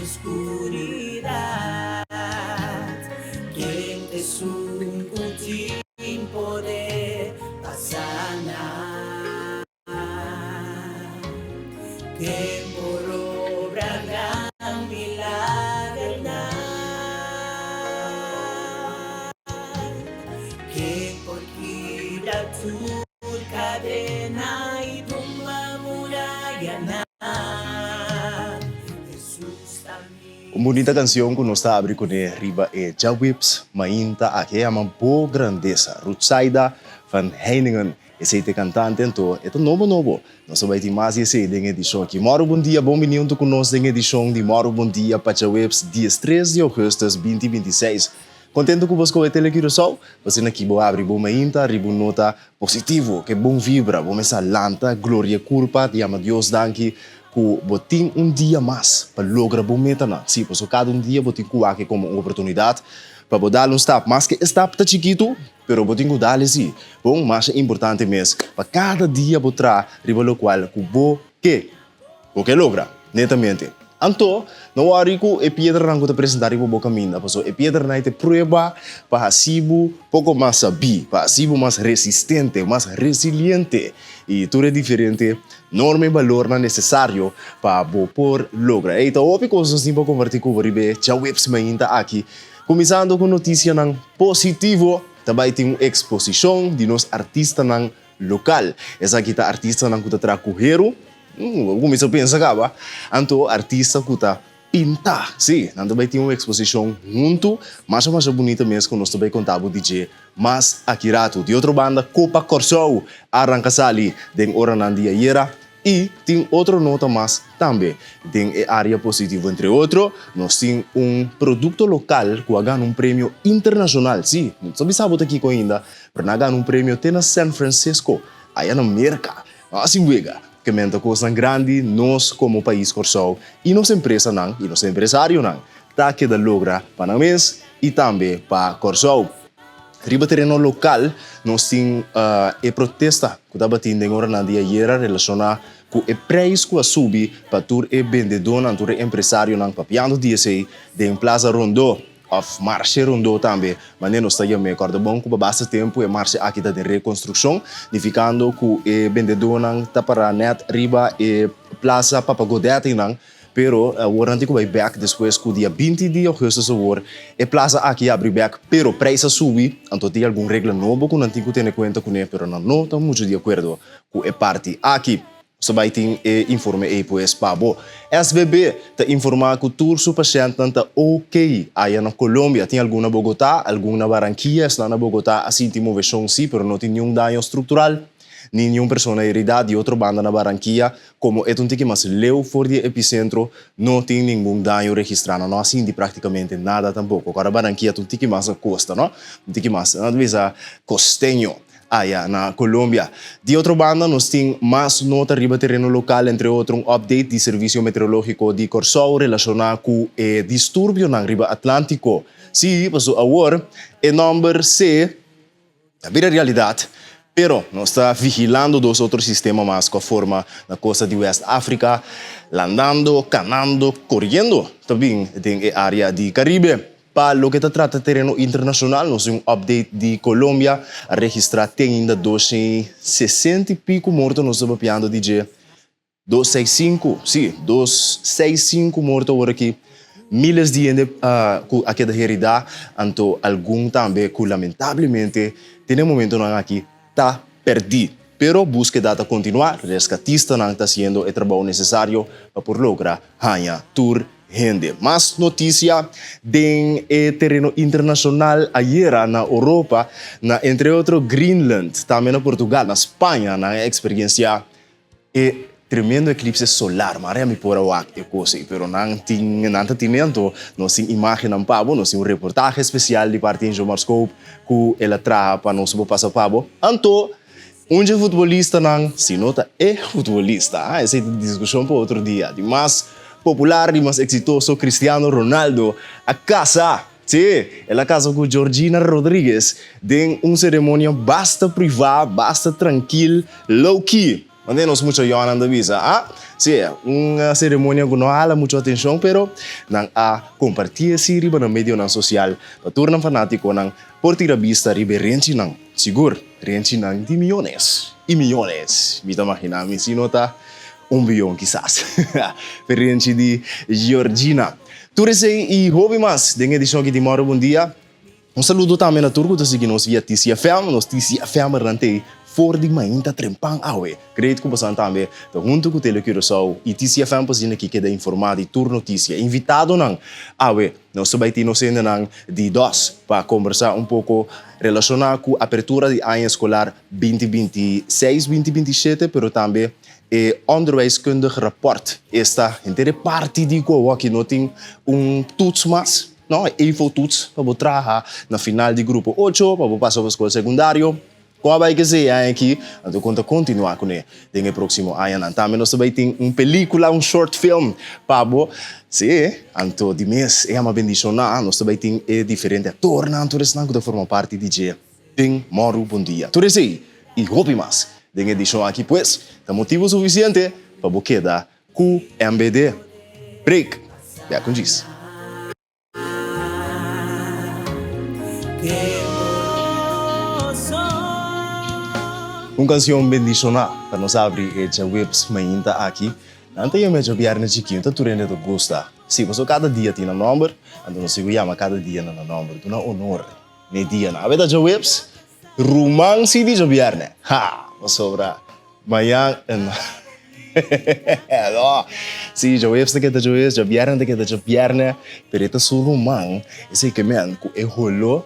Skuridat. Ken ta esun ku tin poder pa sana? Ken por obra gran milagernan? Ken por kibra tur kadena i tumba murayanan? Un bunita canción cu nos ta abri cune riba e djaweps mainta aki. E yama Bo Grandeza. Rutsaida van Heiningen esey ta e cantante anto e ta nobo nobo. Nos ta bay tin mas di esey den edicion aki. Moro bon dia, bon bini hunto cu nos den edicion di Moro Bon Dia pa djaweps 13 di augustus 2026. Contento cu bo scohe Tele Curaçao? Pasobra aki bo abri bo mainta riba un nota positivo, ke bon vibra, bo mester lanta, gloria curpa, yama Dios danki cu bo tin un dia mas pa logra bo metanan. Si, pasobra cada un dia bo tin cu wak como un oportunidad pa bo dal un stap, maske e stap ta chikitu, pero bo tin cu dal esi. Bon, masha importante mes pa cada dia bo traha riba locual cu bo ke. Bo ke logra, netamente. Anto, no wòri ku e piedranan ku ta presentá riba bo kaminda, pasobra e piedranan ei ta prueba pa hasi bo poko mas sabí, pa hasi bo mas resistente, mas resiliente, i tur e diferente norma i balornan nesesario pa bo por logra. Ei, ta hopi kos nos tin pa kompartí ku bo riba e djaweps mainta aki. Kuminsando ku notisianan positivo, ta bai tin un eksposishon di nos artistanan Lokal. Esaki ta artistanan ku ta traha ku heru. Bo kuminsá pensa kaba. Anto artista ku ta pinta. Sí, nan ta bai tin un eksposishon huntu. Masha masha bunita mes ku nos ta bai konta bo di dje mas aki ratu. Di otro banda Kopa Kòrsou a ranka sali den oranan di ayera. I tin otro nota mas tambe den e área positivo. Entre otro, nos tin un produkto lokal ku a gana un premio internashonal. Sí, no ta bisa bo ta kiko ainda, pero nan a gana un premio te na San Francisco, aya na Merka. No hasi wega, ke menta kosnan grandi nos komo pais Kòrsou i nos empresanan i nos empresarionan ta keda logra pa nan mes i tambe pa Kòrsou. Riba tereno lokal nos tin e protesta ku tabatin den oranan di ayera relashoná ku e preis ku a subi pa tur e bendedónan, tur e empresarionan papiando di esei den Plaza Rondó òf Marshe Rondó tambe manera nos ta yam'é. Kòrda bon ku pa basta tempu e marshe aki ta den rekonstrukshon, nifikando ku e bendedónan ta pará nèt riba e Plaza Papa Godèt einan. Pero awor nan tin ku bai bèk despues ku dia 20 di ougùstus awor e plaza aki a abri bèk pero preis a subi anto tin algun regla nobo ku nan tin ku tene kuenta kuné pero nan no ta muchu di akuerdo ku e parti aki. Nos ta bai tin e informe ei pues pa bo. SVB ta informá ku tur su pashèntnan ta ok aya na Colombia. Tin algun na Bogotá, algun na Barranquilla. Esnan na Bogotá a sinti moveshon sí pero no tin niun daño struktural. Ni niun persona heridá. Di otro banda na Barranquilla, komo e ta un tiki mas leu for di e episentro, no tin ningun daño registrá. No a sinti práktikamente nada tampoko. Kòrda Barranquilla ta un tiki mas na kosta, no? Un tiki mas, nan ta bisa, kosteño aya na Colombia. Di otro banda nos tin mas nota riba tereno lokal, entre otro un update di Servisio Meteorológiko di Kòrsou relashoná ku e disturbionan riba Atlántiko. Sí, pasobra awor e nòmber C. Ta bira realidad, pero nos ta vigilando dos otro sistema mas cu a forma na costa di West Africa, landando, canando, coriendo ta bin den e area di Caribe. Pa loke ta trata tereno internacional, nos tin un update di Colombia, a registra te ainda 260 y pico morto, nos ta papiando di dje 265, sí, 265 morto awor aki, miles di hende ku a keda heridá, anto algun tambe ku lamentablemente te na e momentonan aki ta pèrdí. Pero búskeda ta kontinuá, reskatistanan ta hasiendo e trabou nesesario pa por logra haña tur hende. Mas notisia den e tereno internashonal ayera na Oropa, na entre otro Greenland, tambe na Portugal, na Spaña nan a eksperensiá E tremendo eklipse solar, mara mi por a wak e kos ei, pero nan tin, nan ta tine anto nos tin imagennan pa bo, nos tin un reportahe spesial di parti Injo Scope ku el a traha pa nos por pasa pa bo. Anto, un dje futbolistanan, si no ta e futbolista, ha, esei ta diskushon pa otro dia, di mas popular, di mas eksitoso, Cristiano Ronaldo a kasa! Sí, el a casa cu Georgina Rodriguez den un ceremonia basta privá, basta trankil, low key. Mane nos mucha yònan ta bisa, ah, sí, un seremonia ku no a hala muchu atenshon, pero nan a kompartí esei riba nan medionan sosial pa tur nan fanátikonan por tira bista riba e renchinan. Sigur, renchinan di miónes i miónes, mi ta maginá mi si no ta un bion kisas, p'e renchi di Georgina. Tur esei i hopi mas den edishon aki di Mòru Bon Dia. Un saludo tambe na tur ku ta sigui nos via TCFM. Nos TCFMernan t'ei for di mainta trempan awe. Great ku bosan tambe ta huntu ku Tele Curaçao i TCFM pa asina ki keda informá di tur notisia. Invitadonan awe nos ta bai tin nos hendenan di dos pa kombersá un poko relashoná ku apertura di aña eskolar 2026, 2027 pero tambe e onderwijskundig rapport. Esta henter e parti di ku awor aki no tin un toets mas. No, e evo-toets pa bo traha na final di grupo ocho pa bo pasa pa skol sekundario. Kon a bai kese e aña aki, anto kon ta kontinuá kuné den e próksimo añanan. Tambe nos ta bai tin un pelíkula, un short film pa bo. Sí, anto di mes e ama bendishoná, nos ta bai tin e diferente aktornan, tur esnan ku ta forma parti di dje den Mòru Bon Dia. Tur esei i hopi mas den e edishon aki. Pues, ta motibu sufisiente pa bo keda Ku MBD. Break! Ya con djis. Un canción bendiciona pa nos abri e djaweps mainta aki. Nan ta yama e djabierne chikiu, ta tur hende ta gusta. Si, pasobra cada dia tin nan nomber, anto nos sigu yama cada dia na nan nomber, duna honor n'e dianan. Awe ta djaweps, ruman si di djabierne. Ha! Pasobra Mañan no. Si, djaweps ta keda djaweps, djabièrnè ta keda djabièrnè, pero e ta su ruman, esei ke men ku e holó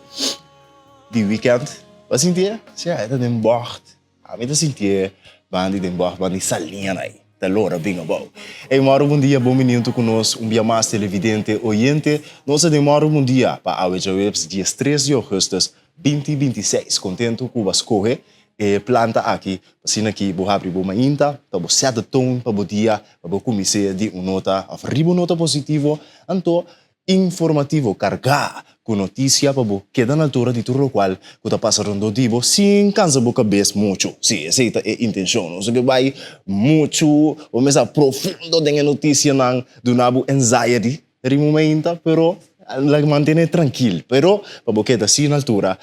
di wikènt. Bo a sintié? Si, e ta den bògt. Ami ta sintié bandi den bògt, bandi saliña ei, ta lora bin abou. Ey, mòru bon dia, bon bini huntu ku nos un bia mas, televidente, oyente. Nos ta den mòru bon dia pa awe djaweps 13 di ougùstùs 2026. Kontentu ku bo a skohe E planta aki, asina ki bo habri bo mainta, ta bo set the tone pa bo dia, pa bo kumins'é di un nota òf riba un nota positivo, anto informativo, kargá ku notisia pa bo keda na altura di tur lokual ku ta pasa rondó di bo sin kansa bo kabes muchu. Sí, esei ta e intenshon. Nos no ke bai muchu, bo mester profundo den e notisianan, duna bo anxiety riba un mainta, pero laga mantené trankil, pero pa bo keda asina na altura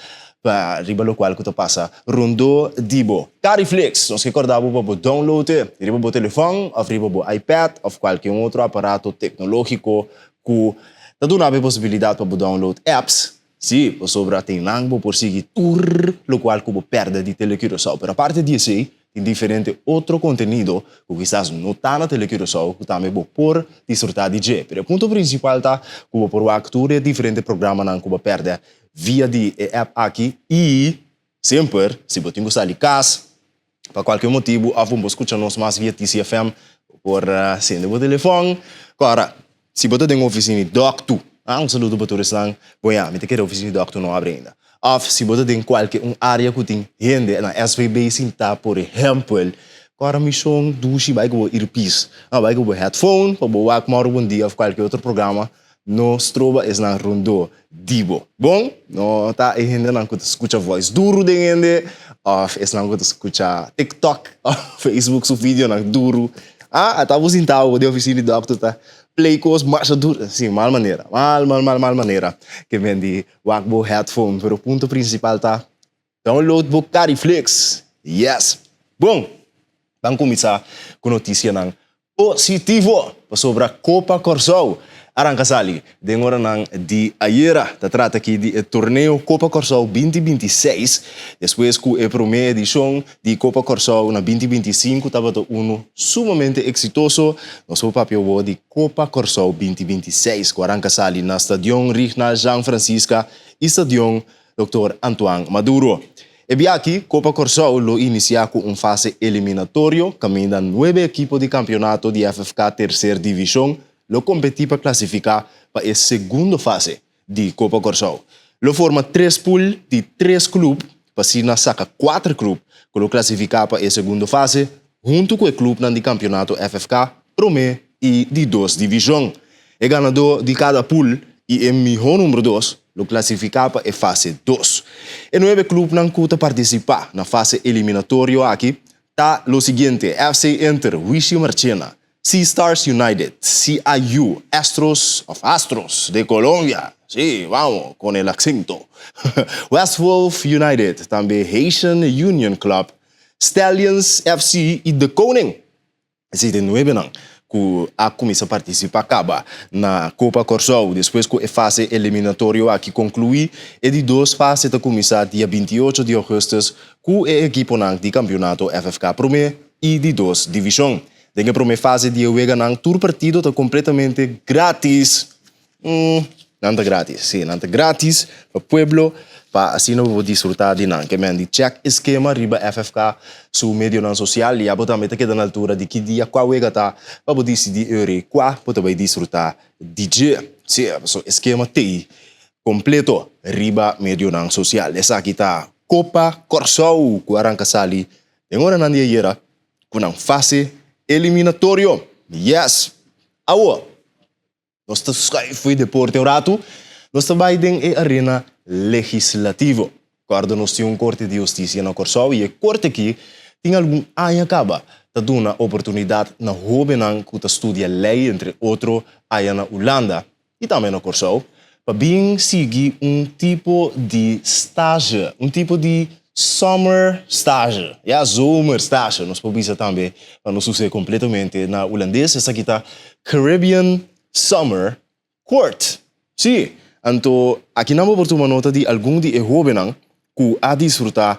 pa riba lokual ku ta pasa rondó di bo. Cariflix, nos ke kòrda bo pa bo download e riba bo telefòn òf riba bo iPad òf kualke un otro aparato teknológiko ku ta duna bo e posibilidat pa bo download apps. Sí, pasobra tin nan bo por sigui tur lokual ku bo pèrdè di Telecuraçao. Pero aparte di esei, tin diferente otro kontenido ku kisas no ta na Telecuraçao ku tambe bo por disfrutá di dje. Pero e punto prinsipal ta ku bo por wak tur e diferente programanan ku bo pèrdè via di e app aki i semper si bo tin ku sali kas pa kualke motibu òf bo por skucha nos mas via TCFM, bo por sende bo telefòn. Kòrda, si bo ta den ofisina di dòktu, ah, un saludo pa tur esnan, bon ya, mi ta kere ofisina di dòktu no abri ainda. Òf si bo ta den kualke un área ku tin hende na SVB sintá, por ehèmpel, kòrda mishon dushi bai ku bo earpiece, ah, bai ku bo headphone pa bo wak Mòru Bon Dia òf kualke otro programa. No stroba esnan rondó di bo. Bon, no ta e hendenan ku ta skucha voice duru den hende òf esnan ku ta skucha TikTok òf Facebook su videonan duru. Ah, ata bo sinta bo den ofisina di dòkter ta play kos masha duru. Si, mal manera, mal, mal, mal, mal manera ke men di wak bo headphone. Pero punto prinsipal ta download bo Cariflix. Yes! Bon, ban kuminsá ku notisianan Positivo! Pasobra Kopa Kòrsou a ranka sali den oranan di ayera. Ta trata aki di e torneo Kopa Kòrsou 2026, despues ku e promé edishon di Kopa Kòrsou na 2025 tabata unu sumamente eksitoso. Nos por papia awor di Kopa Kòrsou 2026 ku a ranka sali na Stadion Rignald Jean Francisca i Stadion Dòkter Antoine Maduro. E bia aki, Kopa Kòrsou lo inisiá ku un fase eliminatorio kaminda nuebe ekipo di kampionato di FFK Terser Divishon lo kompetí pa klasifiká pa e segundo fase di Kopa Kòrsou. Lo forma tres pul di tres klup pa asina saka kuater klup ku lo klasifiká pa e segundo fase huntu ku e klupnan di kampionato FFK Promé i di dos divishon. E ganadó di kada pul i e mihó number dos lo klasifiká pa e fase dos. E nuebe klupnan ku ta partisipá na fase eliminatorio aki Ta lo siguiente, FC Inter, Wishi Marchena, Sea Stars United, CIU, Astros of Astros de Colombia, sí, vamos con el acento, West Wolf United, tambe Haitian Union Club, Stallions FC y De Koning. Esei ta e nuebenan ku a kuminsá partisipá kaba na Kopa Kòrsou. Despues ku e fase eliminatorio aki konkluí, e di dos fase ta kuminsá dia 28 di ougùstùs ku e ekiponan di kampionato FFK Promé i di Dos Divishon. Den e promé fase di e weganan tur partido ta kompletamente grátis. Nan ta gratis, sí, nan ta gratis pa pueblo pa asina bo por disfruta di nan. Ke men di check e skema riba FFK su medionan sosial i abo tambe ta keda na altura di ki dia kua wega ta pa bo disidi eri kua bo ta bai disfruta di dje. Sí, pasobra e skema t'ei kompleto riba medionan sosial. Esaki ta Kopa Kòrsou ku a ranka sali den oranan di ayera ku nan fase eliminatorio. Yes! Awo! Nos ta schuif fo'i deporte un ratu, nos ta bai den e arena legislativo. Kòrda nos tin un Korte di Hustisia na Kòrsou i e korte aki tin algun aña kaba ta duna oportunidat na hóbennan ku ta studia lei entre otro aya na Ulanda i tambe na Kòrsou pa bin sigui un tipo di stage, un tipo di summer stage, ya zomerstage nos por bisa tambe pa no sucede completamente na Hulandes, esaki ta Caribbean Summer Court. Sí, anto akinan bo por tuma nota di algun di e hobennan ku a disfruta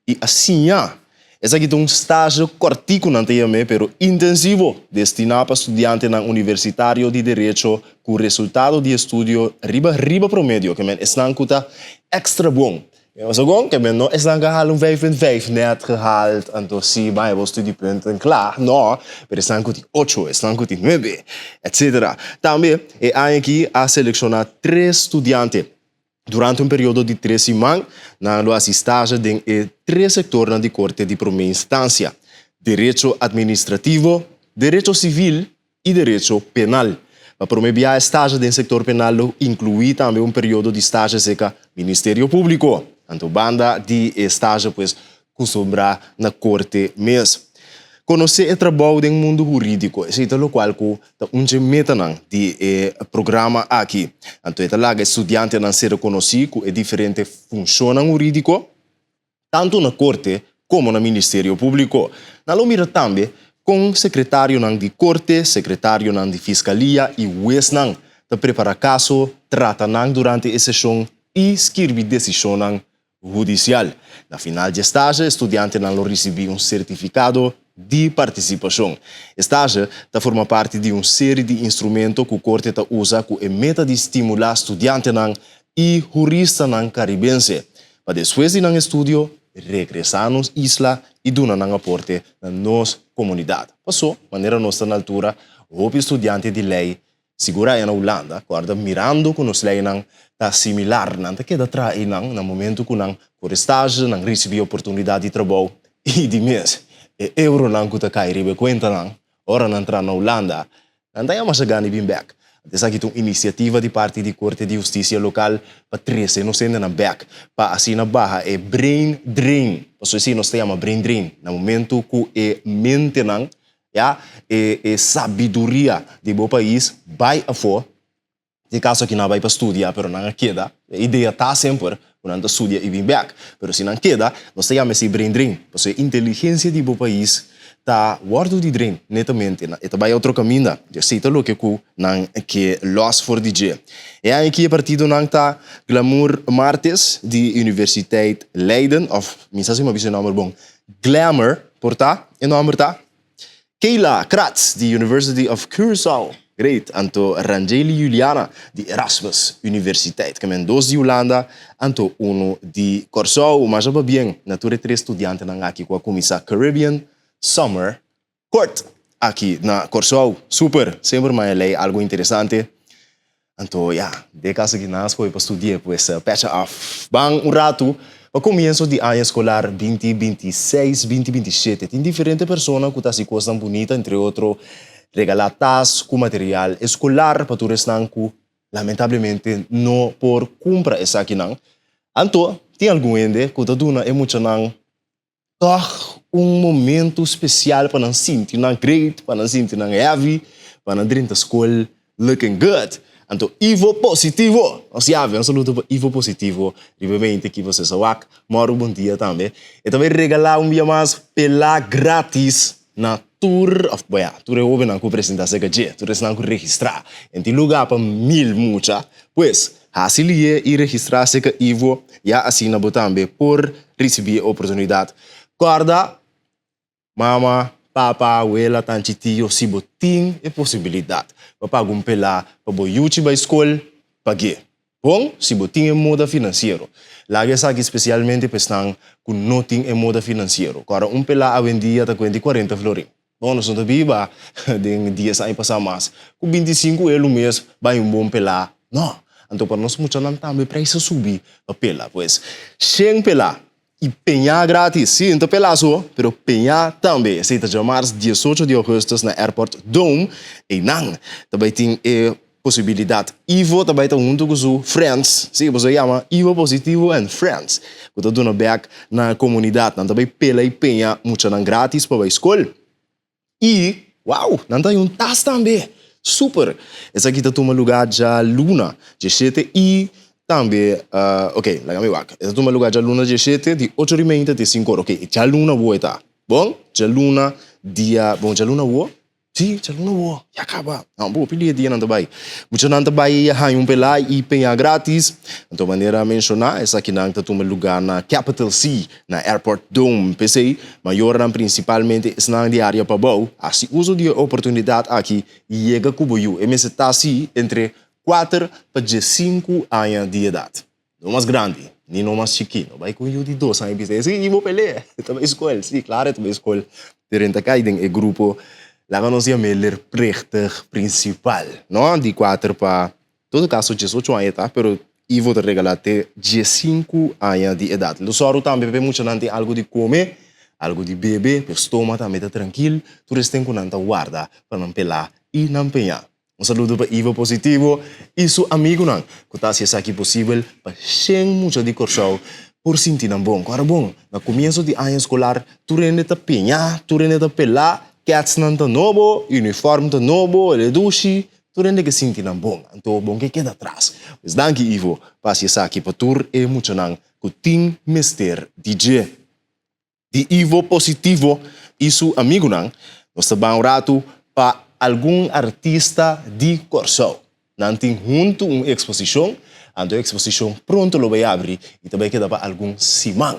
i a siña. Esaki ta un stage kòrtiku nan ta yam'é, pero intensivo, destiná pa studiantenan universitario di derecho ku resultado di estudio riba riba promedio, ke men esnan ku ta èkstra bon. Pasobra ke men no esnan ku a hala un vijf punt vijf nèt gehaald, anto si bai bo studiepunten kla, no, pero esnan ku tin ocho, esnan ku tin nuebe, etsetera. Tambe e aña aki a selekshoná tres studiante. Durante un periodo di tres siman, nan lo hasi stage den e tres sektornan di Korte di Promé Instansia, Derecho Administrativo, Derecho Sivil i Derecho Penal. Pa promé biaha e stage den sektor penal lo inkluí tambe un periodo di stage serka Ministerio Públiko. Anto banda di e stage pues kustumbrá na korte mes. Konosé e trabou den mundu hurídiko, esei ta lokual ku ta un dje metanan di e programa aki. Anto e ta laga e studiantenan ser rekonosí ku e diferente funshonnan hurídiko, tantu na korte komo na Ministerio Públiko. Nan lo mira tambe kon sekretarionan di korte, sekretarionan di fiskalia i huesnan ta prepará kaso, trata nan durante e seshon i skirbi desishonnan hudisial. Na final di e stage e studiantenan lo risibí un sertifikado di partisipashon. E stage ta forma parti di un seri di instrumento ku Korte ta usa ku e meta di stimulá studiantenan i huristanan karibense pa despues di nan estudio regresá nos isla i duna nan aporte na nos komunidat. Pasó, manera nos ta na altura, hopi studiante di lei Sigur aya na Hulanda, kòrda mirando ku nos leinan ta similar, nan ta keda traha einan na momentu ku nan kore stage, nan risibí oportunidat di trabou i di mes e euronan ku ta kai riba e kuentanan ora nan traha na Hulanda, nan ta yama gana di bin bèk. Anto esaki ta un inisiativa di parti di Korte di Hustisia lokal pa trese nos hendenan bèk pa asina baha e brain drain, pasobra esei nos ta yama brain drain na momentu ku e mentenan Ya, e e sabiduria di bo pais bai afó, den e kaso aki nan a bai pa studia pero nan a keda, e idea ta semper ku nan ta studia i bin bèk, pero si nan keda nos ta yama esei brain drain, pasobra e inteligensia di bo pais ta wòrdu di drain netamente, e ta bai otro kaminda, esei ta loke ku nan ke lòs for di dje. E aña aki e partidonan ta Glamour Martes di Universiteit Leiden, òf mi sa si mi a bisa e nòmber bon, Glamour por ta e nòmber ta Kayla Kratz di University of Curaçao. Great! Anto Rangeli Juliana di Erasmus Universiteit. Ke men dos di Hulanda, anto unu di Kòrsou. Masha pabien na tur e tres studiantenan aki ku a kuminsá Caribbean Summer Court aki na Kòrsou. Super! Semper maya lei algu interesante. Anto ya, den kaso ki nan a skohe pa studi'é, pues pecha af. Ban un ratu pa komienso di aña eskolar 2026, 2027. Tin diferente persona ku ta hasi kosnan bunita, entre otro regalá tas ku material eskolar pa tur esnan ku lamentablemente no por kumpra esakinan. Anto tin algun hende ku ta duna e muchanan. Tòg un momentu spesial pa nan sinti nan great, pa nan sinti nan heavy, pa nan drenta skol looking good. Anto Ivo Positivo! Nos yabi, un saludo pa Ivo Positivo riba e mente ki boso sa wak. Mòru bon dia tambe. E ta bai regalá un bia mas pelá gratis na tur, òf bo ya, tur e hóbennan ku presentá serka dje, tur esnan ku registrá. En tin lugá pa mil mucha. Pues, hasi lié i registrá serka Ivo, ya asina bo tambe por risibí e oportunidat. Kòrda, mama, papa, wela, tanchi, tio, si bo tin e posibilidat pa paga un pelá pa bo yuchi bai skol, pag'é. Bon, si bo tin e moda finansiero. Laga esaki spesialmente pa esnan ku no tin e moda finansiero. Kòrda, un pelá awendia ta kuenta kuarenta florin. Bon, nos no ta biba den dies aña pasá mas ku bintisinku elu mes bai un bon pelá. No. Anto pa nos muchanan tambe preis a subi pa pela. Pues, shen pelá i peñá gratis. Sí, no ta pelá so, pero peñá tambe. Esei ta djamars diesocho di ougùstùs na Airport Dome. Einan ta bai tin e posibilidat. Ivo ta bai ta huntu ku su friends, sí, boso a yama Ivo Positivo and Friends, ku ta duna bèk na komunidat. Nan ta bai pela i peña muchanan gratis pa bai skol. I, wow, nan ta haña un tas tambe! Super! Esaki ta tuma lugá djaluna djeshete i tambe, ok, laga mi wak. E ta tuma lugá djaluna djeshete di ocho di meinta te sinku ora. Ok, djaluna bo e ta. Bon, djaluna dia, bon, djaluna bo? Sí, djaluna bo, ya kaba. No, bo pidi e dianan ta bai. Muchanan ta bai haña un pelá i peñá grátis. Anto manera menshoná, esakinan ta tuma lugá na Capital C, na Airport Dome. P'esei, mayornan, prinsipalmente esnan di área pabou, hasi uso di e oportunidat aki i yega ku bo yu. E mester ta así entre kuater pa diesinku aña di edat. No mas grandi, ni no mas chikí. No bai ku un yu di dos aña i bisa, Sí, bo pelea, e ta bai skol. Sí, klaro e ta bai skol. Pero e ta kai den e grupo, laga nos yam'é leerplichtig principal, no? Di kuater pa, todo kaso diesocho aña e ta, pero Ivo ta regalá te diesinku aña di edat. Lo sòru tambe pa e muchanan tin algu di kome, algu di bebe, pa e stoma tambe ta trankil, tur esten ku nan ta warda pa nan pelá i nan peñá. Un saludo pa Ivo Positivo i su amigunan ku ta hasi esaki posibel pa shen mucha di Kòrsou por sinti nan bon. Ku ora bon, na komienso di aña eskolar tur hende ta piñá, tur hende ta pelá, kètsnan ta nobo, unifòrm ta nobo, el e dushi, tur hende ke sinti nan bon. Anto bon ke keda atras. Pues danki Ivo pa hasi esaki pa tur e muchanan ku tin mester di dje. Di Ivo Positivo i su amigunan, nos ta ban un ratu pa algun artista di Kòrsou. Nan tin huntu un eksposishon, anto e eksposishon pronto lo bai abri i ta bai keda pa algun siman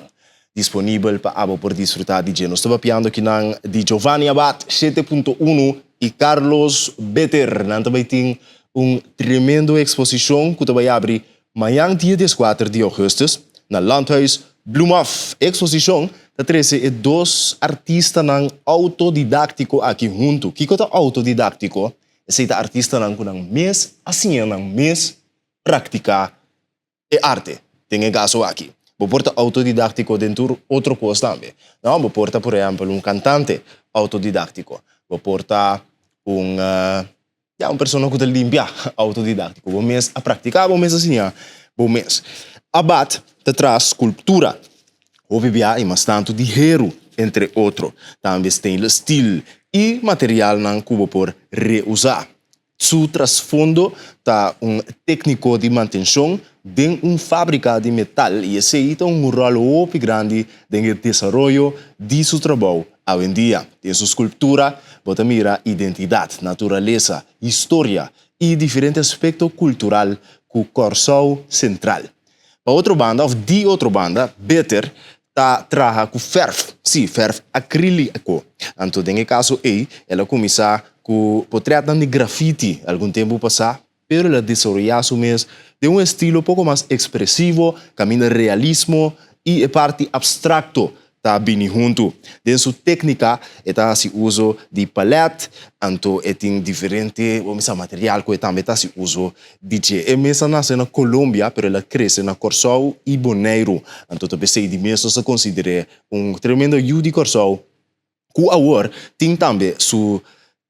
disponibel pa abo por disfrutá di dje. Nos ta papiando akinan di Giovanni Abad, shete punto unu, i Carlos Beter. Nan ta bai tin un tremendo eksposishon ku ta bai abri Mañan dia dieskuater di ougùstùs na Landhuis Bloemhof. E eksposishon ta trese e dos artistanan outodidáktiko aki huntu. Kiko ta outodidáktiko? Esei ta artistanan ku nan mes a siña nan mes praktiká e arte. Den e kaso aki, bo por ta outodidáktiko den tur otro kos tambe. No, bo por ta por ehèmpel un kantante outodidáktiko. Bo por ta un. Ya un persona ku ta limpia autodidáktiko. Bo mes a praktiká, bo mes a siña bo mes. Abad ta traha skulptura, hopi bia i mas tantu di heru, entre otro. Tambe stainless steel i materialnan ku bo por reusá. Su trasfondo ta un tékniko di mantenshon den un fábrika di metal i esei ta un ròl hopi grandi den e desaroyo di su trabou Awendia, den su skulptura bo ta mira identidat, naturalesa, historia i diferente aspekto kultural ku Kòrsou sentral. Pa otro banda òf di otro banda, Beter ta traha ku fèrf, sí, fèrf akríliko. Anto den e kaso ei, el a kuminsá ku potrètnan di grafiti algun tempu pasá, pero el a desaroyá su mes den un estilo poko mas ekspresivo, kaminda realismo i e parti abstrakto ta bini huntu. Den su téknika e ta hasi uso di palèt, anto e tin diferente, bo mester material ku e tambe ta hasi uso di dje. E mes a nase na Colombia, pero el a krese na Kòrsou i Boneiru, anto ta p'esei di mes nos ta konsider'é un tremendo yu di Kòrsou. Ku awor tin tambe su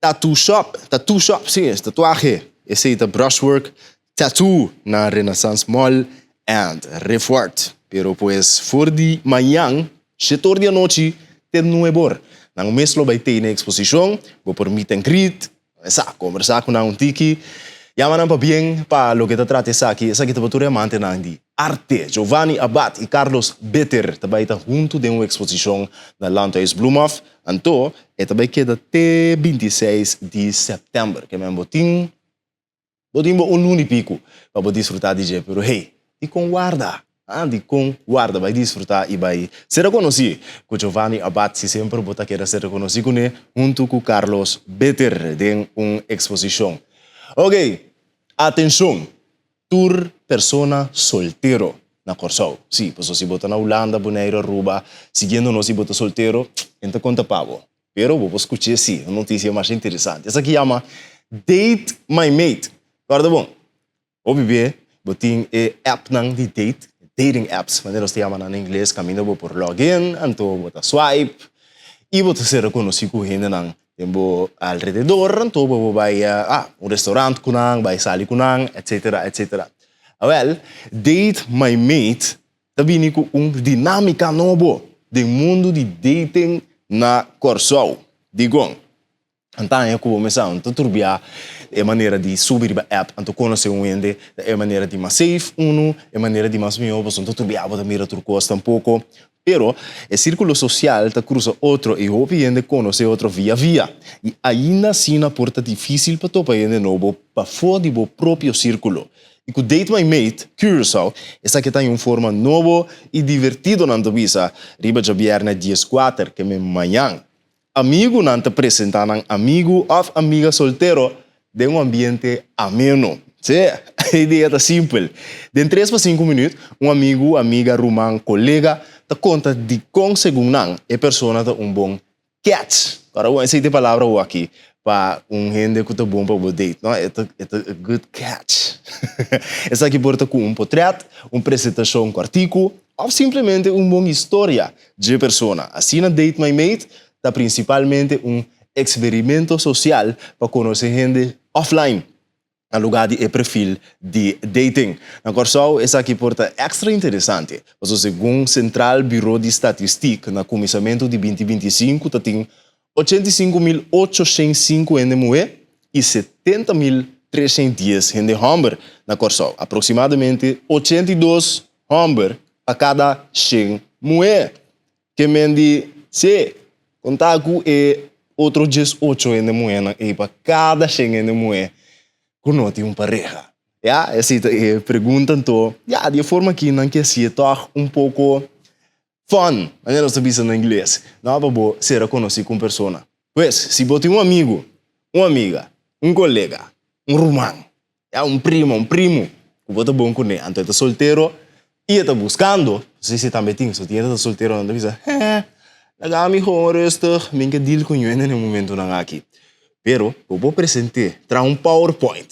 tattoo shop, tattoo shop, si, es tatuahe. Esei ta Brushwork Tattoo na Renaissance Mall and Riffort. Pero pues for di mañan. Shetor di anochi te nuebor. Nan mes lo bai tene eksposishon, bo por meet and greet, sa, kombersá ku nan un tiki. Yama nan pabien pa loke ta trata esaki. Esaki ta pa tur e amantenan di arte. Giovanni Abad i Carlos Bitter ta bai ta huntu den un eksposishon na Landhuis Bloemhof. Anto e ta bai keda te 26 di sèptèmber. Ke men bo tin Bo tin bo un luna i piku pa bo disfrutá di dje, pero hey, dikon warda? Ah, dikon warda? Bai disfrutá i bai ser rekonosí ku Giovanni Abad, si semper bo ta keda ser rekonosí kuné huntu ku Carlos Bitter den un eksposishon. Oke, atenshon tur persona soltero na Kòrsou. Sí, pasobra si bo ta na Hulanda, Boneiru, Aruba, siguiendo nos i bo ta soltero, e ta konta pa bo. Pero bo por skuch'é sí, un notisia masha interesante. Esaki yama Date My Mate. Kòrda bon, hopi be bo tin e appnan di date, dating apps, manera nos ta yama nan na ingles, kaminda bo por log in, anto bo ta swipe i bo ta ser rekonosí ku hendenan den bo alrededor, anto bo por bai un restaurant ku nan, bai sali ku nan, etsetera, etsetera. Awèl, Date My Mate ta bini ku un dinámika nobo den mundu di dating na Kòrsou. Dikon? Antaña ku bo mester a ta turbiá e manera di subi riba app anto konosé un hende ta e manera di mas safe unu, e manera di mas mihó pasobra no ta turbiá bo ta mira tur kos tampoko. Pero e sírkulo sosial ta krusa otro i hopi hende konosé otro via via. I ainda asina por ta difísil pa topa hende nobo pafó di bo propio sírkulo. I ku Date My Mate Curaçao esaki ta un forma nobo i divertido nan ta bisa riba djabièrnè dieskuater ke men mañan. Amigunan ta presentá nan amigu òf amiga soltero den un ambiente ameno. Sí, e idea ta simpel. Den tres pa sinku minüt un amigu, amiga, ruman, kolega ta konta dikon segun nan e persona ta un bon Catch! Ora bo esei ta e palabra bo aki pa un hende ku ta bon pa bo date, no? E ta e ta a good catch. Esaki por ta ku un potret, un presentashon kòrtiku òf simplemente un bon historia dje persona. Asina Date My Mate ta prinsipalmente un eksperimento sosial pa konosé hende offline. Na lugá di e perfil di dating. Na Kòrsou esaki por ta èkstra interesante, pasobra segun Sentral Buro di Statistik na kuminsamentu di 2025 ta tin 85.805 hende muhé i 70.310 hende hòmber na Kòrsou, aproksimadamente 82 hòmber pa kada shen muhé. Ke men di, Sí, konta ku e otro 18 hende muhénan ei pa kada shen hende muhé ku no tin un pareha. Ya, esei ta e pregunta. Anto, ya, di e forma aki nan ke hasié tòg un poko fun, manera nos ta bisa na ingles, no, pa bo sera konosí ku un persona. Pues, si bo tin un amigu, un amiga, un kolega, un ruman, Ya un prima, un primu ku bo ta bon kuné, anto e ta soltero i e ta buskando, si si tambe tin, so tin hende ta soltero nan ta bisa, heh, laga mi gewoon rustig, mi ke deal ku ñuende na e momentunan aki. Pero bo por present'é, traha un powerpoint,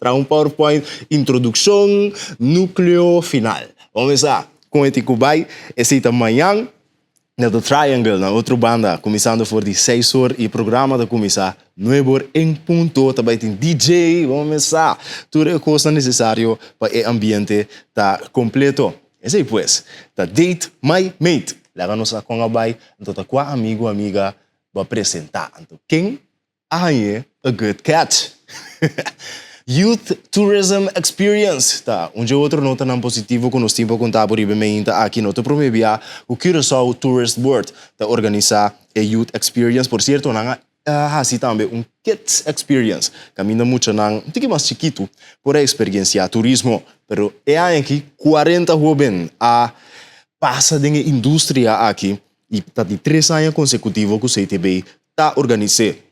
traha un powerpoint, introdukshon, nukleo, final. Bo mester sa kon e tin ku bai, esei ta mañan. Na The Triangle, na otro banda, kuminsando for di seis or i programa ta kuminsá nuebe or en punto. Ta bai tin DJ, bo mes sa, tur e kosnan nesesario pa e ambiente ta kompleto. Esei pues ta Date My Mate. Laga nos sa kon a bai, anto ta kua amigu o amiga bo a presentá, anto ken a hañ'é a good catch. Youth Tourism Experience ta un dje otro notanan positivo ku nos tin pa konta bo riba e meinta aki. No ta promé bia ku Curaçao Tourist Board ta organisá e Youth Experience. Por sierto nan a hasi tambe un Kids Experience kaminda muchanan un tiki mas chikitu por a eksperienciá turismo. Pero e aña aki 40 hóben a pasa den e industria aki i ta di tres aña konsekutivo ku CTB ta organis'é.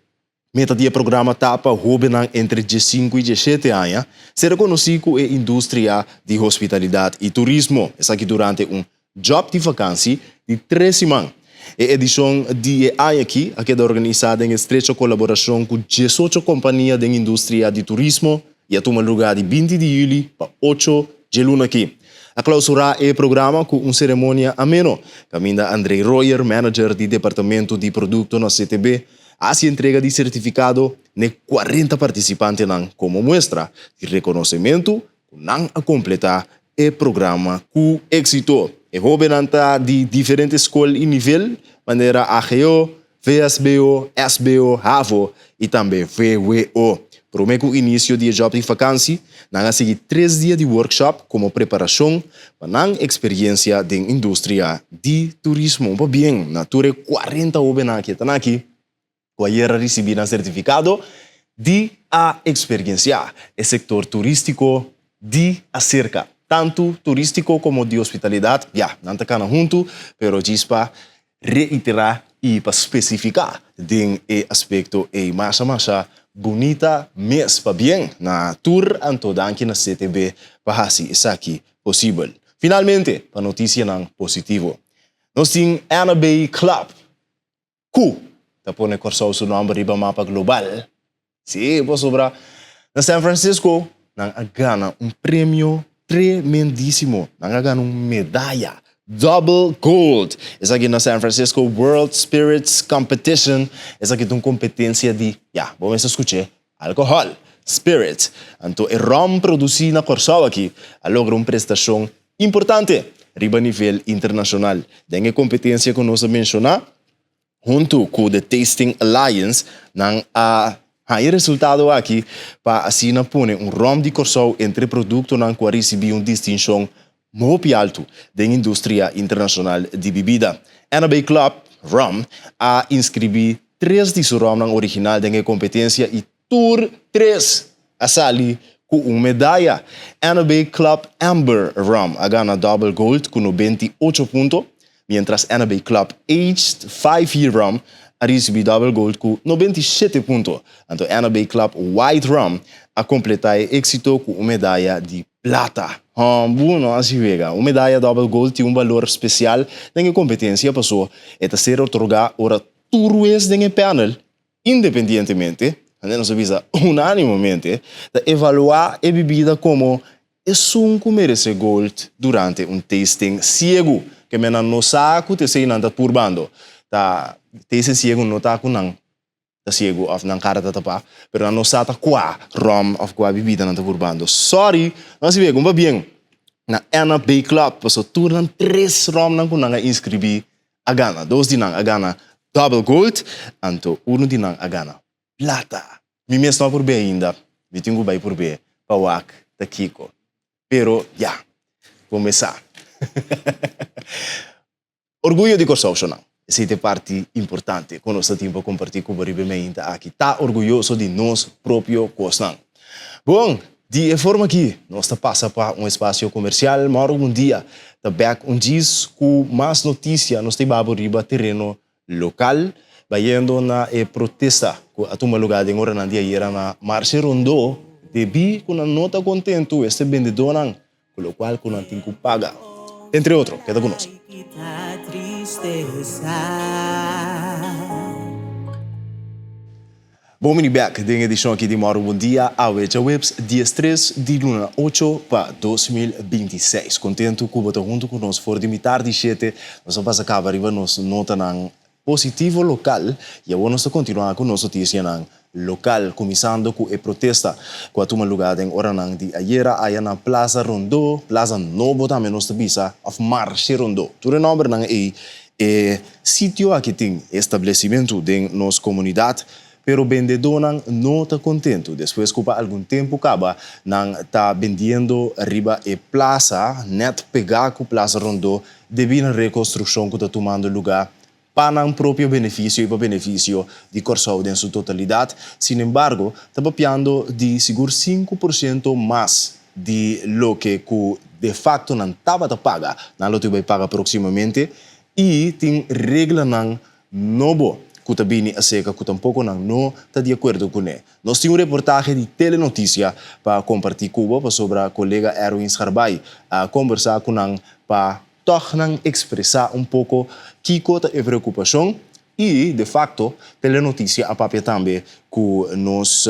Meta di e programa ta pa hóbennan entre 15 i 17 aña ser konosí ku e industria di hospitalidat i turismo, esaki durante un djòp di vakansi di tres siman. E edishon di e aña akí a keda organisá den estrecho kolaborashon ku 18 kompania den industria di turismo i a tuma lugá di 20 di yüli pa 8 dje luna akí. A klausurá e programa ku un seremonia ameno, kaminda André Royer, manager di departamento di produkto na CTB, a hasi entrega di sertifikado n'e 40 partisipantenan komo muestra di rekonosementu ku nan a kompletá e programa ku éksito. E hóbennan ta di diferente skol i nivel, manera AGO, VSBO, SBO, havo i tambe VWO. Promé ku inisio di e djòp di fakansi, nan a sigui tres dia di workshop komo preparashon pa nan eksperiensia den industria di turismo. Un pabien na tur e kuarenta hóbennan aki e ta na aki ku ayer a risibí nan sertifikado di a ekspergensiá e sektor turístiko di aserka, tantu turístiko komo di hospitalidat. Ya, nan ta kana huntu, pero djis pa reiterá i pa spesifiká den e aspekto ei masha masha bunita mes. Pabien na tur anto danki na CTB pa hasi esaki posibel. Finalmente, pa notisianan positivo. Nos tin Anna Bay Club ku ta pone Kòrsou su nòmber riba mapa global. Sí, pasobra na San Francisco nan a gana un premio tremendísimo. Nan a gana un medaya, double gold. Esaki na San Francisco World Spirits Competition. Esaki ta un kompetensia di, ya, bo mester skuch'é, alkohòl, spirits. Anto e ròm produsí na Kòrsou aki a logra un prestashon importante riba nivel internashonal. Den e kompetensia ku nos a menshoná, Huntu ku The Tasting Alliance nan a haña e resultado aki pa asina pone un ròm di Kòrsou entre produktonan ku a risibí un distinshon hopi altu den industria internashonal di bibida. Anna Bay Club Rum a inskribí tres di su ròmnan original den e kompetensia i tur tres a sali ku un medaya. Anna Bay Club Amber Rum a gana double gold ku 98 punto, mientras Anna Bay Club Aged 5 Year Rum a risibí double gold ku 97 punto. Anto Anna Bay Club White Rum a kompletá e éksito ku un medaya di plata. Bueno, así wega. Un medaya double gold tin un balor spesial den e kompetensia paso e ta ser otorgá ora tur wes den e panel independientemente, hende nos a bisa unánimamente, ta evaluá e bibida komo esun ku meresé gold durante un tasting siegu. Ke men nan no sa ku ta esei nan ta purbando. Ta tasting siegu no ta ku nan ta siegu òf nan kara ta tapá, pero nan no sa ta kua ròm òf kua bibida nan ta purbando. Sorry, nos a sibi un pabien na Anna Bay Club pasobra tur nan tres ròmnan ku nan a inskribí a gana. Dos di nan a gana double gold, anto unu di nan a gana plata. Mi mes no a purb'é ainda, mi tin ku bai purb'é pa wak ta kiko. Pero ya, bo mes sa. Orguyo di Kòrsou, shonnan. Esei ta e parti importante ku nos ta tin pa kompartí ku bo riba e meinta aki. Ta orguyoso di nos propio kosnan. Bon, di e forma aki nos ta pasa pa un espasio komersial. Mòrgu un dia ta bèk un djis ku mas notisia. Nos ta hiba bo riba tereno lokal, bayendo na e protesta ku a tuma lugá den oranan di ayera na Marshe Rondó, debí ku nan no ta kontentu este bendedónan ku lokual ku nan tin ku paga. Entre otro, keda ku nos. Bon bini bek den edishon aki di Mòru Bon Dia, awe djaweps 13 di luna 8 pa 2026. Kontentu ku bo ta huntu ku nos for di mitar di shete. Nos a pasa kaba riba nos notanan positivo lokal i awor nos ta kontinuá ku nos notisianan lokal, kuminsando ku e protesta ku a tuma lugá den oranan di ayera aya na Plaza Rondó, Plaza Nobo tambe nos ta bisa, òf Marshe Rondó. Tur e nòmbernan ei e sitio aki tin establesimentu den nos komunidat, pero bendedónan no ta kontentu despues ku pa algun tempu kaba nan ta bendiendo riba e plaza nèt pegá ku Plaza Rondó debí na rekonstrukshon ku ta tumando lugá pa nan propio benefisio i pa benefisio di Kòrsou den su totalidat. Sinembargo, ta papiando di sigur 5% mas di loke ku de fakto nan tabata paga, nan lo tin bai paga próksimamente i tin reglanan nobo ku ta bini aserka ku tampoko nan no ta di akuerdo kuné. Nos tin un reportahe di Telenotisia pa kompartí ku bo pasobra kolega Erwin Scharbaai a kombersá ku nan pa tòg nan ekspresá un poko kiko ta e preokupashon i de fakto Telenotisia a papia tambe ku nos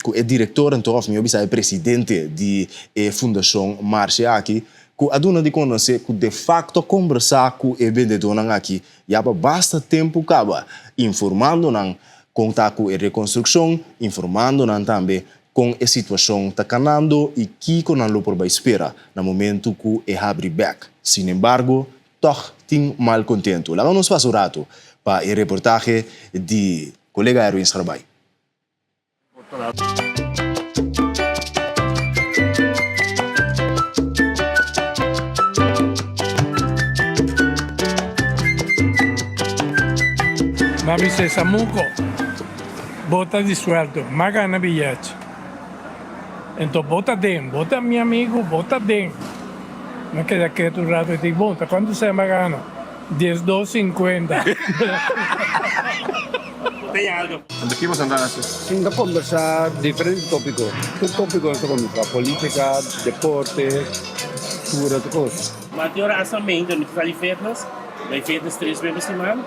ku e direktor anto òf mihó bisa e presidente di e fundashon Marshe aki ku a duna di konosé ku de fakto a kombersá ku e bendedónan aki ya pa basta tempu kaba informando nan Kon ta ku e rekonstrukshon, informando nan tambe Kon e situashon ta kanando i kiko nan lo por bai spera na momentu ku e habri bèk. Sinembargo, tòg tin malkontentu. Laga nos pasa un ratu pa e reportahe di kolega Erwin Schrabay. M'a bisa e Samuco. Bo ta di suelto, m'a gana biyet. Enton bo ta den, bo ta mi amigu, bo ta den. M'a keda ketu un rato, e di, bon, ta kuantu sèn m'a gana? Diesdos sinkuenta. Nos ta kombersá diferente tópiko. Tur tópiko nos ta kombersá, polítika, deporte, tur otro kos. Mati ora hasta mente mi ta sali fitness, bai fitness tres bes pa siman.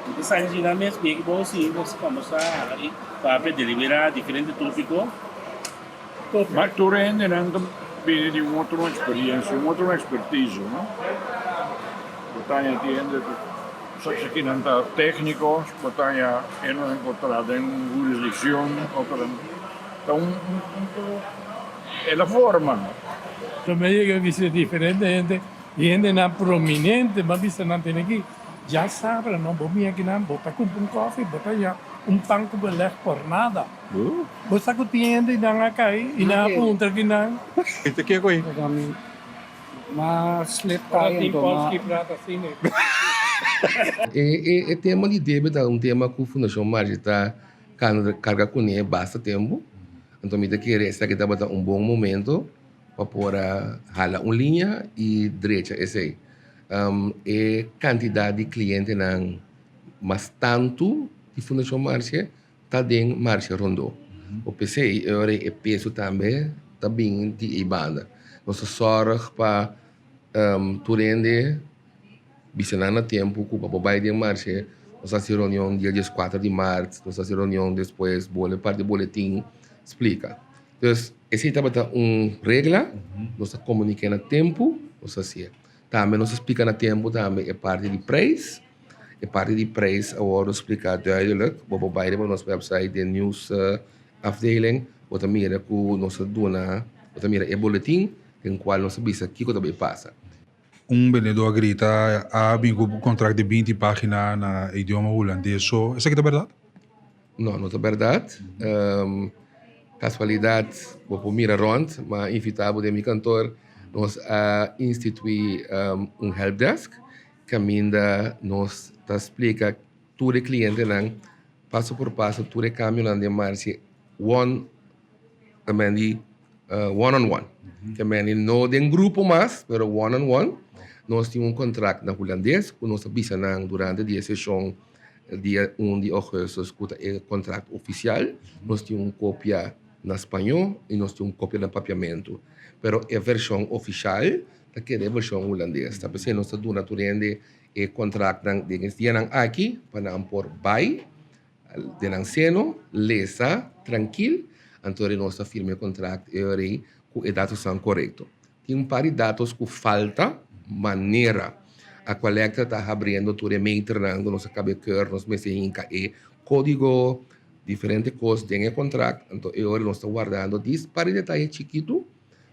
Mi ta sali di nan mes bek bo si nos kombersá i papia deliberá diferente tópiko. Ma tur hendenan ta bini di un otro experiencia, un otro expertise, no? Bo ta haña tin hende ku sa kinan ta técnicos, bo ta haña hendenan ku traha den un hurisdiccion, otronan ta un e la forma. So mi a yega a bisa diferente hende y hendenan prominente, mi a bisa nan tene aki. Ya sabra no, bo mia kinan, bo ta cumpra un koffie, bo ta ya un pan cu beleg por nada. Bo sa cu tin hende y nan a cay y nan a puntra kinan. Esta kico ey? Ma slip Ora cay tin anto ma. Polsky prat asina ey. E tema di debe ta un tema cu Fundacion Marge ta carga cune basta tempo. Anto mi ta kere esaki tabata un bon momento pa por a hala un liña y drecha esey. E kantidat di klientenan mas tantu di Fundashon Marshe ta den Marshe Rondó. Bo p'esei e ora e peso tambe ta bin di ei banda. Nos ta sòrg pa tur hende bisa nan na tempu ku pa bo bai den Marshe nos hasi reunion dia dieskuater di mart, nos hasi reunion despues bole parti boletin splika. Dus esei tabata un regla, nos ta komuniká na tempu, nos ta hasié. Tambe nos a splika na tempu tambe e parti di prijs. E parti di prijs a wòrdu spliká duidelijk. Bo por bai riba nos website den nieuws afdeling, bo ta mira ku nos a duna, bo ta mira e boletin den kual nos a bisa kiko ta bai pasa. Un bendedó a grita, A bin ku kontrakt di binti página na idioma hulandes so. Esaki ta bèrdat? No, no ta bèrdat. Kasualidat bo por mira rònt, m'a invitá bo den mi kantor. Nos a instituí un helpdesk kaminda nos ta splika tur e klientenan paso por paso tur e kambionan den marcha one one on one. Ke meni no den grupo mas, pero one on one. Nos tin un kontrakt na hulandes ku nos ta bisa nan durante di e seshon dia un di ougùstùs ku ta e kontrakt ofisial. Nos tin un kopia na spañó i nos tin un kopia na papiamentu. Pero e vershon ofisial ta keda e vershon hulandes. Ta p'esei nos ta duna tur hende e kontraktnan den es dianan aki pa nan por bai den nan seno, lesa trankil, anto ora nos ta firma e kontrakt e ora ei ku e datosnan korekto. Tin un par di datos ku falta, manera Aqualectra ta habriendo tur e meternan ku nos a kaba e keur, nos mester hinka e kódigo, diferente kos den e kontrakt, anto e ora nos ta wardando dis par di detaye chikitu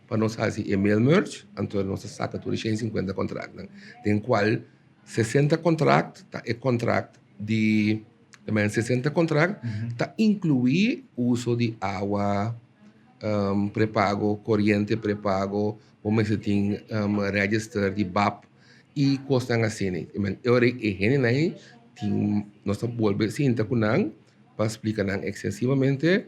pa nos hasi e mail merge, anto nos ta saka tur e 150 kontraktnan, den kual 60 kontrakt ta e kontrakt di men 60 kontrakt ta inkluí uso di awa prepago, koriente prepago, bo mester tin register di bap i kosnan asina. Men e ora e hendenan ei tin nos ta bolbe sinta ku nan pa splika nan ekstensivamente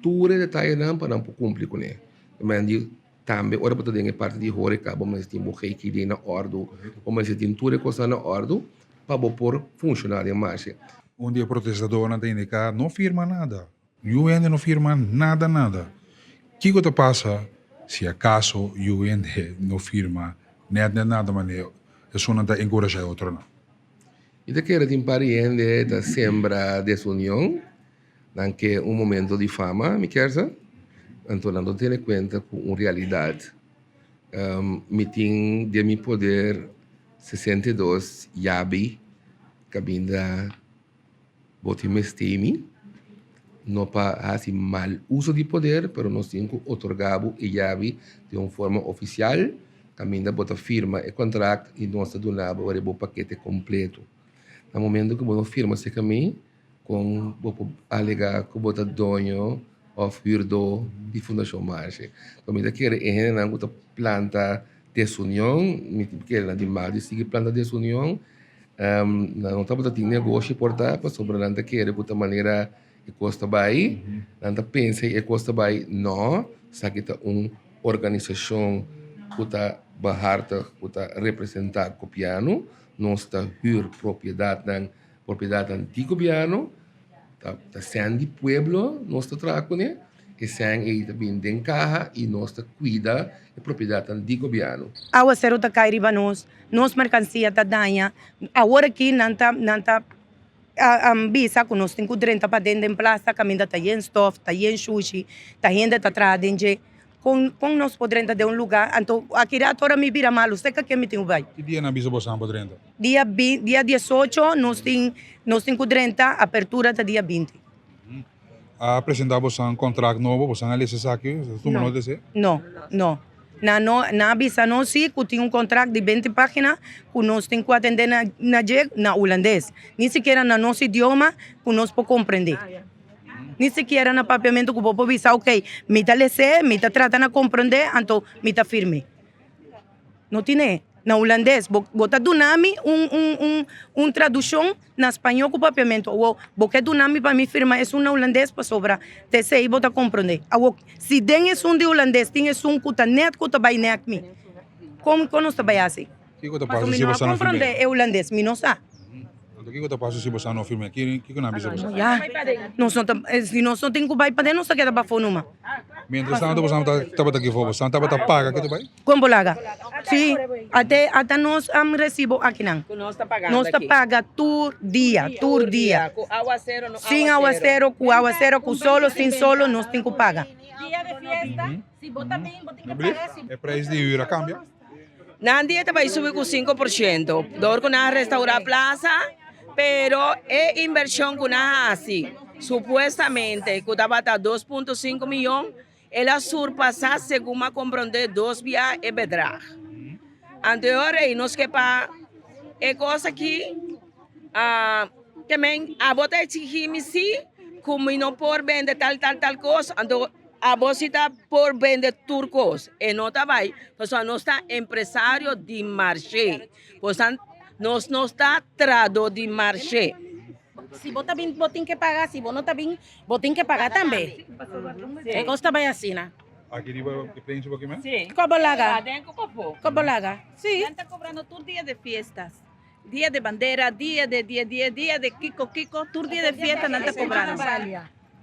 tur e detayenan pa nan por kumpli kuné. Men di Tambe ora bo ta den e parti di horeca bo mester tin bo GKD na ordu, bo mester tin tur e cosnan na ordu pa bo por funciona den marshe. Un di e protestadornan ta indica, No firma nada. Yu hende no firma nada nada. Kico ta pasa si acaso yu hende no firma net net nada manera esunnan ta encurasha e otronan? Mi ta kere tin par di hende ta sembra desunion. Nan ke un momento di fama, mi kier sa. Anto nan no tene kuenta ku un realidat. Mi tin den mi poder 62 yabi kaminda bo tin mester mi. No pa hasi mal uso di poder, pero nos tin ku otorgá bo e yabi den un forma ofisial, kaminda bo ta firma e kontrakt i nos ta duna bo bo pakete kompleto. Na momento ku bo no firma serka mi, kon bo por alegá ku bo ta doño òf hürdó di Fundashon Marshe? Mi ta kere e hendenan ku ta planta desunion, mi ta kere nan di mal di sigui planta desunion. Nan no tabata tin negoshi por ta pasobra nan ta kere ku ta manera e kos ta bai. Nan ta pensa e kos ta bai. No, esaki ta un organisashon ku ta behartig, ku ta representá gobièrnu. Nos ta hür propiedatnan, propiedatnan di gobièrnu. Ta sèn di pueblo nos ta traha kuné. E sèn ei ta bin den kaha i nos ta kuida e propiedatnan di gobièrnu. Awaseru ta kai riba nos, nos merkansia ta daña. Awor aki nan ta nan ta bisa ku nos tin ku drenta paden den plasa kaminda ta yen stof, ta yen shushi, ta hende ta traha den dje. Kon kon nos por drenta den un lugá? Anto aki rato ora mi bira malu, seka ken mi tin ku bai? Ki dia nan bisa boso nan por drenta? Dia dia diesocho nos tin nos tin ku drenta, apertura ta dia binti. A presenta boso un contract nobo, boso a lesa esaki? Tuma nota esei? No, no. Nan no, nan a bisa nos si ku tin un contract di beinti pagina ku nos tin ku atende na na dje na hulandes. Ni sikiera na nos idioma ku nos por komprende. Ni sikiera na papiamentu ku bo por bisa ok, mi ta les'é, mi ta trata na komprende, anto mi ta firm'é. No tine. Na hulandes. Bo bo ta duna mi un un un un traduccion na spañó ku papiamentu. Awor bo ke duna mi pa mi firma esun na hulandes pasobra ta esei bo ta komprende. Awor si den esun di hulandes tin esun ku ta nèt ku ta bai nèk mi, kon kon nos ta bai hasi? Kiko ta pasa Pasobra mi si no bo a sa no firm'é? komprende e hulandes, mi no sa. Anto kiko ta pasa si bo sa no firm'é? Kiko nan bisa bo sa? Ya, nos no ta, si nos no tin ku bai paden nos ta keda bafó numa. Mientras tanto bo sa no tabata aki afó, bo sa no tabata paga ke ta bai? Kon bo laga? Si, ate ata nos am recibo akinan. Ku nos ta pagando Nos ta aki. paga tur dia, tur dia. Ku awasero, no Sin awasero, ku awasero, ku solo, sin solo, nos tin ku paga. Dia de fiesta, si bo ta bin, bo tin ke paga, si E prijs di huur a kambia? Nan dia ta bai subi ku 5% dor ku nan a restaura plaza, pero e invershon ku nan a hasi supuestamente ku tabata 2.5 miyon, El a surpasá segun m'a komprondé dos bia e bedrag. Anto e ora ei nos ke pa e kos aki ke men abo ta eksigí mi sí ku mi no por bende tal tal tal kos, anto abo sí ta por bende tur kos. E no ta bai pasobra nos ta empresario di marshe, nos no ta trahadó di marshe. Si bo ta bin bo tin ke paga, si bo no ta bin bo tin ke paga tambe. E kos ta bai asina. Aki riba e plenchi bo kimen? Si. Kobo laga. Kobo laga. Si. Nan ta cobrando tur dia de fiestas, dia de bandera, dia de dia dia dia de kiko kiko, tur dia de fiesta nan ta cobrando.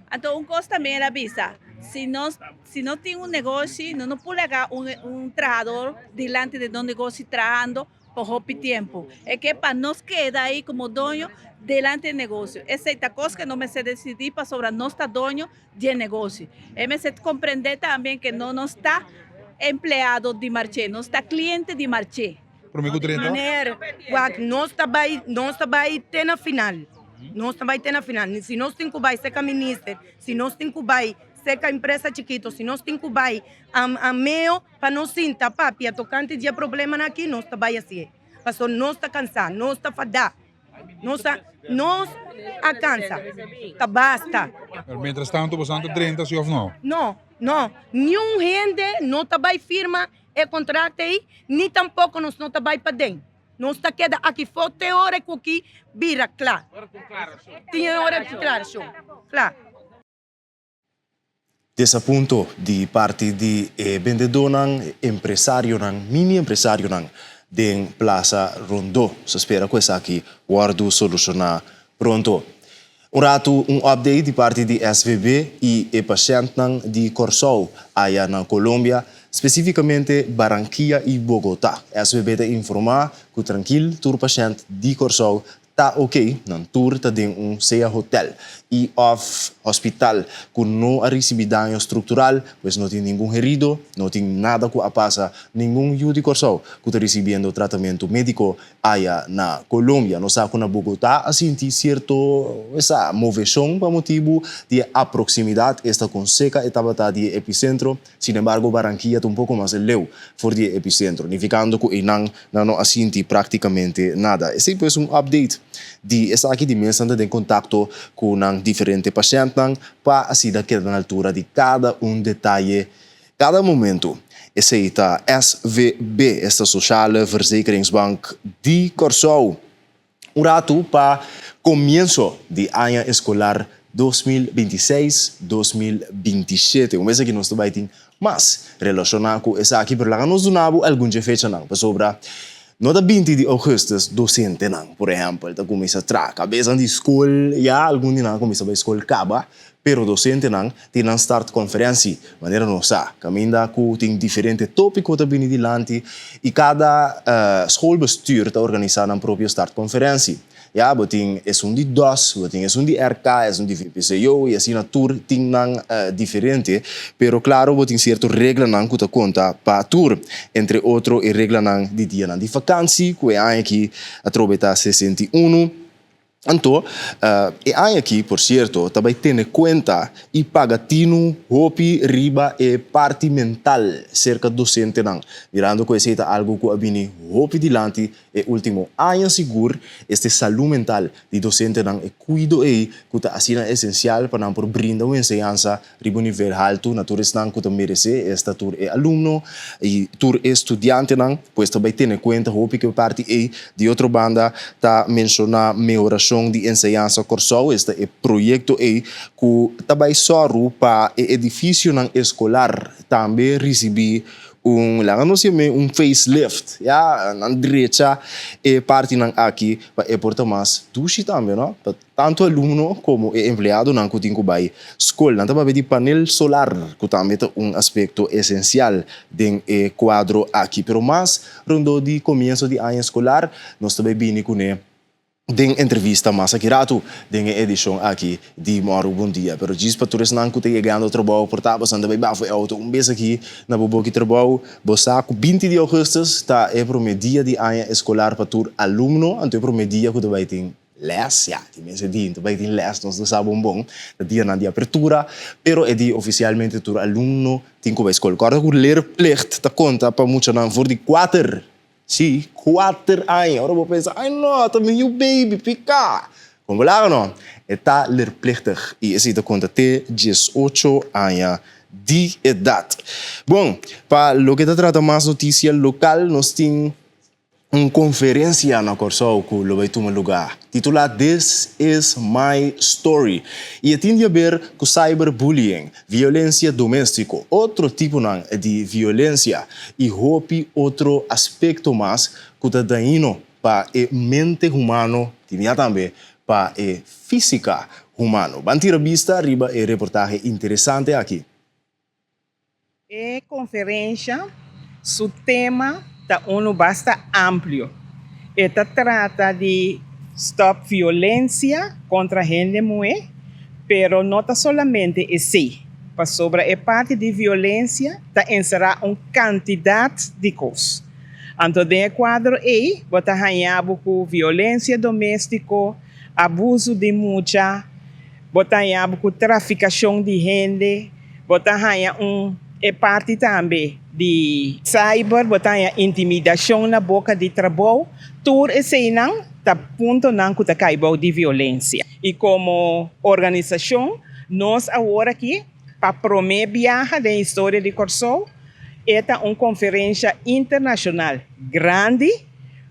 Anto un kos tambe el a bisa, si nos si nos tin un negoshi nos no por laga un un trahador dilanti de nos negoshi trahando pa hopi tiempo. E ke pa nos keda ahí como doño delante e negocio. Esey ta cos ke nos mester decidi pasobra nos ta doño di e negocio. E mester comprende tambe ke no nos ta empleado di Marché, nos ta cliente di Marché. Prome ku 30. Meneer, wak, nos ta bai, nos ta bai te na final. Nos ta bai te na final. Si nos tin ku bai serka minister, si nos tin ku bai serka empresa chikito, si nos tin ku bai a meo, Pa nos sinta papia tokante di e problemanan aki, nos ta bai hasié. Pasobra nos ta kansá, nos ta fadá, nos a nos a kansa. Ta basta. Pero mientras tanto boso ta drenta si of no? No, no. Niun hende no ta bai firma e kontrakt ei, ni tampoko nos no ta bai paden. Nos ta keda aki fo te ora ku ki bira kla. Tin e ora ku klarashon. Kla. Desapunto di parti di e bendedónan, empresarionan, mini empresarionan den Plaza Rondó. Sa spera ku esaki wòrdu solushoná pronto. Un ratu un update di parti di SVB i e pashèntnan di Kòrsou aya na Colombia, spesífikamente Barranquilla i Bogotá. SVB ta informá ku trankil tur pashènt di Kòrsou Ta ok, nan tur ta den un sea hotel. i òf hospital ku no a risibí daño struktural, pues no tin ningun herido, no tin nada ku a pasa ningun yu di Kòrsou ku ta risibiendo tratamentu médiko aya na Colombia. Nos sa ku na Bogotá a sinti sierto esa moveshon pa motibu di e aproksimidat, esta kon seka e tabata di e episentro. Sinembargo Barranquilla ta un poko mas leu for di e episentro, nifikando ku einan nan no a sinti praktikamente nada. Esei pues un update di esaki di mes nan ta den kontakto ku nan diferente pashèntnan pa asina keda na altura di kada un detaye kada momento. Esei ta SVB, esta Sociale Verzekeringsbank di Kòrsou. Un ratu pa komienso di aña eskolar 2026, 2027. Un bes aki nos ta bai tin mas relashoná ku esaki, pero laga nos duna bo algun dje fechanan, pasobra no ta 20 di ougùstùs dosentenan, por ehèmpel, ta kuminsá traha. Kabesan di skol ya algun di nan a kuminsá bai skol kaba, pero dosentenan tin nan startkonferensi, manera nos sa, kaminda ku tin diferente tópiko ta bini dilanti i kada schoolbestuur ta organisá nan propio startkonferensi. Ya, bo tin esun di dos, bo tin esun di RK, esun di VPCO i asina tur tin nan diferente, pero klaro bo tin sierto reglanan ku ta konta pa tur, entre otro e reglanan di dianan di vakansi ku e aña aki atrobe ta 61. Anto, e aña aki, por sierto, ta bai tene kuenta i paga tinu hopi riba e parti mental serka dosentenan, mirando ku esei ta algu ku a bini hopi dilanti e último aña sigur, este salú mental di dosentenan, e kuido ei ku ta asina esensial pa nan por brinda un enseñansa riba un nivel haltu na tur esnan ku ta meresé, esta tur e alumno i tur e studiantenan, pues ta bai tene kuenta hopi ku e parti ei. Di otro banda ta menshoná mehorashon di enseñansa Kòrsou, esta e proyekto ei ku ta bai sòru pa e edifisionan eskolar tambe risibí un, laga nos yam'é un facelift, ya, nan drecha e partinan aki pa e por ta mas dushi tambe, no? Pa tantu alumno komo e empleadonan ku tin ku bai skol. Nan ta papia di panel solar, ku tambe ta un aspekto esensial den e kuadro aki. Pero mas rondó di komienso di aña eskolar, nos ta bai bini kuné den entrevista mas aki ratu den e edishon aki di Mòru Bon Dia. Pero djis pa tur esnan ku ta yegando trabou por ta bosan ta bai bafo e outo un bes aki na bo boki trabou. Bo sa ku 20 di ougùstùs ta e promé dia di aña eskolar pa tur alumno, anto e promé dia ku ta bai tin lès, ya, tin mes e dia ta bai tin lès, nos no sa bon bon, ta dianan di apertura, pero e dia ofisialmente tur alumno tin ku bai skol. Kòrda ku leerplicht ta konta pa muchanan for di kuater, si, kuater aña. Ora bo pensa, ai no, ta mi yu baby, piká! Kon bo laga no? E ta leerplichtig i esei ta konta te 18 aña di edat. Bon, pa loke ta trata mas notisia lokal, nos tin Un konferensia na Kòrsou ku lo bai tuma lugá, titulá This is my story, i e tin di aber ku cyberbullying, violensia doméstiko, otro tiponan di violensia i hopi otro aspekto mas ku ta dañino pa e mente humano, tin ya tambe pa e físika humano. Ban tira bista riba e reportahe interesante aki. E konferensha su tema ta unu basta amplio. E ta trata di stòp violensia kontra hende muhé, pero no ta solamente esei, pasobra e parti di violensia ta enserá un kantidat di kos. Anto den e kuadro ei bo ta haña bo ku violensia doméstiko, abusu di mucha, Bo ta haña bo ku trafikashon di hende, bo ta haña un e parti tambe di cyber, bo ta haña intimidashon na boka di trabou. Tur eseinan ta puntonan ku ta kai bou di violensia. I komo organisashon nos awor aki pa promé biaha den historia di Kòrsou e ta un konferensha internashonal grandi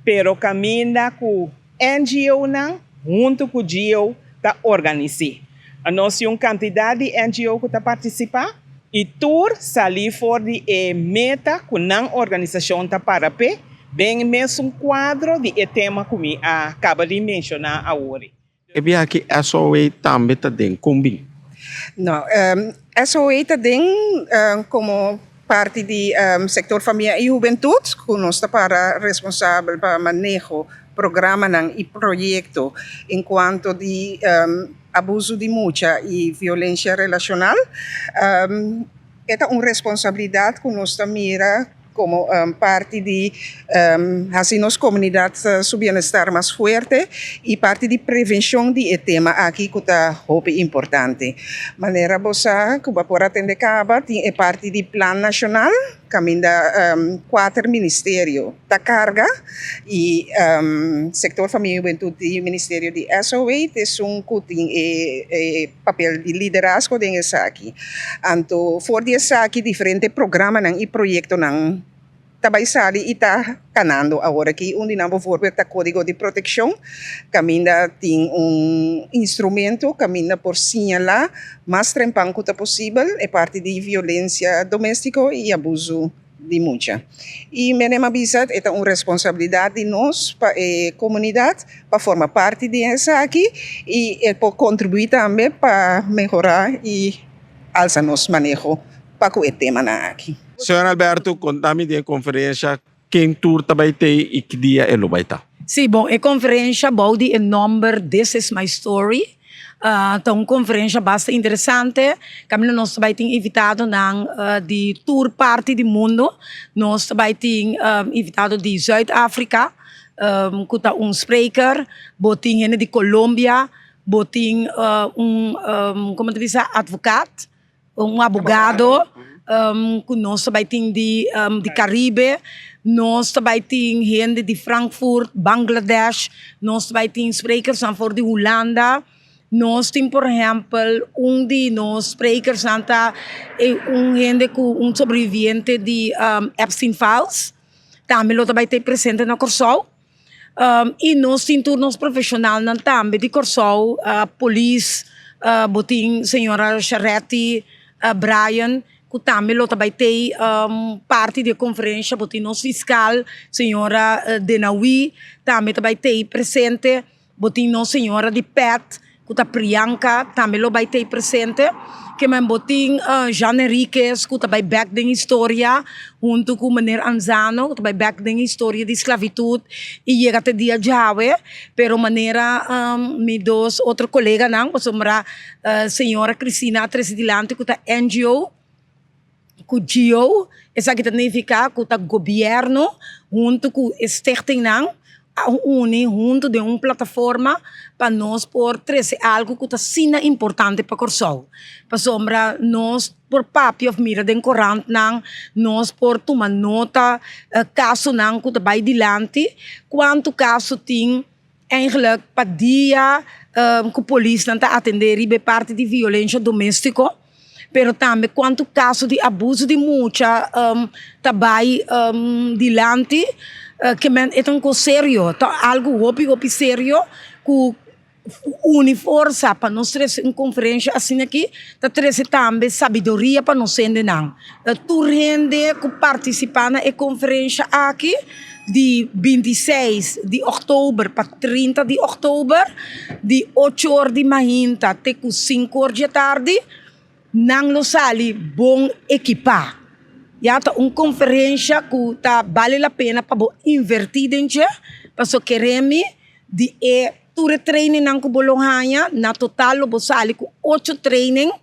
pero kaminda ku NGOnan huntu ku GO ta organis'é. Nos tin un kantidat di NGO ku ta partisipá i tur salí for di e meta ku nan organisashon ta para p'e den mesun kuadro di e tema ku mi a kaba di menshoná awor. E biaha aki SOA tambe ta den. Kon bin? No, SOA ta den komo parti di sektor famia i hubentut ku nos ta para responsabel pa maneho programanan i proyekto en kuanto di. abuso di mucha i violensia relashonal. E ta un responsabilidat ku nos ta mira komo parti di hasi nos komunidat su bienestar mas fuerte i parti di prevenshon di e tema aki ku ta hopi importante. Manera bo sa ku bo por atende kaba tin e parti di plan nashonal kaminda kuater ministerio ta karga i sektor famia i hubentud di ministerio di SOW ta esun ku tin e papel di liderazgo den esaki. Anto for di esaki diferente programanan i proyektonan ta bai sali i ta kanando awor aki. Un di nan bovoorbeeld ta Kódigo di Protekshon kaminda tin un instrumento kaminda por siñalá mas trempan ku ta posibel e parti di violensia doméstiko i abusu di mucha. I Menem a bisa e ta un responsabilidat di nos pa e komunidat pa forma parti di esaki i e por kontribuí tambe pa mehorá i alsa nos maneho pa ku e temanan aki. Señor Alberto, konta mi di e konferensha, ken tur ta bai tei i ki dia e lo bai ta? Sí, bon, e konferensha bou di e nòmber This is my story Ta un conferencia basta interesante caminda nos ta bay tin invitadonan di tur parti di mundo. Nos ta bay tin invitado di Zuid Africa cu ta un spreker, bo tin hende di Colombia, bo tin un como ta bisa advocaat. Un abogado ku nos ta bai tin di di Caribe, nos ta bai tin hende di Frankfurt, Bangladesh, nos ta bai tin sprekersnan for di Hulanda, nos tin por ehèmpel un di nos sprekersnan ta un hende ku un sobreviviente di Epstein Files, tambe lo ta bai ta presente na Kòrsou. I nos tin tur nos profeshonalnan tambe di Kòrsou, polis, bo tin señora Sharetti Bryan ku tambe lo ta bai tei parti di e konferensha, bo tin nos fiskal señora Denawi tambe ta bai tei presente. Bo tin nos señora di pet cu ta Priyanka tambe lo bay t'ey presente. Kimen bo tin Jean Henriquez cu ta bay bek den historia hunto cu meneer Anzano cu ta bay bek den historia di sclavitud y yega te dia djawe. Pero manera mi dos otro coleganan pasobra señora Cristina a trece dilanti cu ta NGO. Ku GO, esaki ta nifiká ku ta gobièrnu huntu ku e stichtingnan a uni huntu den un plataforma pa nos por trese algu ku ta asina importante pa Kòrsou. Pasobra nos por papia òf mira den korantnan, nos por tuma nota kasonan ku ta bai dilanti, kuantu kaso tin Eigenlijk pa dia ku polisnan ta atendé riba e parti di violensha doméstiko, pero tambe kuantu kaso di abuso di mucha ta bai dilanti, ke men e ta un kos serio, ta algu hopi hopi serio ku uni forsa pa nos trese un konferensha asina aki ta trese tambe sabiduria pa nos hendenan. Tur hende ku partisipá na e konferensha aki di bintiseis di òktober pa trinta di òktober di ocho or di mainta te ku sinku or dje tardi nan lo sali bon ekipá. Ya ta un konferensha ku ta bale la pena pa bo invertí den dje pasobra kere mi di e tur e trainingnan ku bo lo haña na total lo bo sali ku ocho training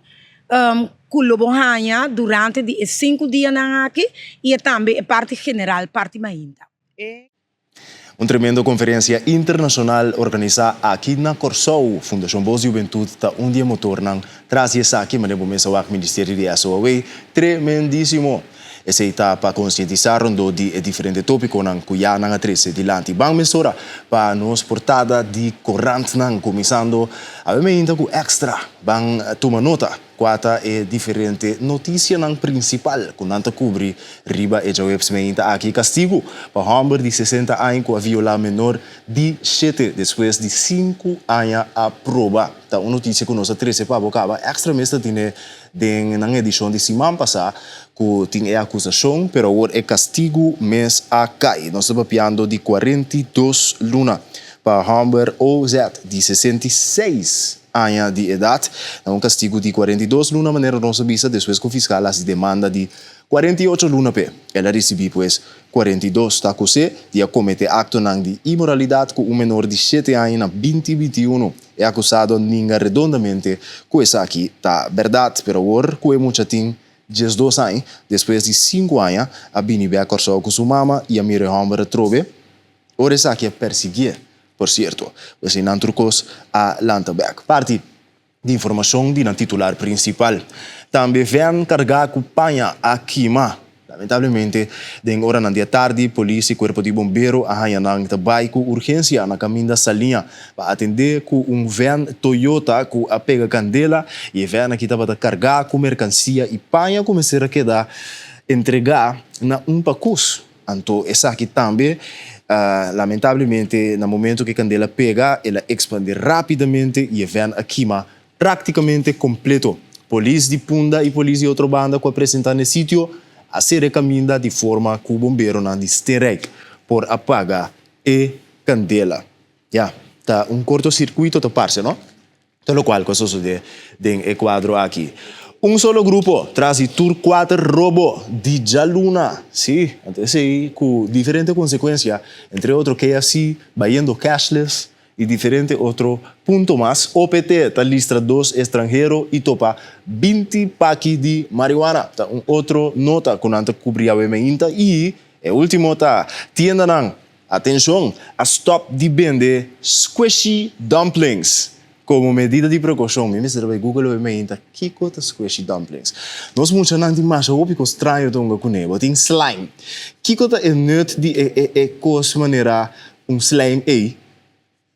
ku lo bo haña durante di e sinku dianan aki i e tambe e parti general, parti mainta. Un tremendo konferensia internashonal organisá aki na Kòrsou. Fundashon Bos di Hubentut ta un di e motornan tras di esaki, manera bo mes a wak Ministerio di SOAW. Tremendísimo! Esei ta pa konsientisá rondó di e diferente tópikonan ku ya nan a trese dilanti. Ban mesora pa nos portada di korantnan, kuminsando awe meinta ku Extra. Ban tuma nota kua ta e diferente notisianan prinsipal ku nan ta kubri riba e djaweps meinta aki. Kastigu pa hòmber di sesenta aña ku a violá menor di shete despues di sinku aña a proba. Ta un notisia ku nos a trese pa bo kaba. Extra mes ta tine den nan edishon di siman pasá ku tin e akusashon, pero awor e kastigu mes a kai. Nos ta papiando di 42 luna pa hòmber OZ di 66 aña di edat. Na un kastigu di 42 luna manera nos a bisa despues ku fiskal hasi demanda di 48 luna p'e. El a risibí pues 42. Ta akus'é di a kometé aktonan di imoralidat ku un menor di shete aña na 2021. E akusado a ninga redondamente ku esaki ta bèrdat, pero awor ku e mucha tin 12 aña, despues di sinku aña a bini bèk Kòrsou ku su mama i a mira e hòmber atrobe, ora esaki a persiguié, por sierto. Pues einan tur kos a lanta bèk. Parti di informashon di nan titular prinsipal. Tambe vèn kargá ku paña a kima. Lamentablemente, den oranan di atardi, polis i kuerpo di bombero a haña nan ta bai ku urgensia na kaminda Saliña pa atendé ku un vèn Toyota ku a pega kandela i e vèn aki tabata kargá ku merkansia i paña ku mester a keda entregá na un pakus. Anto esaki tambe, lamentablemente, na momento ku e kandela pega, el a ekspandé rápidamente i e vèn a kima práktikamente kompleto. Polis di Punda i polis di otro banda ku a presentá na e sitio a sera e kaminda di forma ku bomberonan di Steenrijk por a paga e kandela. Ya, ta un kortosirkuito ta parse, no? Ta lokual ku a sosodé den e kuadro aki. Un solo grupo tras di tur kuater robo di djaluna. Sí, anto esei ku diferente konsekuensia, entre otro KFC bayendo cashless i diferente otro punto mas. OPT ta listra dos estranhero i topa 20 paki di marihuana. Ta un otro nota ku nan ta kubri awe meinta. I e último ta tiendanan Atenshon! A stòp di bende squishy dumplings komo medida di prekoushon. Mi mester bai Google hopi mainta kiko ta squishy dumplings. Nos muchanan tin masha hopi kos straño ta hunga kuné. Bo tin slime. Kiko ta e nut di e e kos manera un slime ei?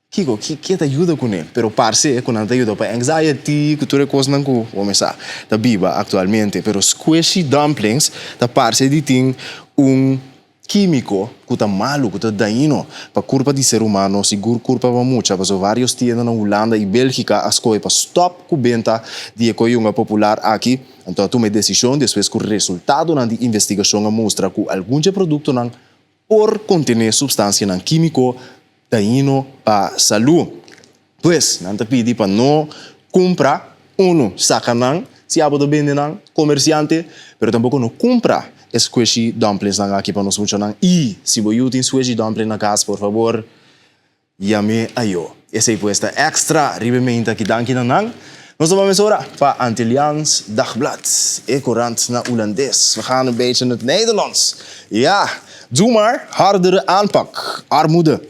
Kiko? Ki ke ta yuda kuné? Pero parse ku nan ta yuda pa anxiety, ku tur e kosnan ku bo mes sa ta biba aktualmente. Pero squishy dumplings ta parse di tin un kímiko ku ta malu, ku ta dañino pa kurpa di ser humano, sigur kurpa pa mucha. Pasobra vários tienda na Hulanda i Bélgika a skohe pa stòp ku benta di e koyunga popular aki. Anto a tuma e desishon despues ku resultadonan di investigashon a mustra ku algun dje produktonan por kontené supstansianan kímiko dañino pa salú. Pues, nan ta pidi pa no kumpra, unu, saka nan si abo ta bende nan, komersiante, pero tampoko no kumpra e squishy dumplingsnan aki pa nos muchanan. I si bo yu tin squishy dumpling na kas, por fabor, Yam'é ayó. Esei pues ta extra riba e meinta aki. Danki na nan. Nos ta bai mesora pa Antilliaans Dagblad, e korant na Hulandes. We gaan een beetje in het Nederlands. Ja, doe maar, hardere aanpak. Armoede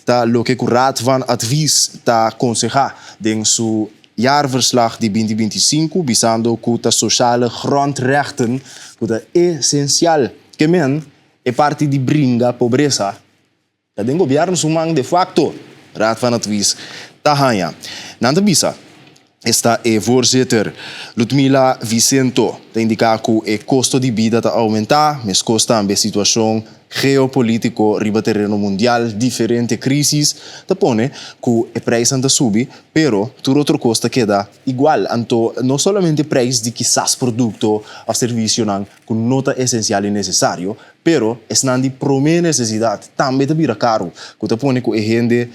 ta loke ku Raad van Advies ta konsehá den su jaarverslag di binti 25, bisando ku ta sociale grondrechten ku ta esensial. Ke men, e parti di bringa pobresa Ta den gobierno su man de facto, Raad van Advies ta haña. Nan ta bisa, esta e voorzitter Ludmila Vicento ta indica cu e costo di bida ta aumenta, mescos tambe situacion geopolitico riba tereno mundial, diferente crisis ta pone cu e prijsnan ta subi, pero tur otro cos ta keda igual. Anto no solamente prijs di kisas producto of servicionan ku no ta esensial i nesesario, pero esnan di promé nesesidat tambe ta bira karu, ku ta pone ku e hende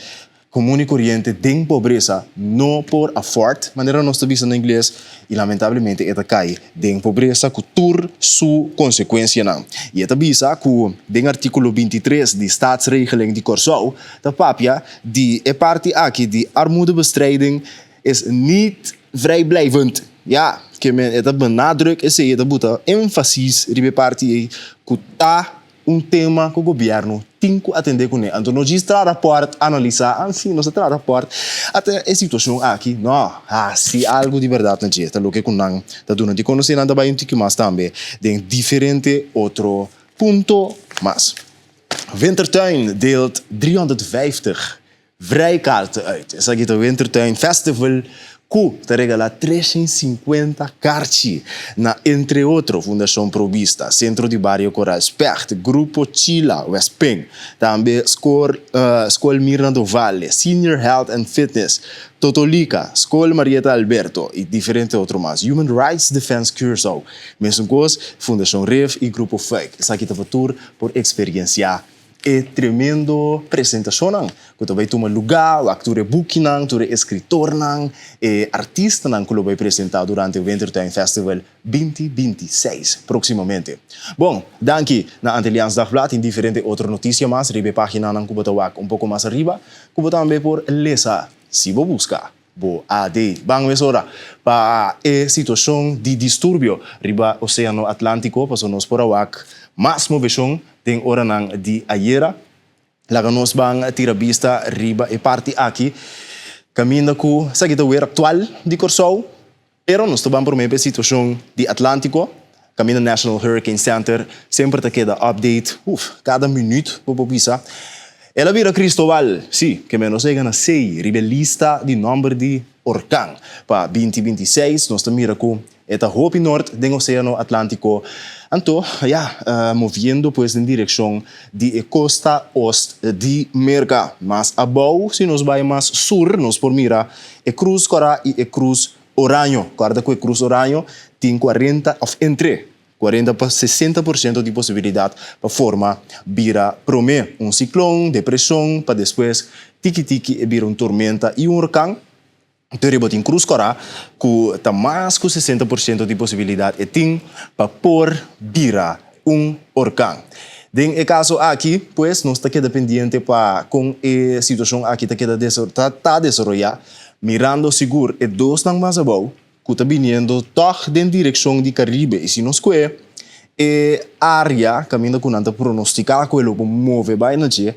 komun i koriente den pobresa no por afford, manera nos ta bisa na ingles, i lamentablemente e ta kai den pobresa ku tur su konsekuensianan. I e ta bisa ku den artíkulo 23 di Staatsregeling di Kòrsou ta papia di e parti aki di armoedebestrijding is niet vrijblijvend. Ya, ke men e ta benadruk esei, e ta buta énfasis riba e parti ei ku ta un tema ku gobièrnu tin ku atendé kuné. Anto no djis traha rapòrt, analisá, ah si, nos a traha rapòrt, ata e situashon aki. No, hasi algu di bèrdat na dje. Ta loke ku nan ta duna di konosé. Nan ta bai un tiki mas tambe den diferente otro punto mas. Wintertuin deelt 350 Vrijkaarten uit. Esaki ta Wintertuin Festival ku ta regalá 350 karchi na entre otro Fundashon Pro Bista, Sentro di Bario Koral Specht, Grupo Chila Westping, tambe Skor Skol Mirna do Valle, Senior Health and Fitness, Totolika, Skol Marieta Alberto i diferente otro mas. Human Rights Defense Curaçao, mesun kos Fundashon Rif i Grupo Fuik. Esaki ta pa tur por eksperiensiá E tremendo presentashonnan ku ta bai tuma lugá, wak tur e bukinan, tur e eskritornan, e artistanan ku lo bai presentá durante Wintertuin Festival 2026 próksimamente. Bon, danki na Antilliaans Dagblad. Tin diferente otro notisia mas riba e páginanan ku bo ta wak un poko mas ariba ku bo tambe por lesa si bo buska. bo AD. Ban mesora pa e situashon di disturbio riba Oséano Atlántiko, pasobra nos por a wak mas moveshon den oranan di ayera. Laga nos ban tira bista riba e parti aki kaminda ku esaki ta wer aktual di Kòrsou, pero nos ta ban promé pa e situashon di Atlántiko, kaminda National Hurricane Center semper ta keda update, uf, kada minüt bo por bisa. El a bira Cristobal, sí, ke menos a yega na sei riba e lista di nòmber di orkan pa 2026. Nos ta mira ku E ta hopi nort den Oséano Atlántiko, anto ya moviendo pues den direkshon di e kosta ost di Merka. Mas abou, si nos bai mas sur, nos por mira e Krus Kòrá i e Krus Oraño. Kòrda ku e Krus Oraño tin kuarenta òf entre kuarenta pa 60% di posibilidat pa forma bira promé un siklon, depreshon, pa despues tiki tiki e bira un tormenta i un orkan. Pero bo tin krus kòrá ku ta mas ku 60% di posibilidat e tin pa por bira un orkan. Den e kaso aki, pues, nos ta keda pendiente pa kon e situashon aki ta keda ta desaroyá, mirando sigur e dosnan mas abou ku ta biniendo tòg den direkshon di Karibe. I si nos kue e área kaminda ku nan ta pronostiká ku e lo por move bai na dje,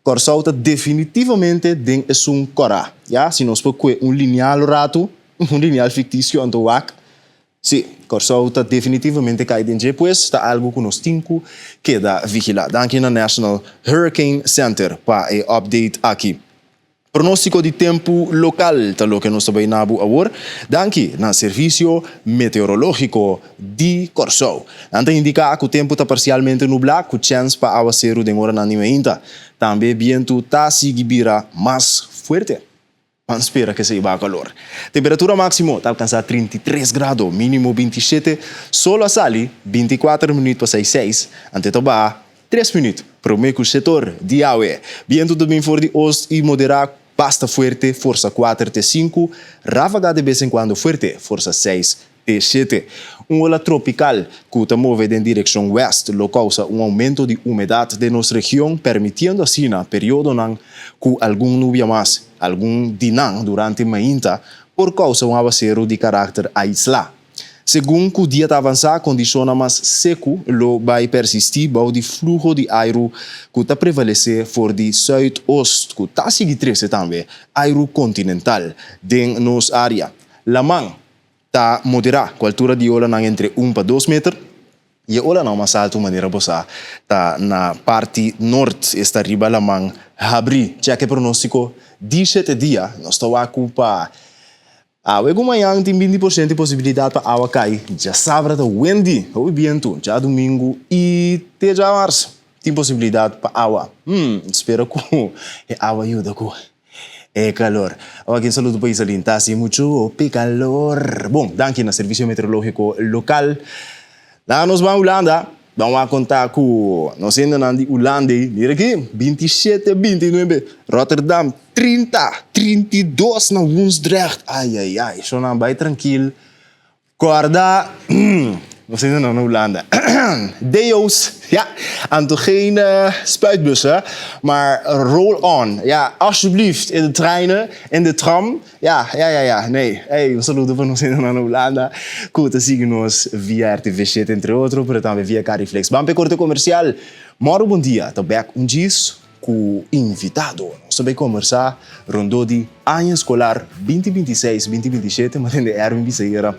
Kòrsou ta definitivamente den esun kòrá. Ya, si nos por kue un lineal ratu, un lineal fiktisio, anto wak, sí, Kòrsou ta definitivamente kai den dje, pues ta algu ku nos tin ku keda vigilá. Danki na National Hurricane Center pa e update aki. Pronóstiko di tempu lokal ta loke nos ta bai na bo awor, danki na Servisio Meteorológiko di Kòrsou. Nan ta indiká ku tempu ta parsialmente nublá ku chèns pa awaseru den oranan di mainta. Tambe bientu ta sigui bira mas fuerte. Ban spera ku esei baha kalor. Temperatura máksimo ta alkansá 33 grado, mínimo 27. Sol a sali 24 minüt pa seis seis, ante ta baha Tres minüt promé ku setor di awe. Bientu ta bin for di ost i moderá basta fuerte, forsa kuater te sinku, ráfaga de bes en kuando fuerte, forsa seis te shete. Un ola tropikal ku ta move den direkshon wèst lo kousa un oumento di umedat den nos region, permitiendo asina periodonan ku algun nubia mas, algun di nan durante mainta, por kousa un awaseru di karakter aislá. Segun ku dia ta avansá, kondishonnan mas seku lo bai persistí bou di fluho di airu ku ta prevalesé for di sùit-ost ku ta sigui trese tambe airu kontinental den nos área. Laman ta moderá ku altura di olanan entre un pa dos meter i e olanan mas altu manera bo sa ta na parti nort, esta riba laman habrí. Chèk e pronóstiko di shete dia. Nos ta wak ku pa Awe ku mañan tin 20% di posibilidat pa awa kai. Djasabra ta windy, hopi bientu. Djadumingu i te djamars tin posibilidat pa awa. Hmm, spera ku e awa yuda ku e kalor. Awa aki un saludo pa Isalin, ta hasi muchu hopi kalor. Bon, danki na Servisio Meteorológiko Lokal. Laga nos ban Hulanda. Ban wak konta ku nos hendenan di Hulanda ei. Mira aki, 27, 29, Rotterdam, 30, 32 na Woensdrecht. Ai, ai, ai, shownan bai trankil. Kòrda, nos hendenan na Hulanda. Deo's, ja, anto geen spuitbussen, maar roll on. Ja, alsjeblieft, in de treinen, in de tram. Ja, ja, ja, ja, nee. Ey, un saludo pa nos hendenan na Hulanda ku ta sigui nos via RTV shete entre otro, pero tambe via Cariflex. Ban p'e korte komersial. Mòru bon dia, ta bèk un djis ku invitado. Nos ta bai kombersá rondó di aña eskolar binti 26, binti 27, ma tende Erwin bisa yera.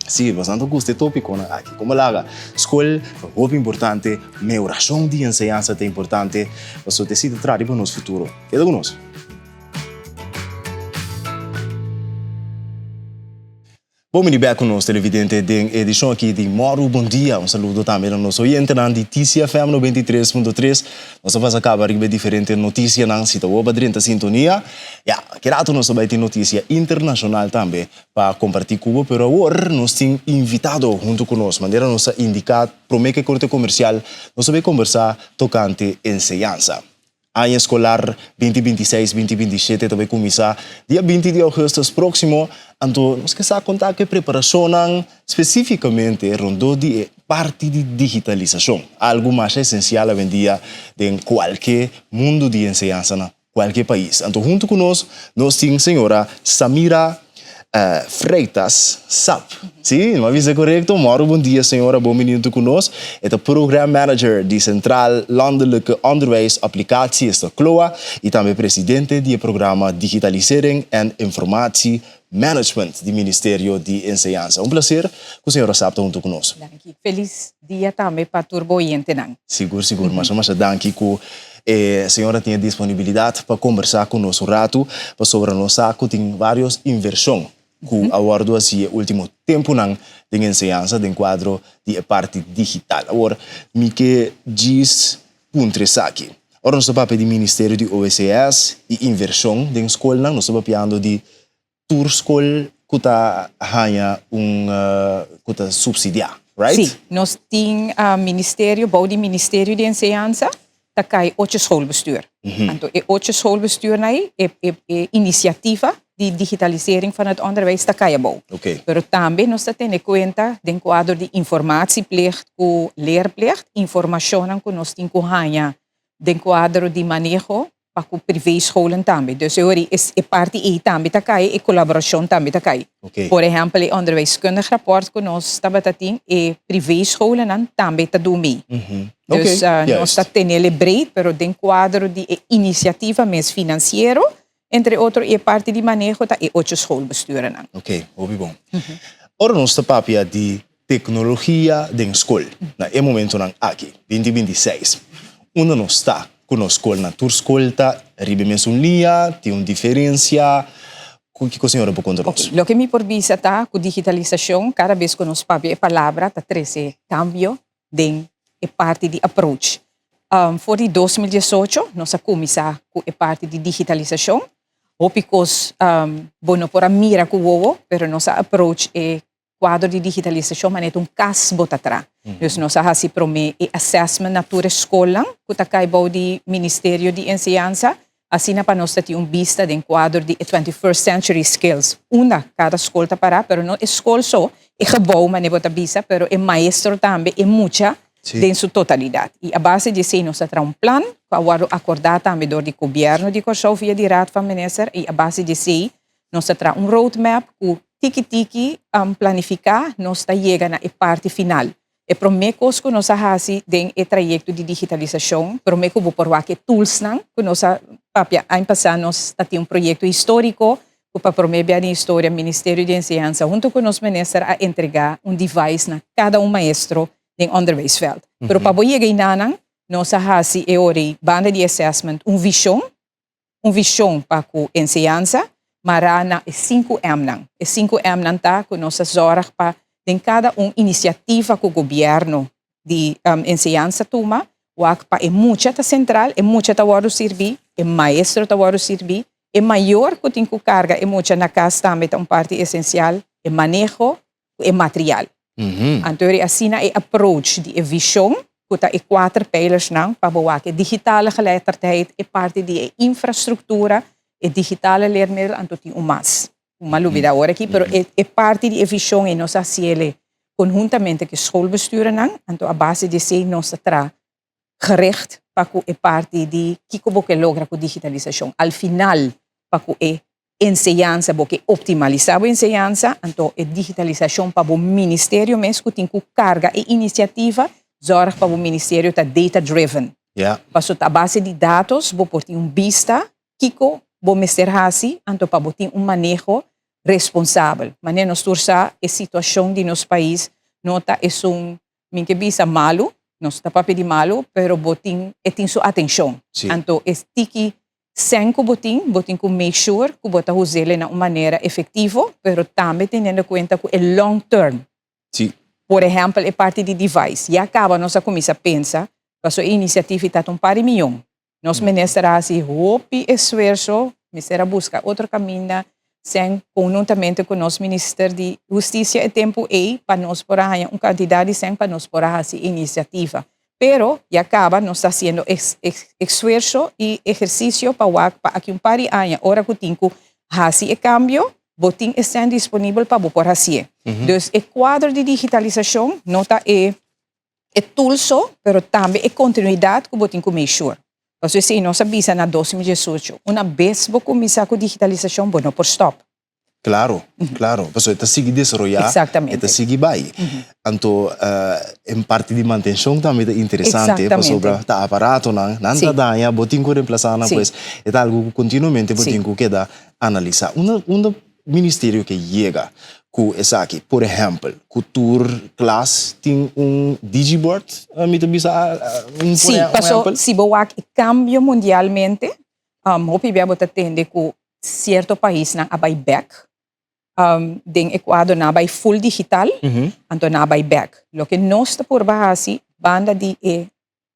Sí, bastante ta gusta e tópikonan aki. Komo laga, skol ta hopi importante, mehorashon di enseñansa ta importante, pasobra ta esei ta traha riba nos futuro. Keda ku nos. Bon bini bek ku nos televidente den e edishon aki di Mòru Bon Dia. Un saludo tambe na nos oyentenan di TCFM 93.3. Nos a pasa kaba riba e diferente notisianan. Si ta bo pa drenta sintonia, ya, ki rato nos ta bai tin notisia internashonal tambe pa kompartí ku bo. Pero awor nos tin invitado huntu ku nos. Manera nos a indiká promé ku e korte komersial, nos ta bai kombersá tokante enseñansa. Aña eskolar binti 26, binti 27 ta bai kuminsá dia 20 di ougùstùs próksimo, anto nos ke sa kon ta ku e preparashonnan spesífikamente rondó di e parti di digitalisashon, algu masha esensial awendia den kualke mundu di enseñansa. kualke pais. Anto huntu ku nos, nos tin señora Samira Freitas Sap. Si, mi a bisa korekto? Mòru bon dia señora, bon bini huntu ku nos. E ta Program Manager di Centraal Landelijke Onderwijs Applicatie, esta CLOA, i tambe presidente di e programa Digitalisering en Informatie Management di Ministerio di Enseñansa. Un placer cu señora Saab ta hunto cu nos. Danki. Feliz dia tambe pa tur bo oyentenan. Sigur, sigur. Masha, masha danki cu e señora tin e disponibilidad pa combersa cu nos un ratu, pasobra nos sa cu tin varios inversion cu a wordo haci e ultimo temponan den enseñansa den cuadro di e parti digital. Awor, mi ke djis puntra esaki. Ora nos ta papia di Ministerio di OECS y inversion den scolnan, nos ta papiando di tur scol cu ta haña un cu ta subsidia, right? Sí, nos tin ministerio, bou di Ministerio di Enseñansa ta cay ocho schoolbestuur. Anto e ocho schoolbestuurnan ey, e e iniciativa di digitalisering van het onderwijs ta cay abou. Pero tambe nos ta tene cuenta den cuadro di informatieplicht cu leerplicht, informacionnan cu nos tin cu haña den cuadro di maneho pa cu privéscholen tambe. Dus e ora e parti ey tambe ta cay, e colaboracion tambe ta cay. Por ehempel e onderwijskundig rapport cu nos tabata tin, e privéscholennan tambe ta dun mee. Dus nos ta tenele breed, pero den cuadro di e iniciativa mes financiero, entre otro e parti di maneho ta e ocho schoolbesturennan. Ok, hopi bon. Ora nos ta papia di teknologia den skol na e momentonan aki, binti 26, unda nos ta ku nos skolnan? Tur skol ta riba e mesun liña? Tin un diferensia? Kiko señora por konta nos? Ok, loke mi por bisa ta ku digitalisashon kada bes ku nos papia e palabra ta trese kambio den e parti di approach. For di 2018 nos a kuminsá ku e parti di digitalisashon. Hopi kos bo no por a mira ku wowo, pero nos a approach e kuadro di digitalisashon manera ta un kas bo ta traha. Dus nos a hasi promé e assessment na tur e skolnan ku ta kai bou di Ministerio di Enseñansa Asina pa nos ta tin un bista den kuadro di e twenty first century skills, unda kada skol ta pará, pero no e skol so, e gebou manera bo ta bisa, pero e maestro tambe, e mucha den su totalidat. I a base di esei nos ta traha un plan ku a wòrdu akordá tambe dor di gobièrnu di Kòrsou via di Raad van Minister i a base di esei nos ta traha un roadmap ku tiki tiki planifiká nos ta yega na e parti final. E promé kos ku nos a hasi den e trayekto di digitalisashon, promé ku bo por wak e toolsnan ku nos a papia aña pasá nos ta tin un proyekto históriko ku pa promé bia den historia Ministerio di Enseñansa huntu ku nos minister a entregá un device na kada un maestro den onderwijsveld. Pero pa bo yega einanan nos a hasi e ora ei banda di assessment un vishon un vision pa cu enseñansa mará na e sinku Mnan. E sinku Mnan ta cu nos ta zorg pa den cada un iniciativa cu gobierno di enseñansa tuma, wak pa e mucha ta central, e mucha ta wordo sirbi, e maestro ta wordo sirbi, e mayor cu tin cu carga e mucha na cas tambe ta un parti esencial, e maneho ku e material. Anto eri asina e approach di e vision ku ta e kuater pijlersnan pa bo wak e digitale geletterdheid, e parti di e infrastruktura, e digitale leermiddel, anto tin un mas. Un mas lubida awor aki, pero e e parti di e vision ei nos a hasiel konhuntamente ku e schoolbesturennan, anto a base di esei nos ta traha gericht pa ku e parti di kiko bo ke logra ku digitalisashon. Al final pa ku e enseñansa, bo ke optimalisá bo enseñansa, anto e digitalisashon pa bo ministerio mes ku tin ku karga e inisiativa, zòrg pa bo ministerio ta data driven. Pasobra ta a base di datos bo por tin un bista kiko bo mester hasi, anto pa bo tin un maneho responsabel. Manera nos tur sa e situashon di nos pais no ta esun Mi ke bisa malu, nos ta papia di malu, pero bo tin, e tin su atencion. Sí. Anto e tiki sen ku bo tin, bo tin ku make sure ku bo ta us'el na un manera efectivo, pero tambe teniendo cuenta ku e long term. Sí. Por ehempel e parti di device, ya caba nos a cuminsa pensa, paso e iniciativa ta un par di miyon. Nos minister a hasi hopi esfuerso, mester a buska otro kaminda sèn konhuntamente ku nos minister di hustisia e tempu ei pa nos por a haña un kantidat di sèn pa nos por a hasi inisiativa. Pero ya kaba nos ta hasiendo esfuerso i ehersisio pa wak pa aki un par di aña ora ku tin ku hasi e kambio bo tin e sèn disponibel pa bo por hasié. Dus e kuadro di digitalisashon no ta e e tool so, pero tambe e continuidad cu bo tin cu make sure. Pasobra esei nos a bisa na 2018, una bes bo kuminsá ku digitalisashon bo no por stòp. Claro, claro. Pasobra e ta sigui desaroyá, e ta sigui bai. Anto en parti di mantenshon tambe ta interesante pasobra ta aparatonan, nan ta daña, bo tin ku remplasá nan, pues e ta algu ku kontinuamente bo tin ku keda analisá. Unda unda ministerio ke yega ku esaki? Por ehèmpel, ku tur klas tin un digiboard, mi ta bisa un Sí, paso si bo wak e kambio mundialmente, hopi bia bo ta tende ku sierto paisnan a bai bek, den e kuadro nan a bai full digital, anto nan a bai bek. Loke nos ta purba hasi banda di e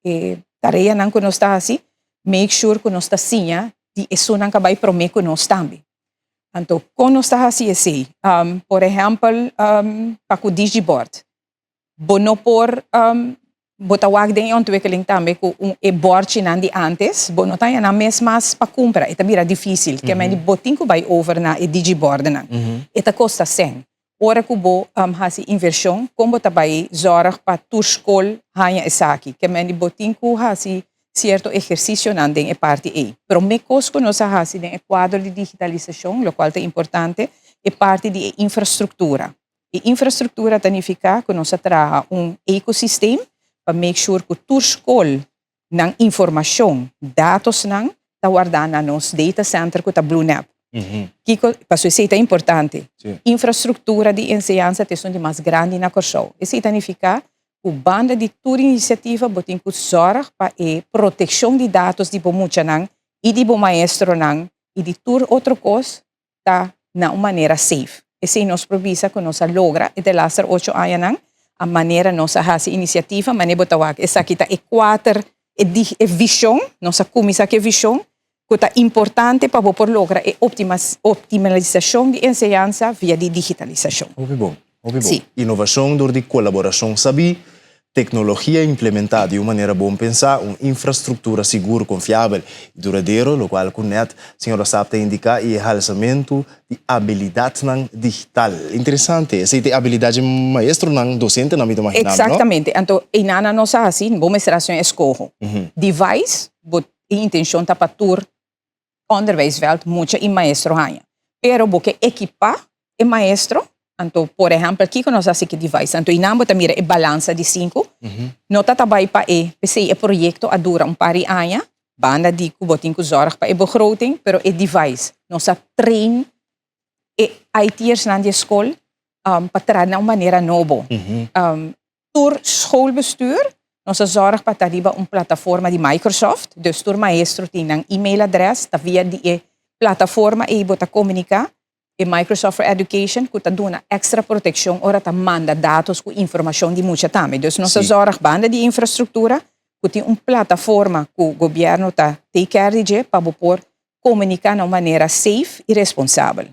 e tareanan ku nos ta hasi, make sure ku nos ta siña di esunnan ku a bai promé ku nos tambe. Anto kon nos ta hasi esei? Por ehèmpel pa ku digibord. Bo no por, bo ta wak den e ontwikkeling tambe ku un e bòrchinan di ántes, bo no ta haña nan mes mas pa kumpra, e ta bira difísil. Ke men di bo tin ku bai over na e digibòrdenan. E ta kosta sèn. Ora ku bo hasi invershon, kon bo ta bai zòrg pa tur skol haña esaki? Ke men di bo tin ku hasi sierto ehersisionan den e parti ei. Promé kos ku nos a hasi den e kuadro di digitalisashon, lokual ta importante, e parti di e infrastruktura. E infrastruktura ta nifiká ku nos a traha un ecosystem pa make sure ku tur skol nan informashon, datosnan, ta wardá na nos data center ku ta Blue-Nap. Kiko, pasobra esei ta importante. Infrastruktura di enseñansa ta esun di mas grandi na Kòrsou. Esei ta nifiká ku banda di tur inisiativa bo tin ku zòrg pa e protekshon di datos di bo muchanan i di bo maestronan i di tur otro kos ta na un manera safe. Esei nos por bisa ku nos a logra e delaster ocho añanan, a manera nos a hasi inisiativa, manera bo ta wak esaki ta e kuater e di e vishon, nos a kuminsá ku e vishon ku ta importante pa bo por logra e optimalisashon di enseñansa via di digitalisashon. Hopi bon, hopi bon. Inovashon dor di kolaborashon sabí Teknologia implementá di un manera bon pensá, un infrastruktura sigur, konfiabel i duradero, lokual ku nèt señora Saab ta indiká i e halsamentu di abilidatnan digital. Interesante, esei ta e abilidat dje maestronan, dosentenan mi ta imaginá mi, no? Eksaktamente. Anto einan nos a hasi, bo mester hasi un eskoho. Device, bo e intenshon ta pa tur onderwijsveld mucha i maestro haña. Pero bo ke ekipá e maestro, anto por ehèmpel kiko nos hasi ku e device? Anto einan bo ta mira e balansa di sinku, no ta ta bai pa e, p'esei e proyekto a dura un par di aña, banda di ku bo tin ku zòrg pa e begroting, pero e device, nos a train e IT'ersnan di e skol pa traha na un manera nobo. Tur schoolbestuur, nos a zorg pa ta riba un plataforma di Microsoft, dus tur maestro tin nan e-mailadres, ta via di e plataforma ei bo ta komuniká, e Microsoft for Education ku ta duna èkstra protekshon ora ta manda datos ku informashon di mucha tambe. Dus nos a zorg banda di infrastruktura ku tin un plataforma ku gobièrnu ta take care di dje pa bo por komuniká na un manera safe i responsabel.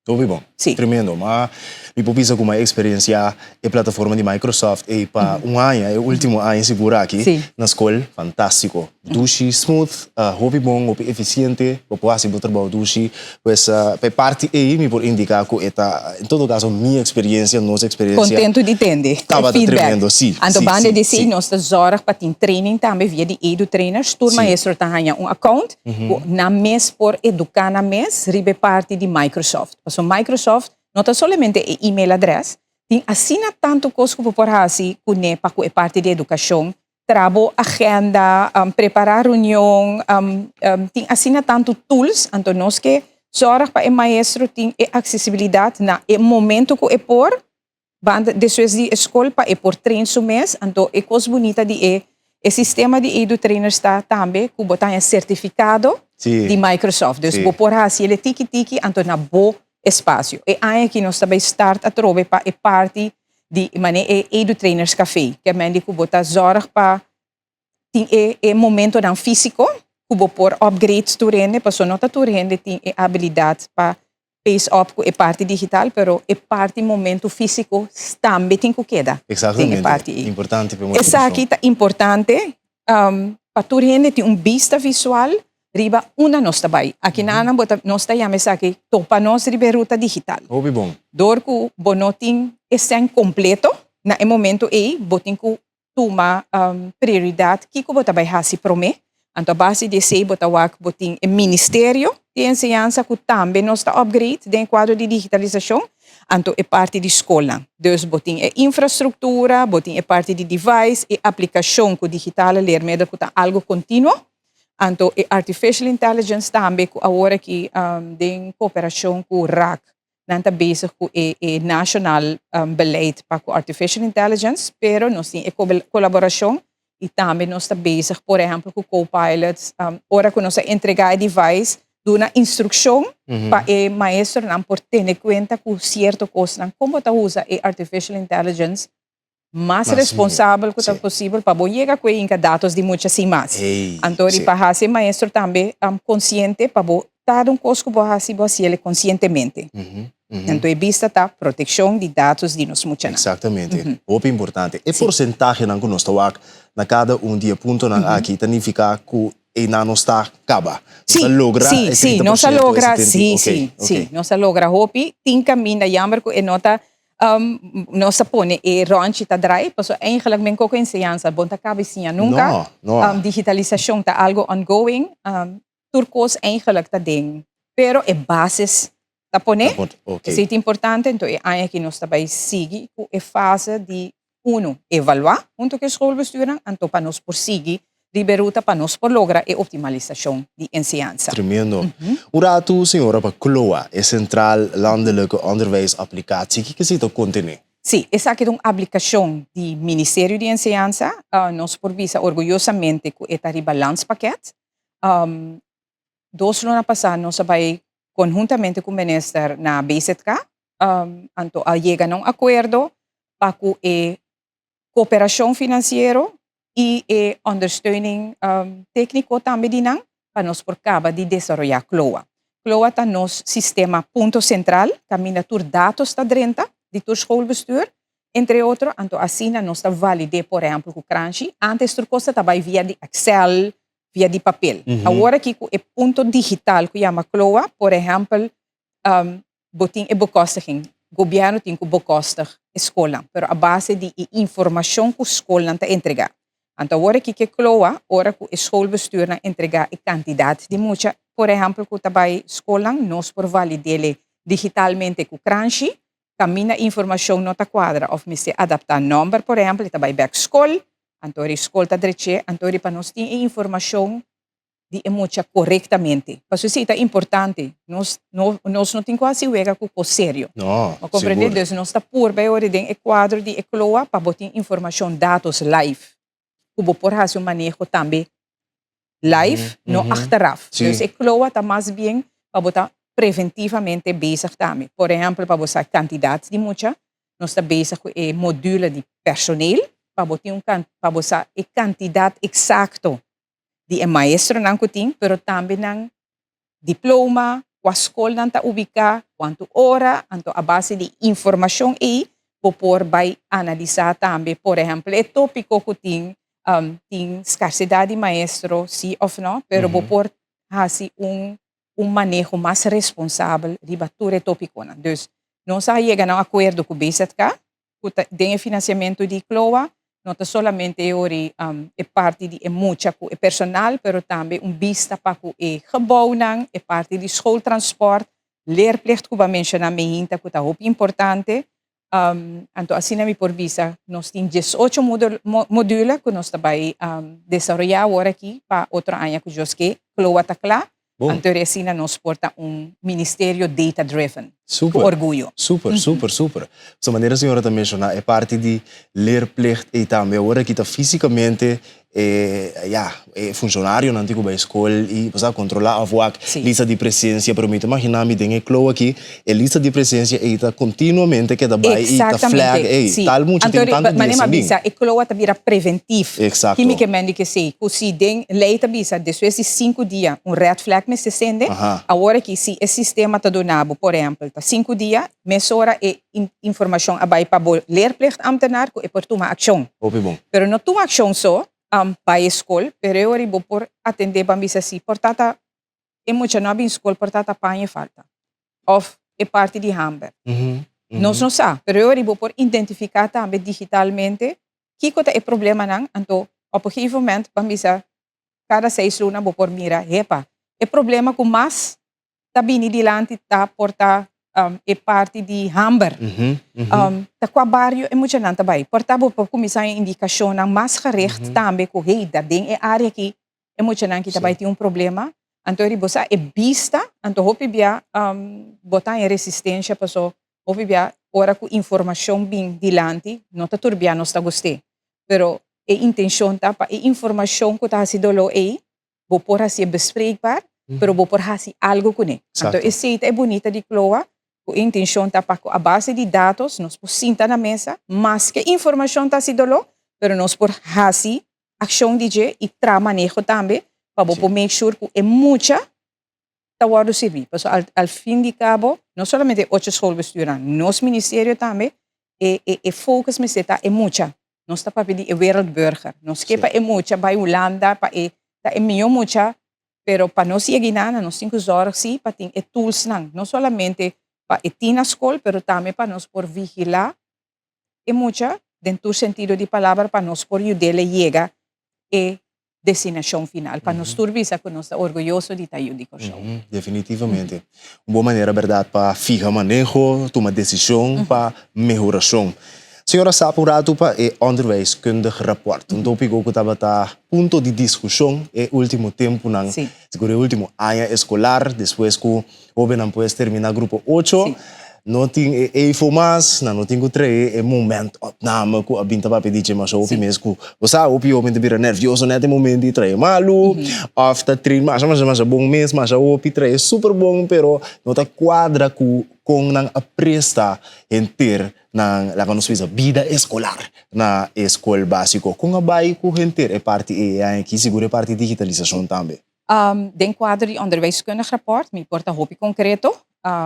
Hopi bon. Sí. Tremendo. Ma mi por bisa ku mi a eksperensiá e plataforma di Microsoft ei pa un aña, e último aña sigur aki Sí. na skol. Fantástiko. Dushi, smooth, hopi bon, hopi efisiente. Bo por hasi bo trabou dushi. Pues pa e parti ei mi por indiká ku e ta, en todo kaso mi eksperensia, nos eksperensia. Kontentu di tende e Tabata feedback. tremendo, sí, Anto sí, banda sí, di esei sí. nos ta zòrg pa tin training tambe via di EduTrainers. Tur maestro ta haña un account. Ku nan mes por eduká nan mes riba e parti di Microsoft. Pasobra Microsoft no ta solamente e email adrès, tin asina tantu kos ku bo por hasi kuné pa ku e parti di edukashon, traha bo agenda, prepará reunion, tin asina tantu tools, anto nos ke sòrg pa e maestro tin e aksesibilidat na e momento ku e por Banda despues di e skol pa e por train su mes, anto e kos bunita di e e sistema di Edu Trainers ta tambe ku bo ta haña sertifikado di Microsoft. Dus bo por hasi el e tiki tiki anto na bo espasio. E aña aki nos ta bai start atrobe pa e parti di manera e Edu Trainers Café, ke men di ku bo ta zòrg pa tin e e momentonan físiko ku bo por upgrade tur hende, pasobra no ta tur hende tin e abilidat pa pace up ku e parti digital, pero e parti momento físiko tambe tin ku keda den e parti ei. Importante pa e Esaki ta importante pa tur hende tin un bista visual riba unda nos ta bai. Aki nan bo ta nos ta yama esaki topa nos riba e ruta digital. Hopi bon. Dor ku bo no tin e sèn kompleto na e momento ei bo tin ku tuma prioridat kiko bo ta bai hasi promé. Anto a base di esei bo ta wak bo tin e Ministerio di Enseñansa ku tambe nos ta upgrade den e kuadro di digitalisashon, anto e parti di skolnan. Dus bo tin e infrastruktura, bo tin e parti di device, e aplikashon ku digitale leermiddel ku ta algu kontinuo, anto e artificial intelligence tambe ku awor aki den kooperashon ku rak Nan ta bezig ku e e national beleid pa ku artificial intelligence, pero nos tin e kolaborashon i tambe nos ta bezig por ehèmpel ku co-pilots ora ku nos a entregá e device duna instrukshon pa e maestronan por tene kuenta ku sierto kosnan kon bo ta usa e artificial intelligence mas responsabel ku ta posibel pa bo yega ku e inka datos di mucha sin mas. Anto di pa hasi e maestro tambe konsiente pa bo ta un kos ku bo hasi bo hasi el konsientemente. Anto e bista ta protekshon di datos di nos muchanan. Eksaktamente. Hopi importante. E porsentahenan ku nos ta wak na kada un di e puntonan aki ta nifiká ku einan nos ta kaba. Nos a logra e 30 por siento, e 70, Si, si, si. Nos a logra hopi. Tin kaminda yamber ku e no ta Nos ta pone e ròntji ta drai, pasobra eigenlijk men koko enseñansa bon ta kaba i siña nunka. No, no. Digitalisashon ta algo ongoing, tur kos eigenlijk ta den, pero e basis ta pone, esei ta importante, enton e aña aki nos ta bai sigui ku e fase di Unu, evaluá huntu ku e schoolbestuurnan, anto pa nos por sigui riba e ruta pa nos por logra e optimalisashon di enseñansa. Tremendo. Un ratu, señora, pa CLOA, e Centraal Landelijke Onderwijs Applicatie, kiko esei ta kontené? Sí, esaki ta un aplikashon di Ministerio di Enseñansa. Nos por bisa orguyosamente ku e ta riba landspakket. Dos luna pasá nos a bai konhuntamente ku minister na BZK, anto a yega na un akuerdo pa ku e koperashon finansiero i e ondersteuning tékniko tambe di nan pa nos por kaba di desaroyá CLOA. CLOA ta nos sistema punto sentral kaminda tur datos ta drenta di tur schoolbestuur, entre otro, anto asina nos ta valid'é por ehèmpel ku Kranshi. Ántes tur kos ta bai via di Excel, via di papel. Awor aki ku e punto digital ku yama CLOA, por ehèmpel, bo tin e bekostiging, gobièrnu tin ku bekostig e skolnan, pero a base di e informashon ku skolnan ta entregá. Anto awor aki ku e CLOA, ora ku e schoolbestuurnan entregá e kantidat di mucha, por ehèmpel, ku ta bai skolnan, nos por valid'é digitalmente ku Kranshi, kaminda informashon no ta kuadra òf mester adaptá nòmber, por ehèmpel, e ta bai bèk skol, anto ora e skol ta drech'é, anto ora pa nos tin e informashon di e mucha korektamente. Pasobra esei ta importante. Nos no nos no tin ku hasi wega ku kos serio. No, Bo komprendé? sigur. Dus nos ta purba e ora den e kuadro di e kloa pa bo tin informashon, datos live, ku bo por hasi un maneho tambe live, no achteraf. Dus e kloa ta mas bien pa bo ta preventivamente bezig tambe. Por ehempel, pa bo sa kantidat di mucha, nos ta bezig ku e module di personeel, pa bo tin un pa bo sa e kantidat eksakto di e maestronan ku tin, pero tambe nan diploma, kua skol nan ta ubiká, kuantu ora, anto a base di informashon ei bo por bai analisá tambe, por ehèmpel, e tópiko ku tin, tin skarsedat di maestro, sí òf nò, pero bo por hasi un un maneho mas responsabel riba tur e tópikonan. Dus, nos a yega na un akuerdo ku BZK, ku ta den e finansiamentu di CLOA, no ta solamente e ori e parti di e mucha ku e personal, pero tambe un bista pa ku e gebouwnan, e parti di schooltransport, leerplicht ku bo a menshoná meinta ku ta hopi importante. Anto asina mi por bisa nos tin diesocho module ku nos ta bai desaroyá awor aki pa otro aña ku Dios ke CLOA ta kla. Anto asina nos por ta un ministerio data driven. Super. Ku orguyo. Super, super, super. So manera señora ta menshoná e parti di leerplicht ei tambe awor aki ta físikamente e ya e funshonarionan tin ku bai skol i bo sa kontrolá òf wak lista di presensia pero mi ta imaginá mi den e klo aki e lista di presensia ei ta kontinuamente keda bai i ta flag ei tal mucha tin tantu dia sin bin. Manera mi a bisa e kloa ta bira preventif. Exacto. Ki mi ke men di kesei ku si den lei ta bisa despues di sinku dia un red flag mester sende awor aki si e sistema ta duna bo por ehèmpel ta sinku dia mesora e informashon a bai pa bo leerplichtambtenaar ku e por tuma akshon. Hopi bon. Pero no tuma akshon so bai e skol, pero e ora bo por atendé ban bisa si por ta ta e mucha no a bin skol por ta ta paña e falta òf e parti di hamber. Nos no sa, pero e ora bo por identifiká tambe digitalmente kiko ta e problemanan, anto op een gegeven moment ban bisa. Kada seis luna bo por mira, hepa, e problema ku mas ta bini dilanti ta por ta e parti di hamber. Ta kua bario e muchanan ta bai? Por ta bo por kuminsá e indikashonnan mas gericht tambe ku, hey, ta den e área aki e muchanan ki ta bai tin un problema. Anto riba bo sa e bista, anto hopi bia bo ta haña resistensha paso hopi bia ora ku informashon bin dilanti no ta tur bia nos ta gust'é. Pero e intencion ta pa e informacion cu ta haci dolor ey, bo por hacié bespreekbaar, pero bo por haci algo cune. Anto esey ta e bunita di CLOA, cu e intencion ta pa cu a base di datos nos por sinta na mesa, maske informacion ta haci dolor, pero nos por haci accion di dje y traha maneho tambe pa bo por make sure cu e mucha ta wordo sirbi. Pasobra al al fin di cabo, no solamente e ocho schoolbestuurnan, nos ministerio tambe, e e e focus mester ta e mucha. Nos ta papia di e wereldburger. Nos ke pa e mucha bai Hulanda, pa e ta e mihó mucha, pero pa nos yega einan nos tin ku zòrg sí pa tin e toolsnan, no solamente pa e tin na skol, pero tambe pa nos por vigilá e mucha den tur sentido di palabra pa nos por yud'é yega e destinashon final, pa nos tur bisa ku nos ta orguyoso di ta yu di Kòrsou. Definitivamente. Un bon manera bèrdat pa fiha maneho, tuma desishon pa mehorashon. Señora Saap un ratu pa e onderwijskundig rapport, un tópiko ku tabata punto di diskushon e último tempunan, sigur e último aña eskolar, despues ku Hobennan pues termina grupo ocho, no tin e eifo mas, nan no tin ku trae e momentopname ku a bin ta papia di dje masha hopi mes ku bo sa hopi hoben ta bira nervioso net e momento di trae malu òf ta train masha masha masha bon mes masha hopi trae super bon pero no ta kuadra ku kon nan a presta henter nan laga nos bisa bida eskolar na e skol básiko. Kon a bai ku henter e parti ei e aña aki sigur e parti digitalisashon tambe? Den kuadro di onderwijskundig rapport mi por ta hopi konkreto.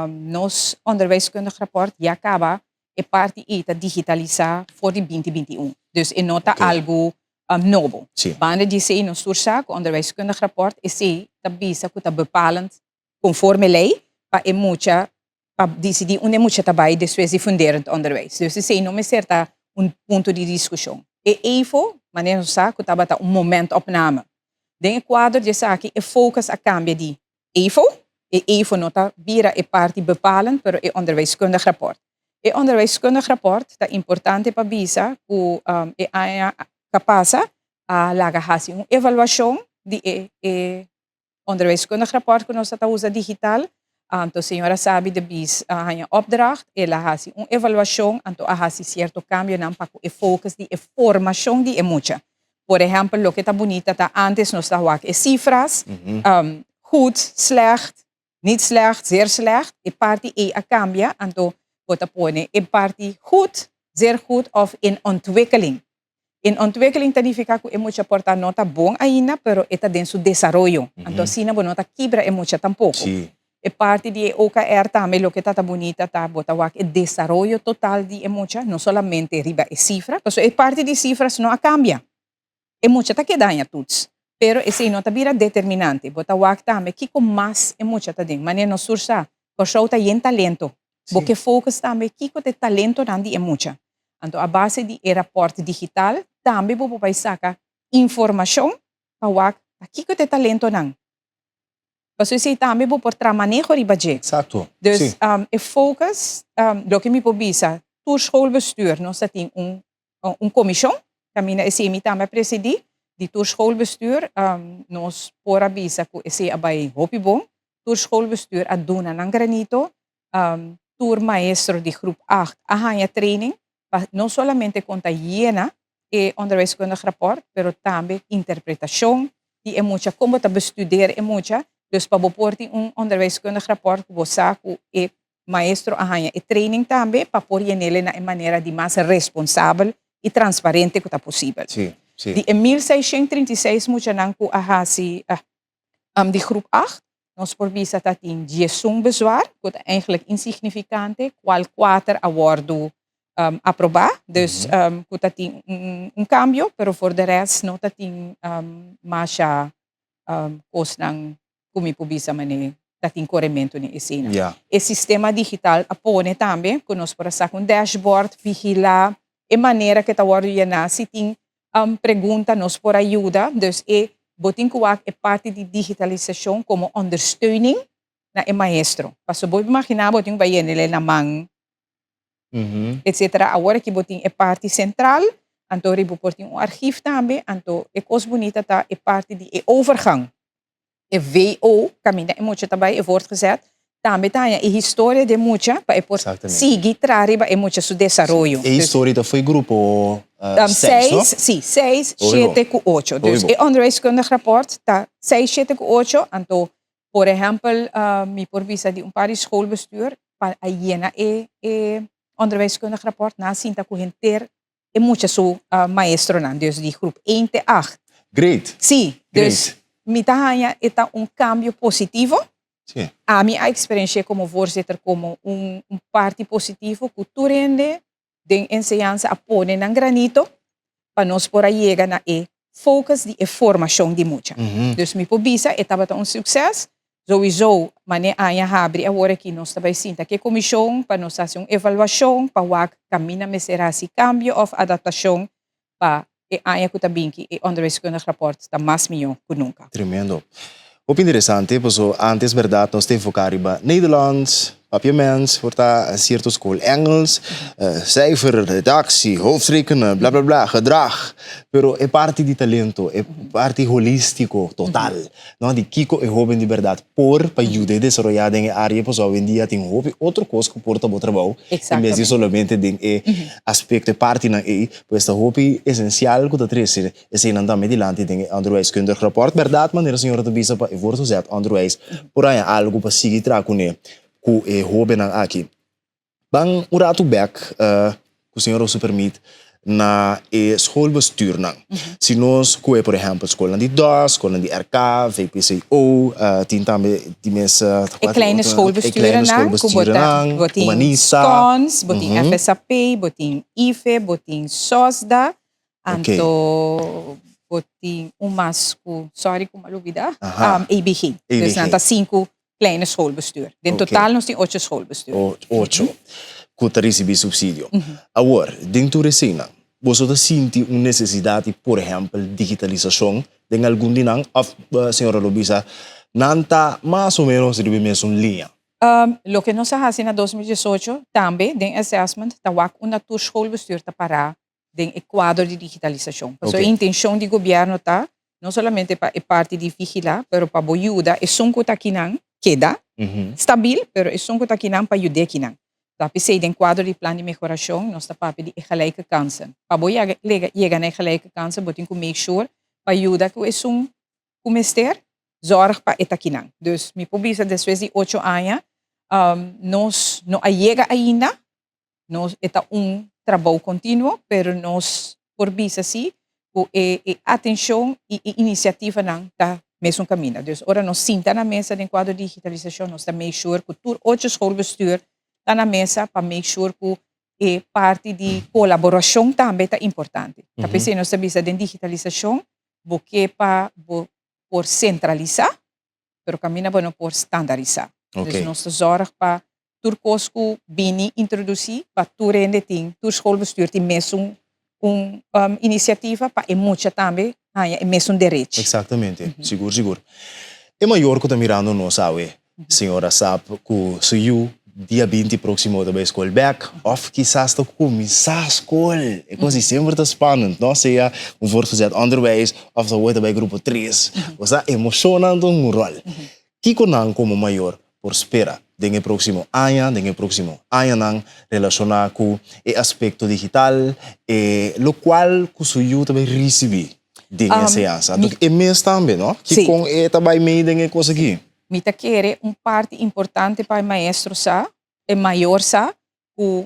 Nos onderwijskundig rapport ya kaba e parti ei ta digitalisá for di binti binti un. Dus e no ta algu nobo. Banda di esei nos tur sa ku onderwijskundig rapport esei ta bisa ku ta bepalend konforme lei pa e mucha pa disidí unda e mucha ta bai despues di funderend onderwijs. Dus esei no mester ta un punto di diskushon. E eifo, manera nos sa, ku tabata un momentopname. Den e kuadro di esaki e focus a kambia di eifo, e eifo no ta bira e parti bepalend, pero e onderwijskundig rapport. E onderwijskundig rapport ta importante pa bisa ku e aña ka pasa a laga hasi un evaluashon di e e Onderwijskundig rapport ku nos ta ta usa digital, anto señora Sabi de Bies a haña opdracht, el a hasi un evaluashon, anto a hasi sierto kambionan pa ku e focus di e formashon di e mucha. Por ehèmpel, loke ta bunita ta antes nos ta wak e sifras, goed, slecht, niet slecht, zeer slecht, e parti ei a kambia, anto bo ta pone e parti goed, zeer goed of in ontwikkeling. In ontwikkeling ta nifiká ku e mucha por ta no ta bon ainda, pero e ta den su desaroyo. Anto asina bo no ta kibra e mucha tampoko. E parti di e OKR tambe loke ta ta bunita ta bo ta wak e desaroyo total di e mucha, no solamente riba e sifra, pasobra e parti di sifras no a kambia. E mucha ta keda haña tuts, pero esei no ta bira determinante. Bo ta wak tambe kiko mas e mucha ta den. Manera nos tur sa, Kòrsou ta yen talento. Bo ke focus tambe kiko ta e talentonan di e mucha. Anto a base di e rapòrt digital tambe bo por bai saka informashon pa wak ta kiko ta e talentonan. Pasobra esei tambe bo por traha maneho riba dje. Eksakto, Dus si. e focus, loke mi por bisa, tur schoolbestuur nos ta tin un un komishon, kaminda esei mi tambe a presidí, di tur schoolbestuur nos por a bisa ku esei a bai hopi bon. Tur schoolbestuur a duna nan granito, tur maestro di groep acht a haña training pa no solamente kon ta yena e onderwijskundig rapport, pero tambe interpretashon di e mucha, kon bo ta bestudeer e mucha, dus pa bo por tin un onderwijskundig rapport ku bo sa ku e maestro a haña e training tambe pa por yenele na e manera di mas responsabel i transparente ku ta posibel. Di e 1636 muchanan ku a hasi di groep acht, nos por bisa ta tin diesun bezwaar, ku ta eigenlijk insignifikante, kual kuater a wòrdu aprobá, dus ku ta tin un kambio, pero for de rest no ta tin masha kosnan ku mi por bisa manera ta tin korementu den esei nan. E sistema digital a pone tambe ku nos por a saka un dashboard, vigilá e manera ku e ta wòrdu yená, si tin pregunta nos por a yuda. Dus e Bo tin ku wak e parti di digitalisashon komo ondersteuning na e maestro. Pasobra bo imaginá bo tin ku bai yenel'e na man, etcetera. Awor aki bo tin e parti sentral, anto riba bo por tin un archief tambe, anto e kos bunita ta e parti di e overgang. E VO, kaminda e mucha ta bai, e voortgezet, tambe ta haña e historia di e mucha pa e por sigui traha riba e mucha su desaroyo. E historia ta fo'i grupo seis, no? Si, seis, shete ku ocho. Dus e onderwijskundig rapport ta seis, shete ku ocho, anto por ehèmpel mi por bisa di un par di schoolbestuur pa a yena e onderwijskundig rapport nan a sinta ku henter e mucha su maestronan, dus di groep één te acht. Great. Sí, dus mi ta haña e ta un kambio positivo. Sí. Ami a eksperensh'é komo voorzitter komo un parti positivo ku tur hende den enseñansa a pone nan granito pa nos por a yega na e focus di e formashon di mucha. Dus mi por bisa e tabata un sukses. Souiso mane aña habri awor aki nos ta bai sinta ku e komishon pa nos hasi un evaluashon pa wak kaminda mester hasi kambio òf adaptashon pa e aña ku ta binki e onderwijskundig rapport ta mas mihó ku nunka. Tremendo. Hopi interesante, paso antes berdad nos ta enfoca riba Nederlands, Papiaments, por ta cierto school Engels, cijfer, redactie, hoofdrekenen, bla bla bla, gedrag. Pero e parti di talento, e parti holistico, total, no, di kico e hoben di berdad por pa yuda e desaroya den e area, pasobra awendia tin hopi otro cos cu por ta bo trabou, en bes di solamente den e aspecto, e partinan ey, pues ta hopi esencial cu ta trece Eseinan tambe dilanti den e onderwijskundig rapport. Bèrdat, manera señora ta bisa pa e voortgezet onderwijs por haña algu pa sigui traha kuné ku e hóbennan aki. Ban un ratu bèk, ku señora su permit, na e schoolbestuurnan. Si nos kohe por ehèmpel skolnan di dos, skolnan di RK, VPCO, tin tambe di mes E kleine schoolbestuurnan, ku bo ta, bo tin SCONS, bo tin FSAP, bo tin IFE, bo tin SOSDA, Anto bo tin un mas ku, sorry ku mi a lubida, ABG. Dus nan ta sinku kleine schoolbestuur. Den total nos tin ocho schoolbestuur. Ocho ku ta risibí supsidio. Awor, den tur eseinan, boso ta sinti un nesesidat di, por ehèmpel, digitalisashon den algun di nan? Òf señora lo bisa nan ta mas o ménos riba e mesun liña? Loke nos a hasi na 2018 tambe den assessment ta wak unda tur schoolbestuur ta pará den e kuadro di digitalisashon. Pasobra e intenshon di gobièrnu ta no solamente pa e parti di vigilá, pero pa bo yuda esun ku ta akinan keda stabil, pero esun ku ta akinan pa yud'é akinan. Ta p'esei den kuadro di plan di mehorashon nos ta papia di e gelijke kansen. Pa bo yega na e gelijke kansen bo tin ku make sure pa yuda ku esun ku mester zòrg pa e ta akinan. Dus mi por bisa despues di ocho aña nos no a yega ainda Nos e ta un trabou continuo, pero nos por bisa si cu e e atencion y e iniciativanan ta mesun caminda. Dus ora nos sinta na mesa den cuadro di digitalisacion nos ta make sure cu tur ocho schoolbestuur ta na mesa pa make sure cu e parti di colaboracion tambe ta importante. Ta p'esey nos ta bisa den digitalisacion bo ke pa bo por centralisa, pero caminda bo no por standarisá. Dus nos ta zorg pa tur kos ku bini introdusí pa tur hende tin, tur schoolbestuur tin mesun un inisiativa pa e mucha tambe haña e mesun derechi. Exactamente, sigur sigur. E mayor ku ta mirando nos awe, señora sab ku su yu dia binti próksimo ta bai skol bèk òf kisas ta kuminsá skol. E kos di semper ta spannend, no? Sea un voortgezet onderwijs òf ta wou ta bai grupo tres. Bo sa emoshonnan ta un ròl. Kiko nan komo mayor por spera den e próksimo aña, den e próksimo añanan relashoná ku e aspekto digital, e lokual ku su yu ta bai risibí den e enseñansa? Anto e mes tambe, no? Kikon e ta bai mei den e kos aki? Mi ta kere un parti importante pa e maestro sa, e mayor sa, ku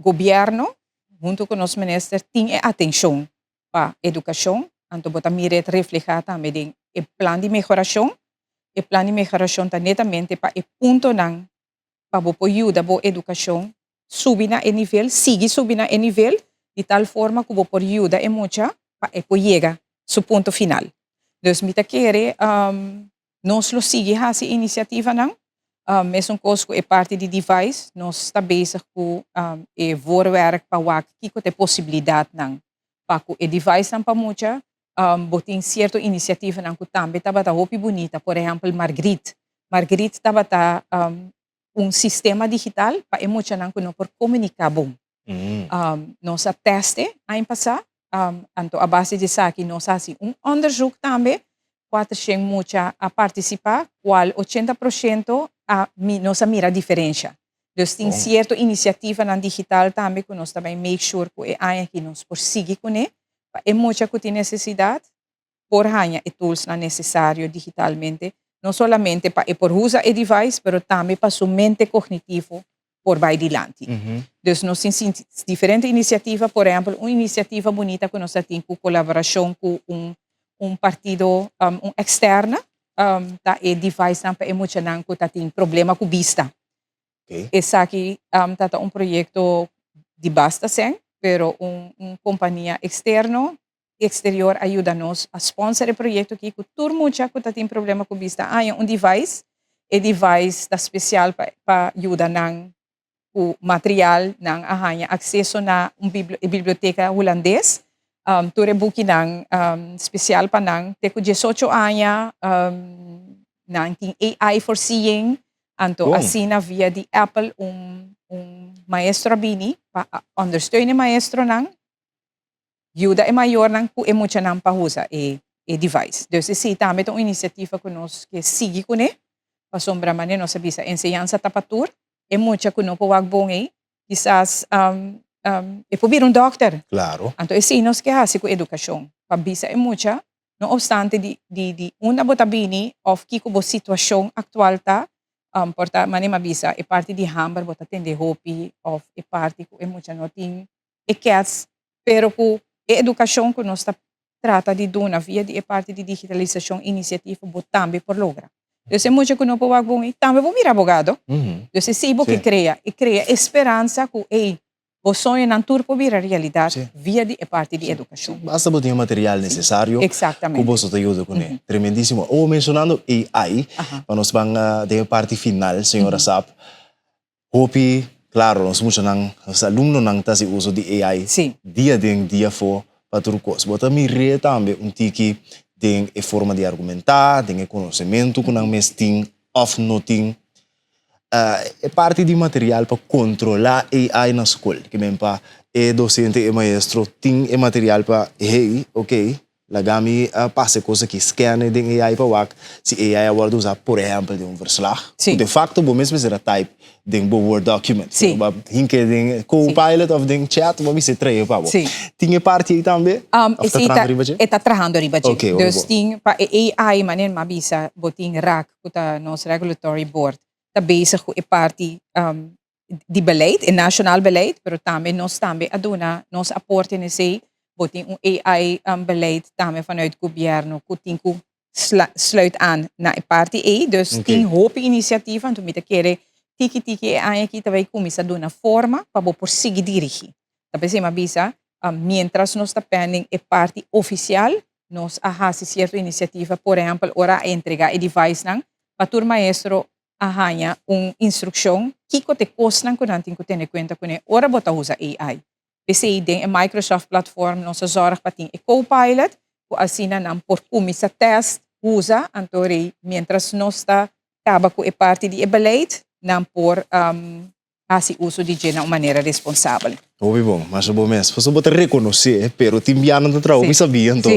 gobierno hunto ku nos minister tin e atenshon pa edukashon, anto bo ta mira et reflehá tambe den e plan di mehorashon. E plan di mehorashon ta netamente pa e puntonan pa bo por yuda bo edukashon subi na e nivel, sigui subi na e nivel, di tal forma ku bo por yuda e mucha pa e por yega su punto final. Dus mi ta kere nos lo sigui hasi inisiativanan, mesun kos ku e parti di device, nos ta bezig ku e voorwerk pa wak kiko ta e posibilidatnan pa ku e devicenan pa mucha. Bo tin sierto inisiativanan ku tambe tabata hopi bunita, por ehèmpel Margriet. Margriet tabata un sistema digital pa e muchanan ku no por komuniká bon. Nos a tèst e aña pasá, anto a base di esaki nos a hasi un òndersuk tambe, kuatershen mucha a partisipá, kual ochenta por shento a nos a mira diferensha. Dus tin sierto inisiativanan digital tambe ku nos ta bai make sure ku e aña aki nos por sigui kuné pa e mucha ku tin nesesidat por haña e toolsnan nesesario digitalmente, no solamente pa e por usa e device, pero tambe pa su mente kognitivo por bai dilanti. Dus nos tin diferente inisiativa, por ehèmpel un inisiativa bunita ku nos ta tin ku kolaborashon ku un un partido un eksterna ta e devicenan pa e muchanan ku ta tin problema ku bista. Esaki ta ta un proyekto di basta sèn, pero un un kompania eksterno exterior a yuda nos a sponsor e proyecto aki cu tur mucha cu ta tin problema cu bista a haña un device. E device ta special pa pa yuda nan cu material, nan a haña acceso na un e biblioteca hulandes, tur e bukinan special pa nan te cu diesocho aña, nan tin AI for seeing, anto asina via di Apple un un maestro a bini pa a ondersteun e maestronan. Yuda e mayornan ku e muchanan pa usa e e device. Dus esei tambe ta un inisiativa ku nos ke sigui kuné, pasobra manera nos a bisa enseñansa ta pa tur, e mucha ku no por wak bon ei kisas e por bira un dòkter. Klaro. Anto esei nos ke hasi ku edukashon, pa bisa e mucha no opstante di di di unda bo ta bini òf kiko bo situashon aktual ta, por ta manera mi a bisa e parti di hamber bo ta tende hopi òf e parti ku e mucha no tin e kets, pero ku e edukashon ku nos ta trata di duna via di e parti di digitalisashon inisiativa bo tambe por logra. Dus e mucha ku no por wak bon ei tambe por bira abogado. Dus esei bo ke krea, e krea e speransa ku ei bo soñonan tur por bira realidat via di e parti di edukashon. Basta bo tin e material nesesario ku boso ta yuda kuné. Tremendísimo. Owo menshonando AI, pa nos ban den e parti final, señora Saab. Hopi claro nos muchanan, nos alumnonan ta haci uso di AI dia den dia afo pa tur cos. Bo ta mir'é tambe un tiki den e forma di argumentá, den e conocemento cu nan mes tin of no tin. E parti di material pa controlá AI na scol, ke men pa e docente, e maestro tin e material pa, hey, ok, Laga mi pasa e kos aki, scan e den AI pa wak si AI a wòrdu usá, por ehèmpel, den un verslag. Ku de fakto bo mes mester a type den bo Word document. Pero bo a hinka e den Copilot òf den chat, bo a bisa e trae pa bo. Tin e parti ei tambe? Òf ta trahando riba dje? E ta trahando riba dje. Dus tin pa e AI, manera mi a bisa, bo tin rac, ku ta nos regulatory board, ta bezig ku e parti di beleid, e nacional beleid, pero tambe nos tambe a duna nos aporte na esey. Bo tin un AI beleid tambe vanuit gobierno cu tin cu sluit aan na e parti ey. Dus tin hopi iniciativa, anto mi ta kere tiki tiki e aña aki ta bay cuminsa duna forma pa bo por sigui dirigi. Ta pesey mi a bisa, mientras nos ta pending e parti oficial, nos a haci cierto iniciativa, por ehempel ora a entrega e devicenan pa tur maestro a haña un instrukshon kiko ta e kosnan ku nan tin ku tene kuenta kuné ora bo ta usa AI. P'esei den e Microsoft platform nos a zòrg pa tin e Copilot ku asina nan por kuminsá tèst, usa, anto rei miéntras nos ta kaba ku e parti di e beleid nan por hasi uso di dje na un manera responsabel. Hopi bon, masha bo mes. Pasobra bo ta rekonosé, pero tin bianan ta traha hopi sabia, anto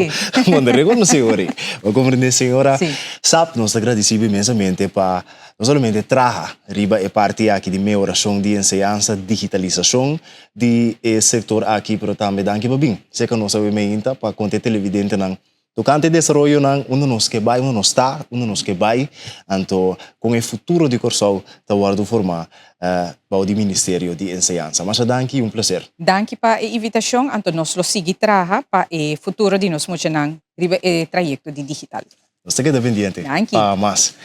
bo no ta rekonosé ora ei. Bo komprendé, señora Sap, nos ta gradisí bo inmensamente pa no solamente traha riba e parti aki di mehorashon di enseñansa, digitalisashon di e sektor aki, pero tambe danki pa bin serka nos awe meinta pa konta e televidentenan Tokante e desaroyonan unda nos ke bai, unda nos ta, unda nos ke bai, anto kon e futuro di Kòrsou ta wòrdu formá bou di Ministerio di Enseñansa. Masha danki i un plaser. Danki pa e invitashon, anto nos lo sigui traha pa e futuro di nos muchanan riba e trayekto di digital. Nos ta keda pendiente pa mas.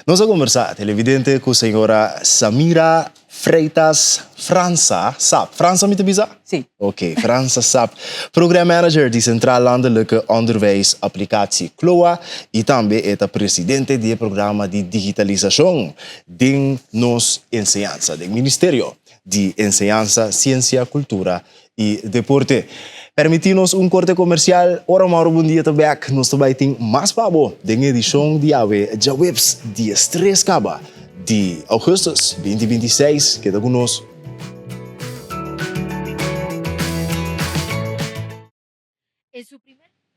Nos a kombersá televidente ku señora Samira Freitas Fransa Sap. Fransa mi ta bisa? Sí. Ok, Fransa Sap, Program Manager di Centraal Landelijke Onderwijs Applicatie, CLOA, i tambe e ta presidente di e programa di digitalisashon den nos enseñansa, den Ministerio di Enseñansa, Siensia, Kultura. i deporte. Permití nos un korte komersial, ora Mauro Bondia ta bèk nos ta bai tin mas pa bo den edishon di awe djaweps diestres kaba di ougùstùs 2026. Keda ku nos.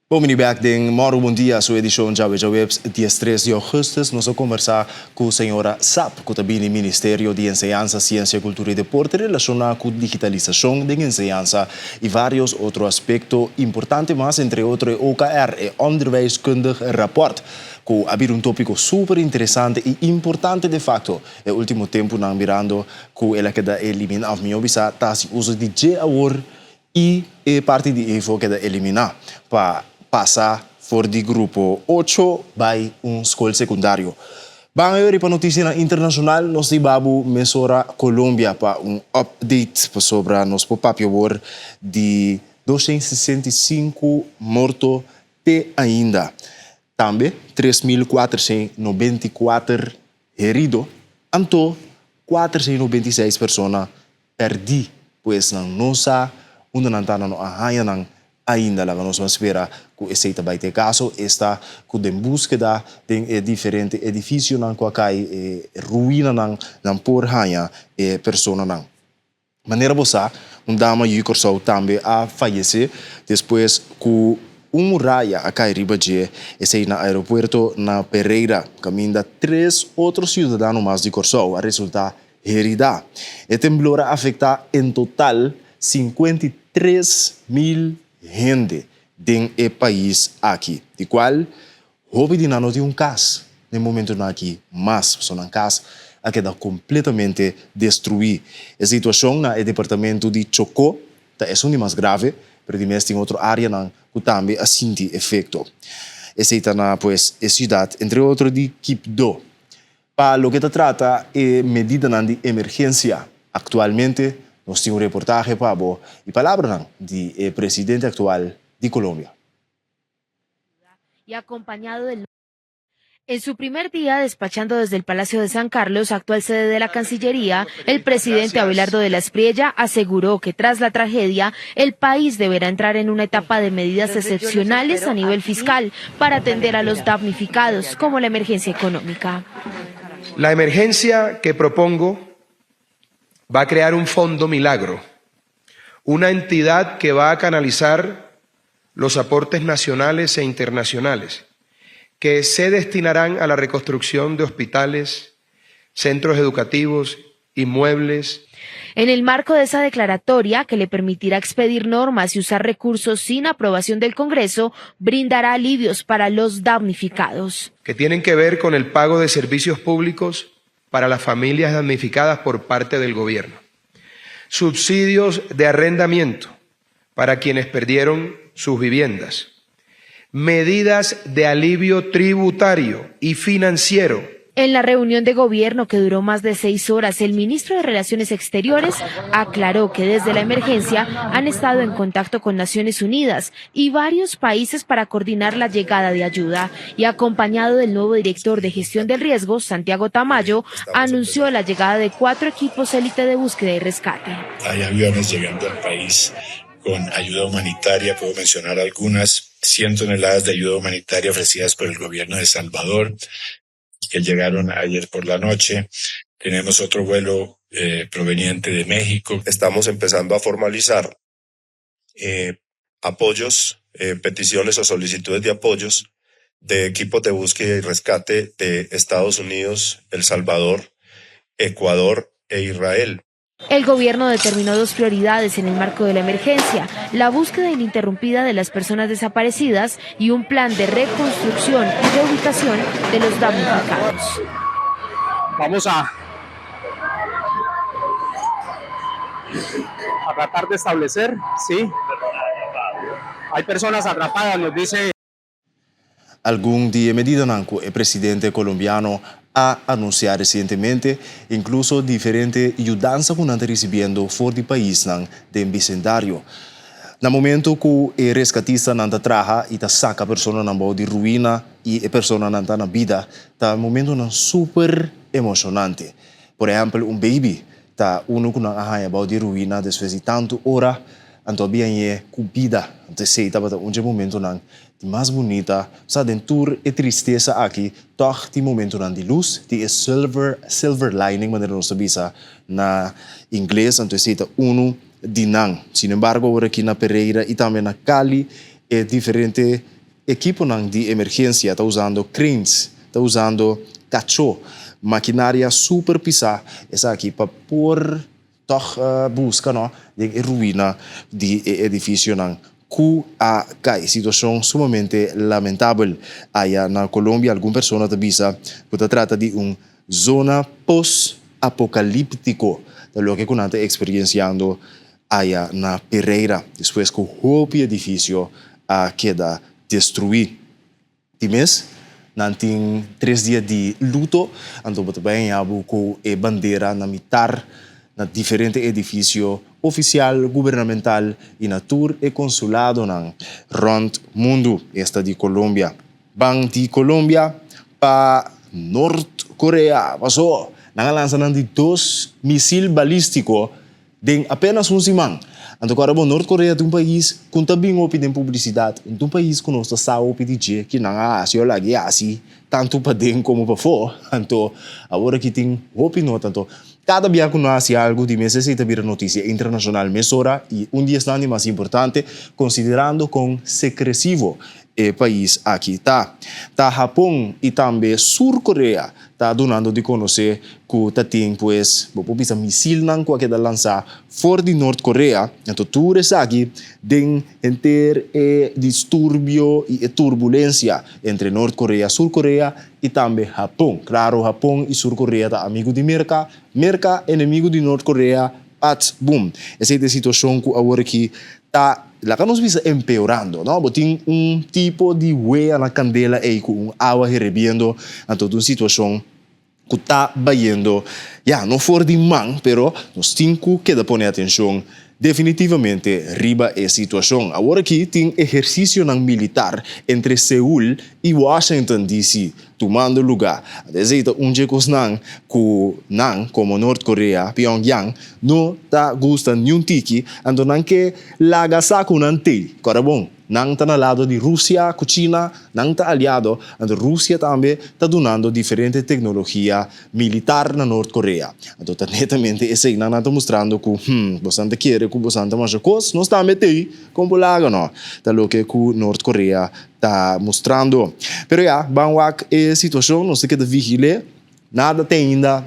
Bon bini bek den Mòru Bon Dia, su edishon djawe djaweps diestres di ougùstùs. Nos a kombersá ku señora Sap ku ta bini Ministerio di Enseñansa, Siensia, Kultura i Deporte relashoná ku digitalisashon den enseñansa i vários otro aspekto importante mas, entre otro e OKR, e Onderwijskundig Rapport, ku a bira un tópiko super interesante i importante de fakto e último tempunan mirando ku el a keda eliminá òf mihó bisá ta hasi uso di dje awor I e parti di EVO keda eliminá pa pasa for di grupo ocho bai un skol sekundario. Ban a yori pa notisianan internashonal, nos di babu mesora Colombia pa un update pasobra nos por papia awor di 265 morto te ainda. Tambe 3494 herido, anto 496 persona pèrdí, pues nan no sa unda nan ta, nan no a haña nan ainda. Laga nos ban spera ku esei ta bai ta e kaso, esta ku den búskeda den e diferente edifisionan ku a kai, e ruinanan, nan por haña e personanan. Manera bo sa, un dama yu Kòrsou tambe a fayesé despues ku un muraya a kai riba dje, esei na aeropuerto na Pereira, kaminda tres otro siudadano mas di Kòrsou a resultá heridá. E temblor a afektá en total 53 mil hende den e pais aki, di kual hopi di nan no tin un kas na e momentunan aki mas, pasobra nan kas a keda kompletamente destruí. E situashon na e departamento di Chocó ta esun di mas grave, pero di mes tin otro áreanan ku tambe a sinti efekto. Esei ta na pues e siudat entre otro di Quibdó. Pa loke ta trata e medidanan di emergensia aktualmente, nos tin un reportahe pa bo i palabranan di e presidente aktual di Colombia. Y acompañado del En su primer día despachando desde el Palacio de San Carlos, actual sede de la Cancillería, el presidente Abelardo de la Espriella aseguró que tras la tragedia, el país deberá entrar en una etapa de medidas excepcionales a nivel fiscal para atender a los damnificados, como la emergencia económica. La emergencia que propongo va a crear un fondo milagro, una entidad que va a canalizar los aportes nacionales e internacionales que se destinarán a la reconstrucción de hospitales, centros educativos, inmuebles. En el marco de esa declaratoria, que le permitirá expedir normas y usar recursos sin aprobación del Congreso, brindará alivios para los damnificados. Que tienen que ver con el pago de servicios públicos para las familias damnificadas por parte del gobierno. Subsidios de arrendamiento para quienes perdieron sus viviendas. Medidas de alivio tributario y financiero. En la reunión de gobierno que duró más de 6 horas, el ministro de Relaciones Exteriores aclaró que desde la emergencia han estado en contacto con Naciones Unidas y varios países para coordinar la llegada de ayuda y acompañado del nuevo director de gestión del riesgo, Santiago Tamayo, anunció la llegada de cuatro equipos élite de búsqueda y rescate. Hay aviones llegando al país con ayuda humanitaria, puedo mencionar algunas, 100 toneladas de ayuda humanitaria ofrecidas por el gobierno de Salvador, que llegaron ayer por la noche. Tenemos otro vuelo proveniente de México. Estamos empezando a formalizar apoyos, peticiones o solicitudes de apoyos de equipos de búsqueda y rescate de Estados Unidos, El Salvador, Ecuador e Israel. El gobierno determinó dos prioridades en el marco de la emergencia, la búsqueda ininterrumpida de las personas desaparecidas y un plan de reconstrucción y reubicación de los damnificados. Vamos a tratar de establecer, sí. Hay personas atrapadas, nos dice. Algun di e medidanan ku e presidente kolombiano a anunsiá resientemente, inkluso diferente yudansa ku nan ta risibiendo for di paisnan den bisendario. Na momento ku e reskatistanan ta traha i ta saka personanan bou di ruina i e personanan ta na bida, ta momentonan super emoshonante. Por ehèmpel un baby ta unu ku nan a haña bou di ruina despues di tantu ora. Anto a biañ'é ku bida. Anto esei tabata un dje momentonan di mas bunita. Sa den tur e tristesa aki, tòg tin momentonan di lus, tin e silver silver lining manera nos ta bisa na ingles. Anto esei ta unu di nan. Sinembargo awor aki na Pereira i tambe na Cali e diferente ekiponan di emergensia ta usando cranes, ta usando kachó, makinaria super pisá esaki pa por Tòg buska no den e ruina di e edifisionan ku a kai. Situashon sumamente lamentabel aya na Colombia. Algun persona ta bisa ku ta trata di un zona post-apokalíptiko, ta loke ku nan ta eksperienciando aya na Pereira despues ku hopi edifisio a keda destruí. Di mes, nan tin tres dia di luto, anto bo ta bai haña bo ku e bandera na mitar na diferente edifisio ofisial, gubernamental i na tur e konsuladonan rònt mundu, esta di Colombia. Ban di Colombia pa Nort Korea, paso nan a lansa nan di dos misil balístiko Den apenas un siman. Anto ku ora bo Nort Korea ta un pais ku ta bin hopi den publisidat, ta un pais ku nos ta sa hopi di dje ki nan a hasi o lag'e hasi tantu paden komo pafó. Anto awor aki tin hopi nota. Anto kada bia ku nan hasi algu di mes esei ta bira notisia internashonal mesora i un di esnan di mas importante konsiderando kon sekresivo e pais aki ta. Ta Hapon i tambe Sur Korea ta dunando di konosé ku ta tin pues bo por bisa misilnan ku a keda lansá for di Nort Korea. Anto tur esaki den henter e disturbio i e turbulensia entre Nort Korea, Sur Korea i tambe Hapon. Klaro Hapon i Sur Korea ta amigu di Merka, Merka enemigu di Nort Korea, pats bum. Esei ta e situashon ku awor aki ta laga nos bisa empeorando, no? Bo tin un tipo di wea na candela ey cu un awa herebiendo, anto ta un situacion cu ta bayendo, ya, no for di man, pero nos tin cu keda pone atencion definitivamente riba e situacion. Awor aki tin ehercicionan militar entre Seul y Washington DC. Tumando lugá. Esei ta un dje kosnan ku nan, komo Nort Korea, Pyongyang, no ta gusta niun tiki, anto nan ke laga sa ku nan tei. Kòrda bon, nan ta na lado di Rusia ku China, nan ta aliado, anto Rusia tambe ta dunando diferente teknologia militar na Nort Korea. Anto ta netamente esei nan nan ta mustrando ku, hm, bosan ta kere ku bosan ta masha kos, nos tambe tei, kon bo laga no? Ta loke ku Nort Korea ta mustrando. Pero ya, ban wak e situacion, nos ta keda vigil'é, nada te ainda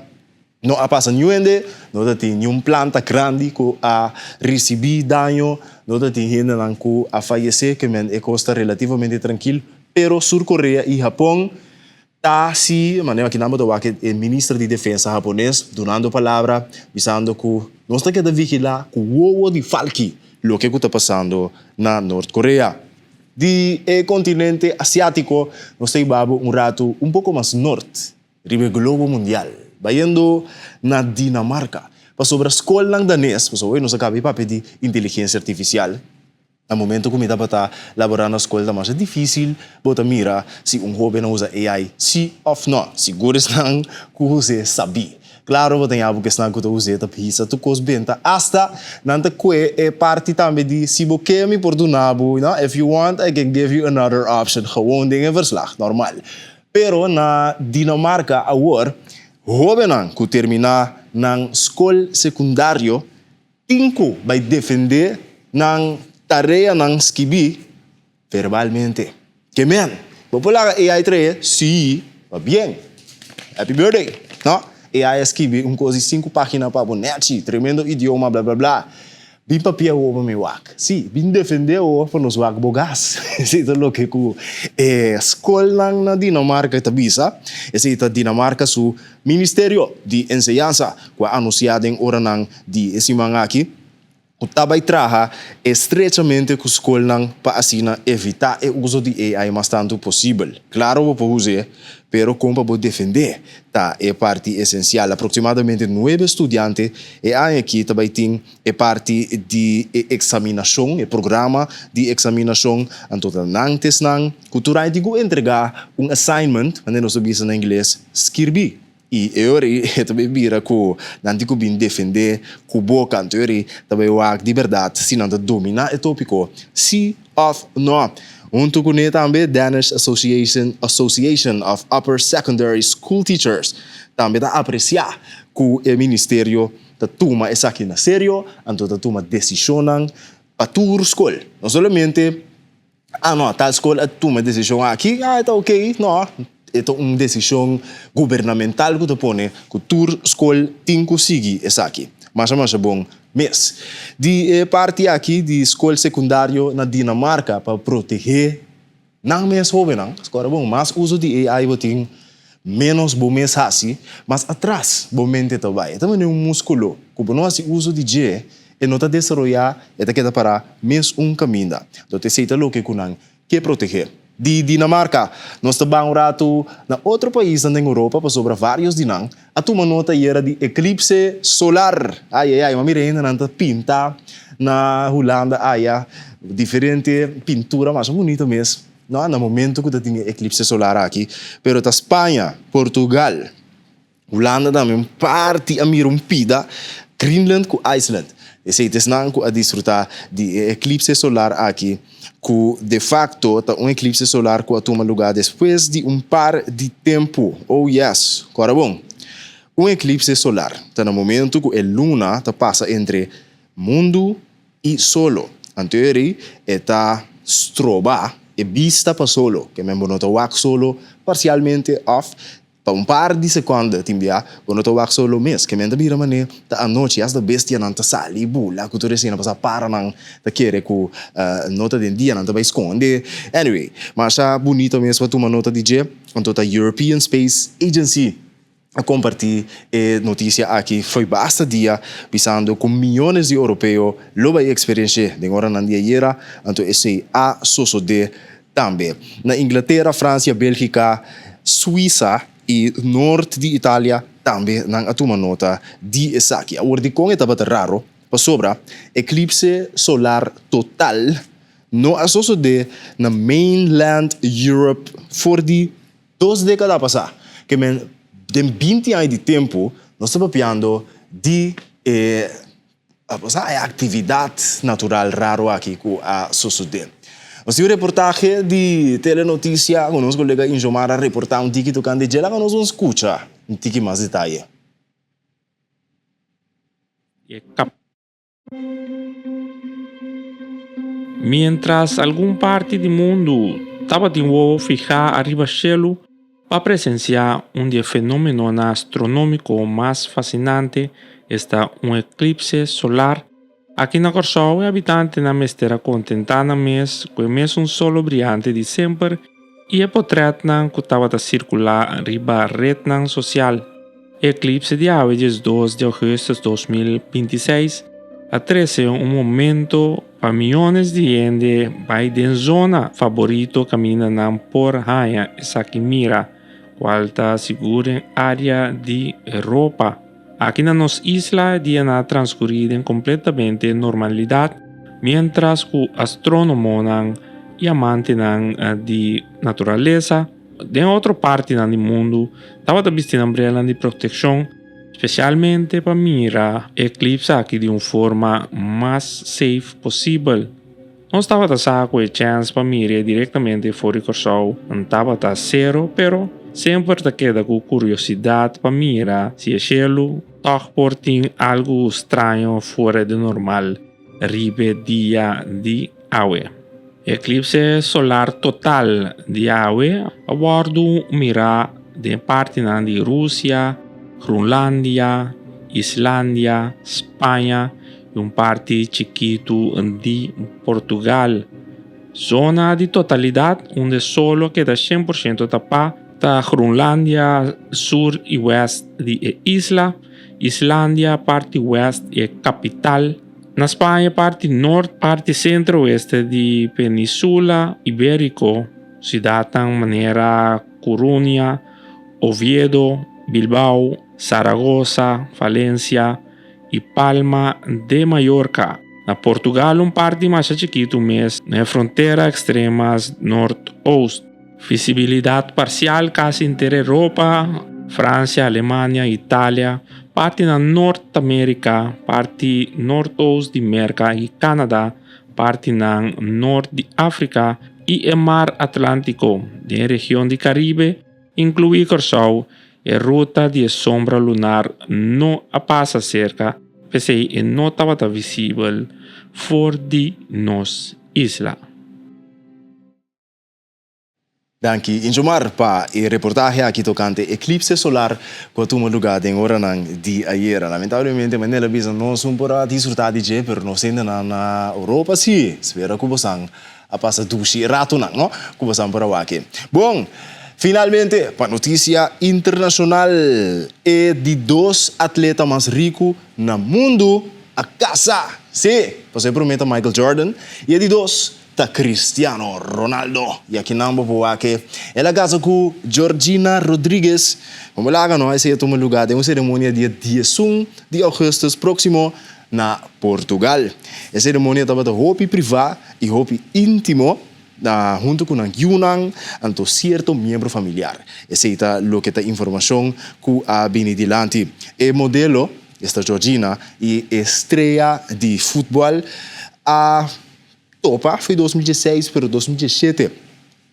no a pasa niun hende, no ta tin niun planta grandi cu a ricibi daño, no ta tin hendenan cu a fayece, ke men e cos ta relativamente trankil, pero Sur Korea y Japon ta si, manera kinan bo ta wak e minister di defensa Hapones dunando palabra bisando cu nos ta keda vigila cu wowo di falki loke cu ta pasando na Nort Korea. Di e kontinente asiátiko nos ta hiba bo un ratu un poko mas nort riba e globo mundial, bayendo na Dinamarka. Pasobra skolnan danes, pasobra oe nos a kaba e papia di inteligensia artifisial, na momento ku mi tabata laborá na skol ta masha difísil bo ta mira si un hóben a usa AI sí òf nò. Sigur esnan ku us'é sabí. Claro bo ta ña bo esnan cu ta us'é ta bisa tur cos benta hasta nan ta cue e parti tambe di si bo ke mi por duna bo you know if you want I can give you another option gewoon den e verslag normal pero na Dinamarca awor hobennan cu termina nan scol secundario tin cu bay defende nan tareanan skibi Verbalmente. Ke men? Bo por laga AI trae? Sí. Pa bien. Happy birthday. No? AI a skibi un kos di sinku pagina pa bo nechi. Tremendo idioma bla bla bla. Bin papia awor pa mi wak. Sí, bin defende awor pa nos wak bo gas. Esei ta loke ku e skolnan na Dinamarka ta bisa. Esei ta Dinamarka su Ministerio di Enseñansa ku a anunsiá den oranan di e siman aki. Ku ta bai traha estrechamente ku skolnan pa asina evitá e uso di AI mas tantu posibel. Klaro bo por us'é, pero kon pa bo defendé ta e parti esensial. Aproksimadamente nuebe studiante e aña akí ta bai tin e parti di e eksaminashon, e programa di eksaminashon. Anto ta nan tesnan ku tur aña tin ku entregá un assignment, manera nos ta bisa na ingles, skirbí. I e ora ei e ta bai bira ku nan tin ku bin defendé ku boka. Anto e ora ei ta bai wak di bèrdat si nan ta dominá e tópiko, sí òf nò. Huntu kuné tambe Danish Association Association of Upper Secondary School Teachers tambe ta apresiá ku e ministerio ta tuma esaki na serio, anto ta tuma desishonnan pa tur skol. No solamente Ah no, tal skol a tuma e desishon aki, ah e ta ok. No, e ta un desishon gubernamental ku ta pone ku tur skol tin ku sigui esaki. Masha masha bon mes. Di e parti aki di skol sekundario na Dinamarka pa protehé nan mes hóbennan, skora bon, mas uso di AI bo tin, ménos bo mes hasi, mas atras bo mente ta bai. E ta manera un múskulo ku bo no hasi uso di dje, e no ta desaroyá, e ta keda pará mes un kaminda. Dòt esei ta loke ku nan ke protegé. Di Dinamarka, nos ta ban un ratu na otro paisnan den Europa pasobra vários di nan a tuma nota ayera di eklipse solar. Ai ai ai, m'a mira hendenan ta pinta na Hulanda aya diferente pintura masha bunita mes. No na momento ku ta tin e eklipse solar aki, pero ta Spaña, Portugal, Hulanda tambe un parti a mira un pida, Greenland ku Iceland. Esei ta esnan ku a disfrutá di e eklipse solar aki, ku de fakto ta un eklipse solar ku a tuma lugá despues di un par di tempu. Oh yes! Kòrda bon, un eklipse solar ta na momento ku e luna ta pasa entre mundu i solo. Anto e rei e ta stroba e bista pa solo, ke men bo no ta wak solo parsialmente òf pa un par di sekònde tin bia bo no ta wak solo mes, ke men ta bira manera ta anochi asta bestianan ta sali bula ku tur esei nan pasa paranan ta kere ku no ta den dia nan ta bai skonde. Anyway, masha bunito mes pa tuma nota di dje, anto ta European Space Agency. a kompartí e notisia aki fo'i basta dia bisando ku miyones di oropeo lo bai eksperensh'é den oranan di ayera, anto esei a sosodé tambe. Na Inglatera, Fransia, Bélgika, Suisa i nort di Italia tambe nan a tuma nota di esaki. Awor dikon e tabata raro? Pasobra eklipse solar total no a sosodé na mainland Europe for di Dos dékada pasá, ke men den binti aña di tempu nos ta papiando di e e aktividat natural raro aki ku a sosodé. Nos tin un reportahe di Telenotisia ku nos kolega Injomar a reportá un tiki tokante dje. Laga nos un skucha un tiki mas detaye. Miéntras algun parti di mundu tabatin wowo fihá ariba shelu pa presensiá un di e fenómenonan astronómiko mas fasinante, esta un eklipse solar, aki na Kòrsou e habitantenan mester a kontentá nan mes ku e mesun solo briante di semper i e potrètnan ku tabata sirkulá riba retnan sosial. E eklipse di awe 12 di ougùstùs 2026 a trese un momento pa miónes di hende bai den zona faborito kaminda nan por haña esaki mira, kual ta sigur den área di Europa. Aki na nos isla e dianan a transkurí den kompletamente normalidat, miéntras ku astrónomonan i amantenan di naturalesa Den otro partinan di mundu tabata bisti nan brelnan di protekshon spesialmente pa mira e eklipse aki di un forma mas safe posibel. Nos tabata sa ku e chèns pa mir'é direktamente for di Kòrsou tabata sero pero semper ta keda ku kuriosidat pa mira si e shelu tòg por tin algu straño fuera di normal riba e dia di awe. Eklipse solar total di awe a wòrdu mirá den partinan di Rusia, Groenlandia, Islandia, Spaña i un parti chikitu di Portugal. Zona di totalidat unda e solo a keda 100% tapá ta Groenlandia, sur i wèst di e isla, Islandia, parti wèst i e kapital. Na Spaña, parti nort, parti sentro-oeste di Península Ibériko, siudatnan manera Coruña, Oviedo, Bilbao, Zaragoza, Valencia i Palma de Mallorca. Na Portugal, un parti masha chikitu mes na e frontera ekstremas nort-oost. Visibilidat parsial kasi henter Europa. Fransia, Alemania, Italia, partinan Nort Amérika, parti nortoost di Merka i Canada, partinan nort di Afrika i e Mar Atlántiko. Den e region di Karibe, inkluí Kòrsou, e ruta di e sombra lunar no a pasa serka, p'esei e no tabata visibel for di nos isla. Danki Injomar pa e reportahe aki tokante eklipse solar ku a tuma lugá den oranan di ayera. Lamentablemente manera el a bisa nos no por a disfrutá di dje pero nos hendenan na Europa si spera ku bosan a pasa dushi e ratonan no ku bosan por a wak e. Bon, finalmente pa notisia internashonal e di dos atleta mas riku na mundu a kasa! Si, pasobra e promé ta Michael Jordan i e di dos Ta Cristiano Ronaldo y aki nan bo por wak e el a casa cu Georgina Rodriguez. Como laga no, esey a tuma lugar den un ceremonia dia 11 di augustus proximo na Portugal. E ceremonia tabata hopi priva y hopi intimo na hunto cu nan yiunan anto cierto miembro familiar. Esey ta loke ta informacion cu a bini dilanti. E modelo, esta Georgina, y e strea di futbol a Topa foi 2016 pero 2017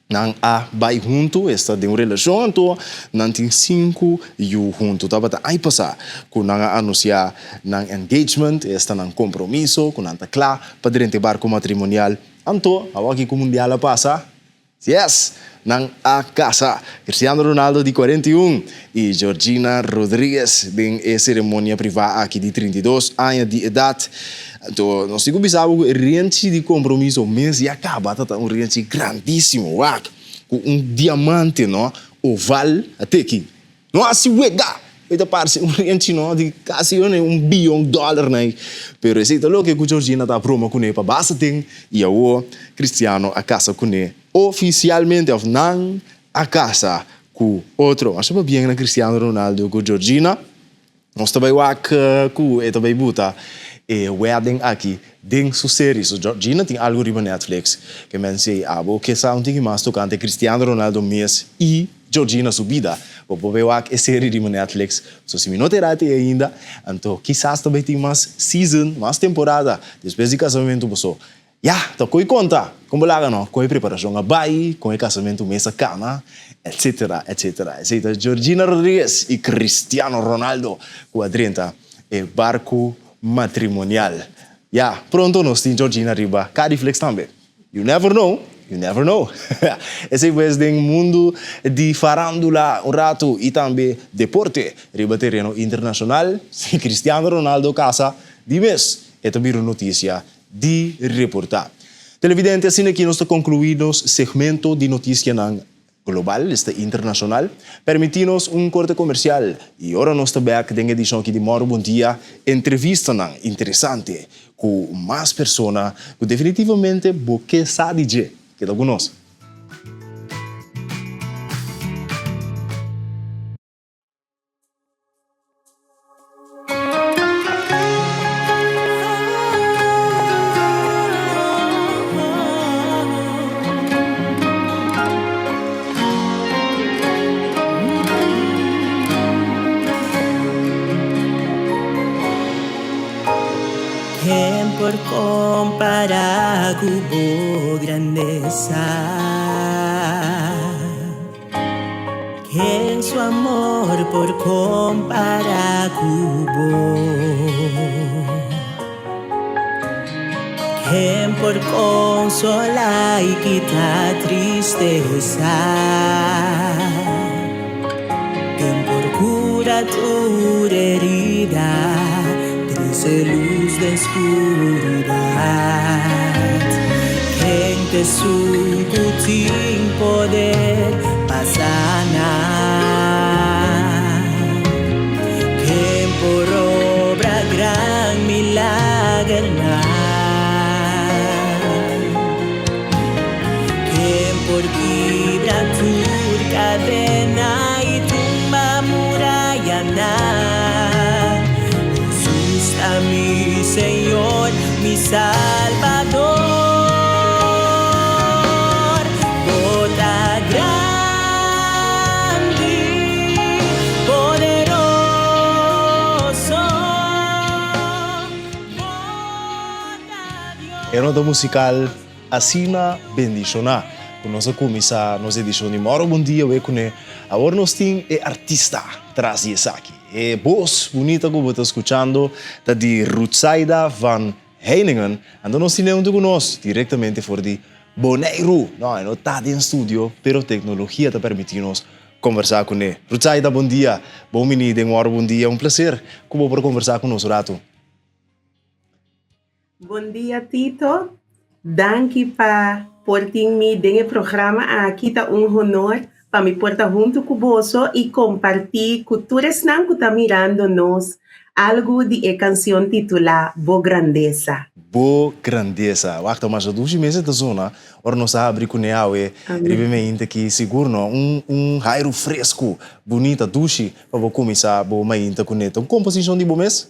nan a bai huntu, esta den un relashon anto nan tin sinku yu huntu. Tabata aña pasá ku nan a anunsiá nan engagement, esta nan kompromiso ku nan ta kla pa drenta e barko matrimonial. Anto awor aki ku mundial a pasa, Yes! Nan a casa. Cristiano Ronaldo di 41 y Georgina Rodriguez den e ceremonia priva aki di 32 aña di edad. Anto nos tin cu bisa bo cu e renchi di compromiso mes ya caba ta ta un renchi grandisimo. Wak! Cu un diamante no oval a teki. No hasi wega! E ta parse un renchi no di kasi un biyon dòler na ei. Pero esei ta loke ku Georgina ta broma kuné pa basta ten i awor Cristiano a kasa kuné ofisialmente òf nan a kasa ku otro. Masha pabien na Cristiano Ronaldo ku Georgina. Nos ta bai wak ku e ta bai buta e wedding aki den su serie. So Georgina tin algu riba Netflix ke men si abo ke sa un tiki mas tokante Cristiano Ronaldo mes i Georgina su bida. Bo por bay wak e serie riba Netflix. So si mi no ta era te ainda, anto kisas ta bay tin mas season, mas temporada despues di casamentu boso. Ya, ta koe konta! Kon bo laga no? Kon e preparashon a bay, kon e casamentu mes a cana, etcetera, etcetera. Esey ta Georgina Rodriguez y Cristiano Ronaldo cu a drenta e barco matrimonial. Ya, pronto nos tin Georgina riba Cariflex tambe. You never know, you never know. Esei pues den mundu di farándula un ratu i tambe deporte riba tereno internashonal, si Cristiano Ronaldo kasa di mes e ta bira un notisia di reportá. Televidente, asina aki nos ta konkluí nos segmento di notisianan Global, esta internacional. Permití nos un corte comercial y ora nos ta bek den edicion aki di Moro Bon Dia, entrevistanan interesante cu mas persona cu definitivamente bo ke sa di dje. Keda cu nos. Ken por kompará ku bo grandesa? Ken su amor por kompará ku bo? Ken por konsolá i kita tristesa? Ken por kura tur herida, trese lus den skuridat? Ken ta esun ku tin poder pa sana? Ken por obra gran milagernan? Ken por kibra tur kadena i tumba murayanan? Hesus ta mi Señor, mi Salbador. Bo ta grandi, bo E nota musical asina bendiciona cu nos a cuminsa nos edicion di Moro Bon Dia we cune. Awor nos tin e artista tras di esaki. E bos bunita cu bo ta scuchando ta di Rutsaida van Heiningen. Anto nos tine hunto cu nos directamente for di Boneiru. No, e no ta den studio, pero tecnologia ta permiti nos conversa cune. Rutsaida, bon dia. Bon bini den Moro Bon Dia. Un placer cu bo por conversa cu nos un rato. Bon dia Tito, danki pa por tin mi den e programa aki, ta un honor pa mi por ta huntu ku boso i kompartí ku tur esnan ku ta mirando nos algu di e kansion titulá Bo Grandesa. Bo Grandesa. Wak ta masha dushi mes e ta zona ora nos a habri kuné awe riba e mainta aki, sigur no, un un hairu fresku, bunita, dushi pa bo kuminsá bo mainta kuné. Ta un komposishon di bo mes?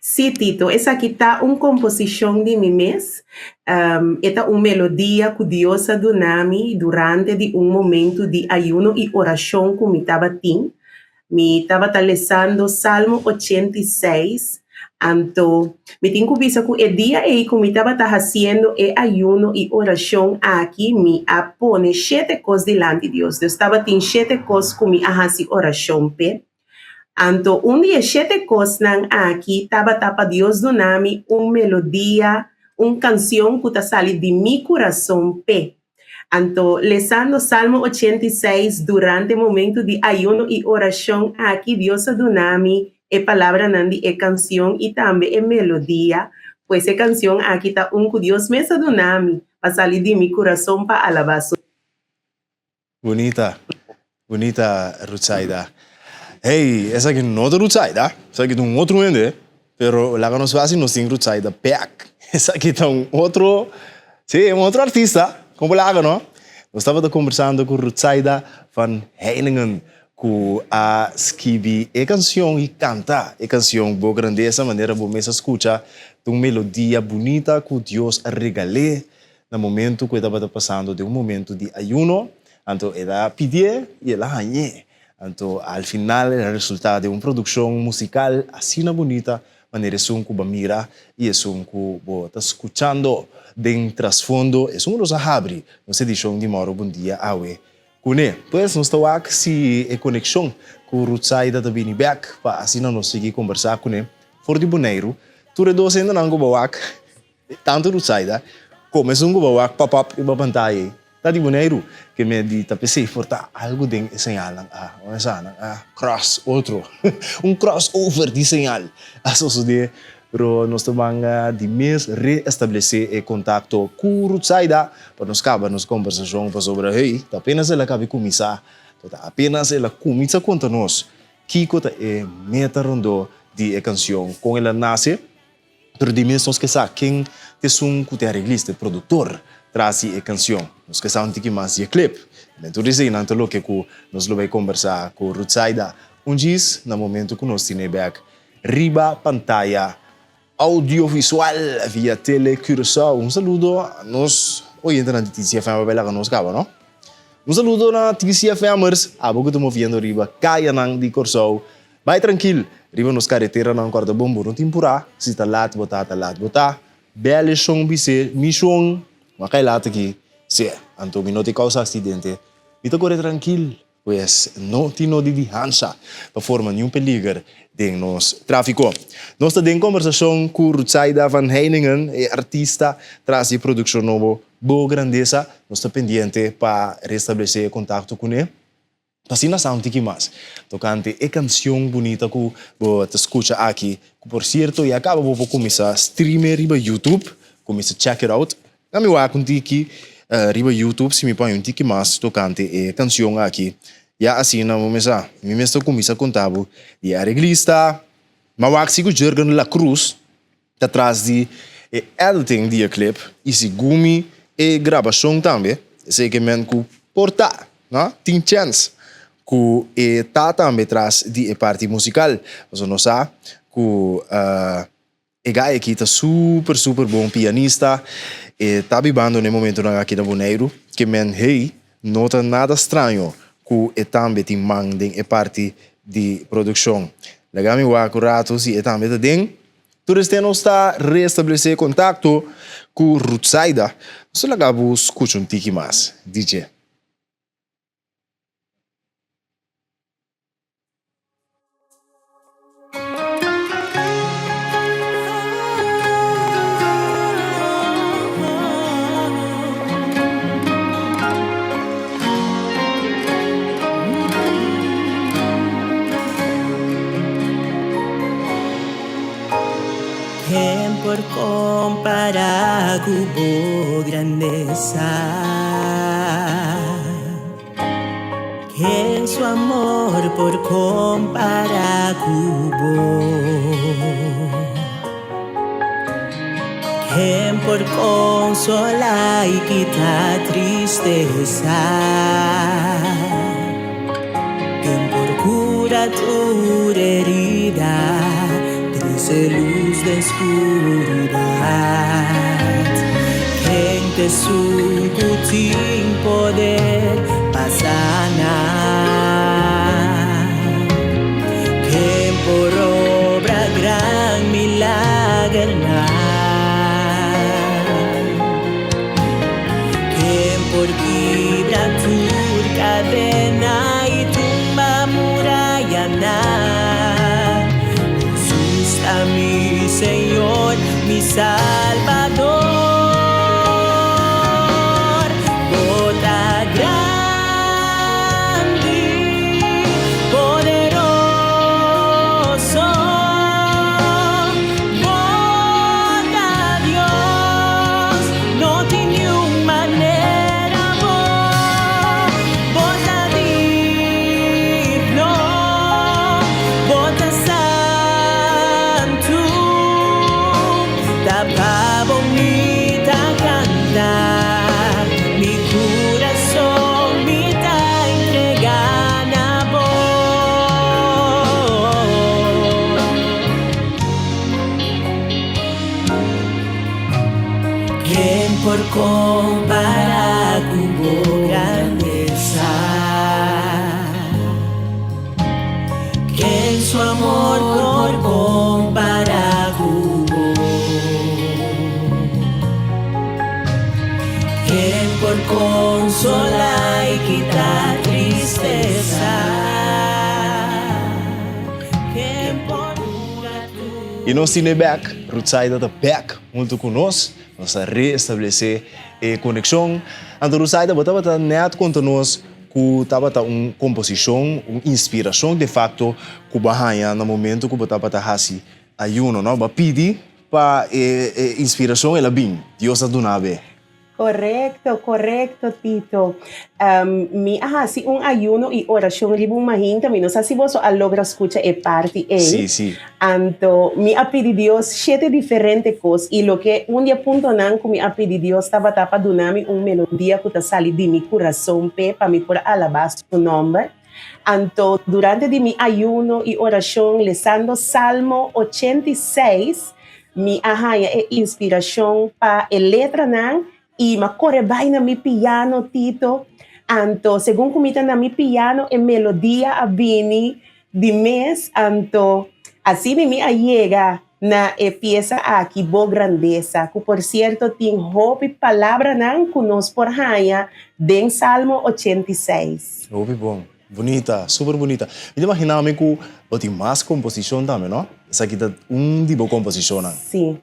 Sí, Tito, esaki ta un komposishon di mi mes. E ta un melodia ku Dios a duna mi durante di un momentu di ayuno i orashon ku mi tabatin. Mi tabata lesando Salmo 86, anto mi tin ku bisa ku e dia ei ku mi tabata hasiendo e ayuno i orashon aki, mi a pone shete kos dilanti Dios. Dios tabatin shete kos ku mi a hasi orashon p'e. Anto un di e shete kosnan aki tabata pa Dios duna mi un melodia, un kansion ku ta sali di mi kurason p'e. Anto lesando Salmo 86 durante momentu di ayuno i orashon aki Dios a duna mi e palabranan di e kansion i tambe e melodia, pues e kansion aki ta un ku Dios mes a duna mi pa sali di mi kurason pa alabá su. Bunita, bunita Rutsaida. Hey, esaki no ta Rutsaida, esaki ta un otro hende, pero laga nos wak si nos tin Rutsaida bek. Esaki ta un otro, si, un otro artista, como laga no? Nos tabata kombersando ku Rutsaida van Heiningen ku a skibi e kanshon i kanta e kanshon Bo Grandesa, manera bo mes a skucha, ta un melodia bunita ku Dios a regal'é Na momento ku e tabata pasando den un momento di ayuno, anto el a pidié i el a hañ'é. Anto al final el a resultá den un produkshon musikal asina bunita manera esun ku bo a mira i esun ku bo ta skuchando den trasfondo, esun ku nos a habri nos edishon di Moro Bon Dia awe kuné. Pues nos ta wak si e konekshon ku Rutsaida ta bini bèk pa asina nos sigui kombersá kuné for di Boneiru. Tur e dos hendenan ku bo wak. Tantu Rutsaida komo esun ku bo wak pop up riba pantaya ei ta di Boneiru. Ke me di ta p'esei for ta algu den e señalnan a kuminsá nan a cross otro. Un cross over di señal a sosodé, pero nos ta ban di mes reestablesé e kontakto ku Rutsaida pa nos kaba nos kombersashon pasobra hey ta apenas el a kabi kuminsá, ta apenas el a kuminsá konta nos kiko ta e meta rondó di e kanshon, kon el a nase. Pero di mes nos ke sa ken ta esun ku ta e areglista, e produktor tras di e kansion. Nos ke sa un tiki mas di e klip. Men tur eseinan ta loke ku nos lo bai kombersá ku Rutsaida un djis na momentu ku nos tine bèk riba pantaya audiovisual via Tele Curaçao. Un saludo a nos oyentenan di TCFM pa bai laga nos kaba no. Un saludo na TCFMers, abo ku ta moviendo riba kayanan di Kòrsou. Bai trankil, riba nos kareteranan kòrda bon bo no tin purá, si ta lat bo ta, ta lat bo ta. Bèl e shon bis'é, Mi shon, m'a kai lat aki. Sí, anto mi no tin kousa aksidente. Mi ta kore trankil. Pues no tin nodi di hansha pa forma niun peliger den nos tráfiko. Nos ta den kombersashon ku Rutsaida van Heiningen, e artista tras di e produkshon nobo Bo Grandesa. Nos ta pendiente pa restablesé e kontakto kuné. Asina sa un tiki mas tokante e kansion bunita ku bo ta skucha aki, ku por sierto ya kaba bo por kuminsá streame riba YouTube, kuminsá check it out. Na mi wak un tiki riba YouTube si mi pon un tiki mas tokante e kansion aki. Ya asina bo mes sa, mi mes ta kuminsá konta bo di e areglista, m'a wak si ku Jurgen La Cruz ta tras di e editing di e clip y segun mi e grabacion tambe, esey ke men cu por ta, no? Tin chens cu e ta tambe tras di e parti musical, pasobra nos sa cu e guy aki ta super super bon pianista, e ta bibando na e momentonan aki na Boneiru, ke men hey no ta nada straño cu e tambe tin man den e parti di produccion. Laga mi wak un rato si e tambe ta den. Tur esei nos ta reestablesé kontakto ku Rutsaida. Nos ta laga bo skucha un tiki mas di dje. Ken por kompará ku bo grandesa? Ken su amor por kompará ku bo? Ken por konsolá i kita tristesa? Ken por kura tur herida, trese lus den skuridat? Ken ta esun ku tin poder pa sana? Ken por obra gran milagernan? Ken por kibra tur kadena i tumba murayanan? Hesus ta mi Señor, mi Salbador. Bo ta grandi, poderoso. Bo ta Dios, no tin niun manera bo. Bo ta digno, bo ta santu. Ta pa bo mi ta kanta, mi kurason mi ta entrega na bo. Ken por kompará ku bo grandesa? Ken su amor por kompará ku bo? Ken por konsolá i kita tristesa? I nos tin e bek, Rutsaida ta bek huntu ku nos, nos a reestablesé e konekshon. Anto Rutsaida, bo tabata nèt konta nos ku tabata un komposishon, un inspirashon de fakto ku bo a haña na momentu ku bo tabata hasi ayuno, no? Bo a pidi pa e inspirashon, el a bin, Dios a duna bo e. Korekto, korekto Tito. Mi a hasi un ayuno i orashon riba un mahinta, mi no sa si boso a logra skucha e parti ei. Sí, sí. Anto mi a pidi Dios shete diferente kos i loke un di e puntonan ku mi a pidi Dios tabata pa duna mi un melodia ku ta sali di mi kurason p'e pa mi por alabá su nòmber. Anto durante di mi ayuno i orashon lesando Salmo 86, mi a haña e inspirashon pa e letranan i m'a kore bai na mi piano, Tito. Anto segun ku mi ta na mi piano e melodia a bini di mes, anto asina mi a yega na e piesa aki Bo Grandesa, ku por sierto tin hopi palabranan ku nos por haña den Salmo 86. Hopi bon. Bunita, super bunita. Mi ta imagina mi ku bo tin mas komposishon tambe, no? Esaki ta un di bo komposishonnan. Sí.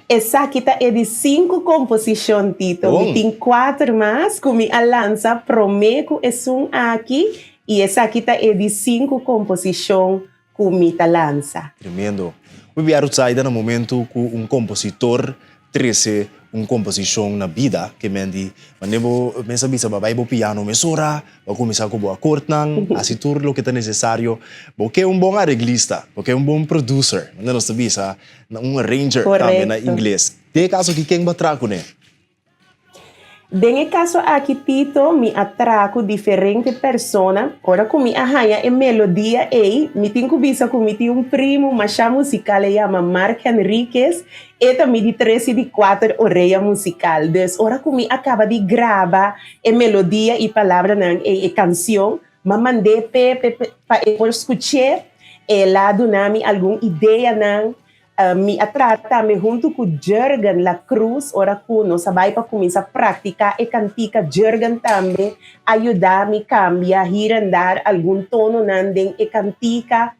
Esaki ta e di sinku komposishon, Tito. Mi tin kuater mas ku mi a lansa promé ku esun aki i esaki ta e di sinku komposishon ku mi ta lansa. Tremendo. Mi bia Rutsaida na momento ku un kompositor trese un komposishon na bida ke men di mane bo mes a bisa bo a bai bo piano mesora, bo a kuminsá ku bo akordnan, hasi tur loke ta nesesario. Bo ke un bon areglista, bo ke un bon producer, mane nos ta bisa un arranger tambe na ingles. Den e kaso aki ken bo a traha kuné? Den e kaso aki Tito, mi a traha ku diferente persona. Ora ku mi a haña e melodia ei, mi tin ku bisa ku mi tin un primu masha musikal, e yama Mark Henriquez, e ta mi di tres i di kuater orea musikal. Dus ora ku mi a kaba di graba e melodia i palabranan ei, e kansion, m'a mand'é p'e pa e por skuch'é. El a duna mi algun ideanan. Mi a traha tambe huntu ku Jurgen La Cruz ora ku nos a bai pa kuminsá praktiká e kantika. Jurgen tambe a yuda mi kambia hier en daar algun tononan den e kantika.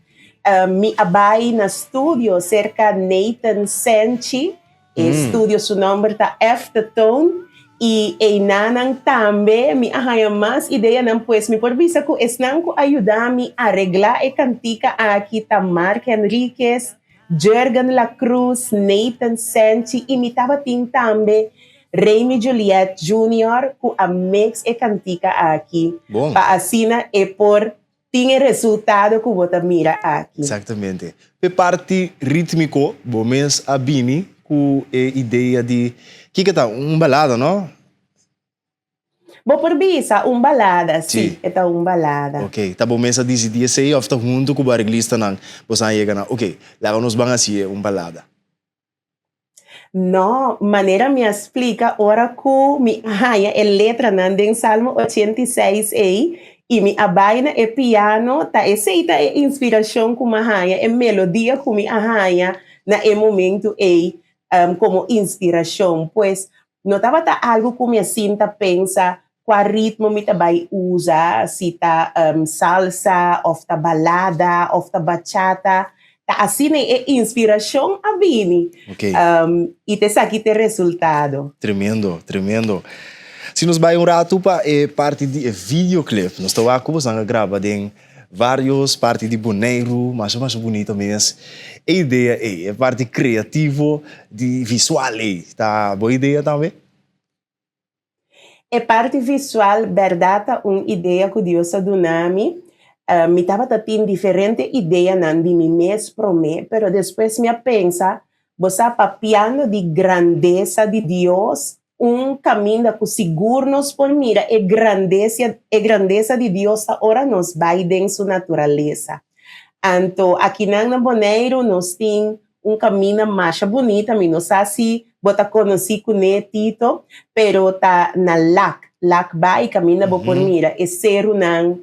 Mi a bai na studio serka Nathan Senchi. E studio su nòmber ta Aftertone i einanan tambe mi a haña mas ideanan. Pues mi por bisa ku esnan ku a yuda mi areglá e kantika aki ta Mark Henriquez, Jurgen La Cruz, Nathan Senchi i mi tabatin tambe Remy Juliet Junior ku a mix e kantika aki pa asina e por Tin e resultado ku bo ta mira aki. Exactamente. P'e parti ritmico bo mes a bini ku e idea di kiko ta un balada, no? Bo por bisa un balada, si, e ta un balada. Ok, ta bo mes a disidí esei òf ta huntu ku bo areglistanan boso a yega na ok, laga nos ban hasié un balada? No, manera mi a splika ora ku mi a haña e letranan den Salmo 86 ei i mi a bai na e piano, ta esei ta e inspirashon ku mi a haña, e melodia ku mi a haña na e momentu ei komo inspirashon. Pues, no tabata algu ku mi a sinta pensa kua ritmo mi ta bai usa, si ta salsa òf ta balada òf ta bachata. Ta asina e inspirashon a bini i ta esaki ta e resultado. Tremendo, tremendo. Si nos bai un ratu pa e parti di e videoclip, nos ta wak ku boso a graba den varios parti di Boneiru, masha masha bunita mes. E idea ei, e parti kreativo di visual ei, ta bo idea tambe? E parti visual bèrdat ta un idea ku Dios a duna mi. Mi tabata tin diferente ideanan di mi mes promé, pero despues mi a pensa, bo sa, papiando di grandesa di Dios, un kaminda ku sigur nos por mira e grandesa e grandesa di Dios ta ora nos bai den su naturalesa. Anto akinan na Boneiru nos tin Un kaminda masha bunita, mi no sa si bo ta konosí kuné Tito, pero ta na Lak, Lak Bai, kaminda bo por mira e serunan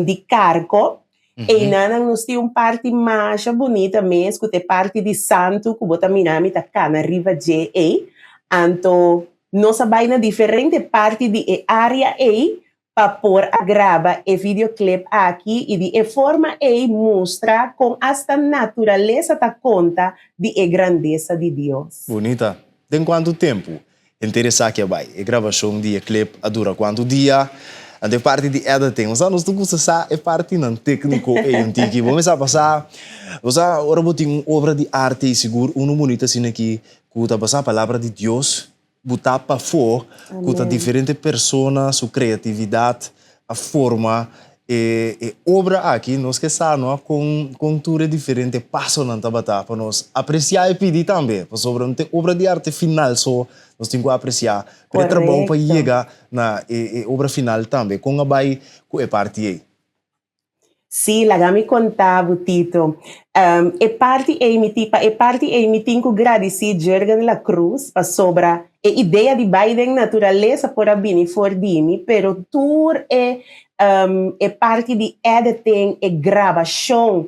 di Karko. Einanan nos tin un parti masha bunita mes ku ta e parti di santu ku bo ta mira mi ta kana riba dje ei. Anto nos a bai na diferente parti di e área ei pa por a graba e videoclip aki i di e forma ei mustra kon asta naturalesa ta konta di e grandesa di Dios. Bunita. Den kuantu tempu henter esaki a bai? E grabashon di e clip a dura kuantu dia? Anto e parti di editing, bo sa nos tur gusta sa e partinan tekniko ei un tiki. Bo mester a pasa, bo sa ora bo tin un obra di arte i sigur unu bunita asina aki ku ta basa palabra di Dios, Bu ta pafó ku ta diferente persona su kreatividat a forma e e obra aki. Nos ke sa no kon kon tur e diferente pasonan tabata pa nos apresiá e pidi tambe, pasobra no ta e obra di arte final so nos tin ku apresiá, pero e trabou pa yega na e e obra final tambe. Kon a bai ku e parti ei? Sí, laga mi konta bo, Tito. E parti ei mi tin, pa e parti ei mi tin ku gradisí Jurgen La Cruz pasobra e idea di bai den naturalesa por a bini for di mi, pero tur e e parti di editing, e grabashon,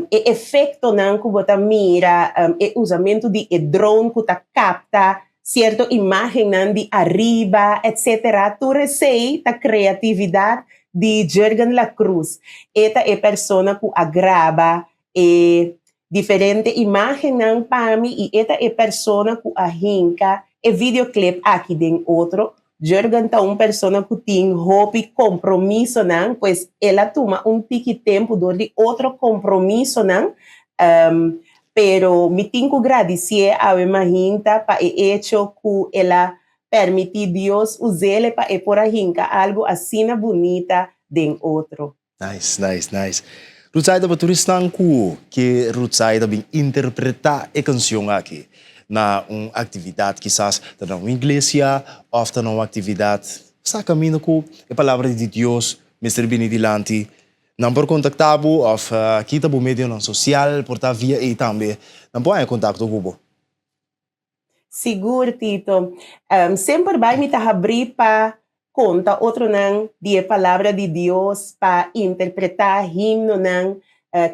e efektonan ku bo ta mira, e usamentu di e drone ku ta kapta sierto imágennan di ariba, etcetera, tur esei ta kreatividat di Jurgen La Cruz. E ta e persona ku a graba e diferente imágennan pa mi i e ta e persona ku a hinka e videoclip aki den otro. Jurgen ta un persona ku tin hopi kompromisonan, pues el a tuma un tiki tempu dor di otro kompromisonan, pero mi tin ku gradisié awe mahinta pa e echo ku el a Permití Dios us'ele pa e por a hinka algu asina bunita den otro. Nice, nice, nice. Rutsaida pa tur esnan ku ke Rutsaida bin interpretá e kansion aki na un aktividat, kisas ta na un iglesia òf ta na un aktividat sa kaminda ku e palabra di Dios mester bini dilanti, nan por kontaktá bo òf kita bo medionan sosial por ta via ei tambe nan por haña kontakto ku bo. Sigur, Tito. Semper bai mi ta habrí pa konta otronan di e Palabra di Dios, pa interpretá himnonan.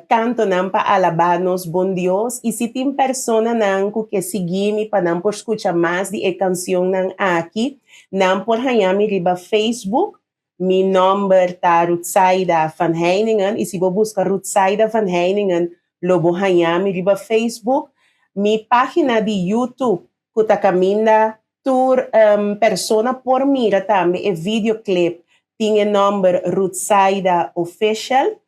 Kantonan pa alabá nos bon Dios i si tin personanan ku ke sigui mi pa nan por skucha mas di e kansionnan aki, nan por haña mi riba Facebook. Mi nòmber ta Rutsaida van Heiningen i si bo buska Rutsaida van Heiningen lo bo haña mi riba Facebook. Mi página di YouTube ku ta kaminda tur persona por mira tambe e videoclip tin e nòmber Rutsaida Official.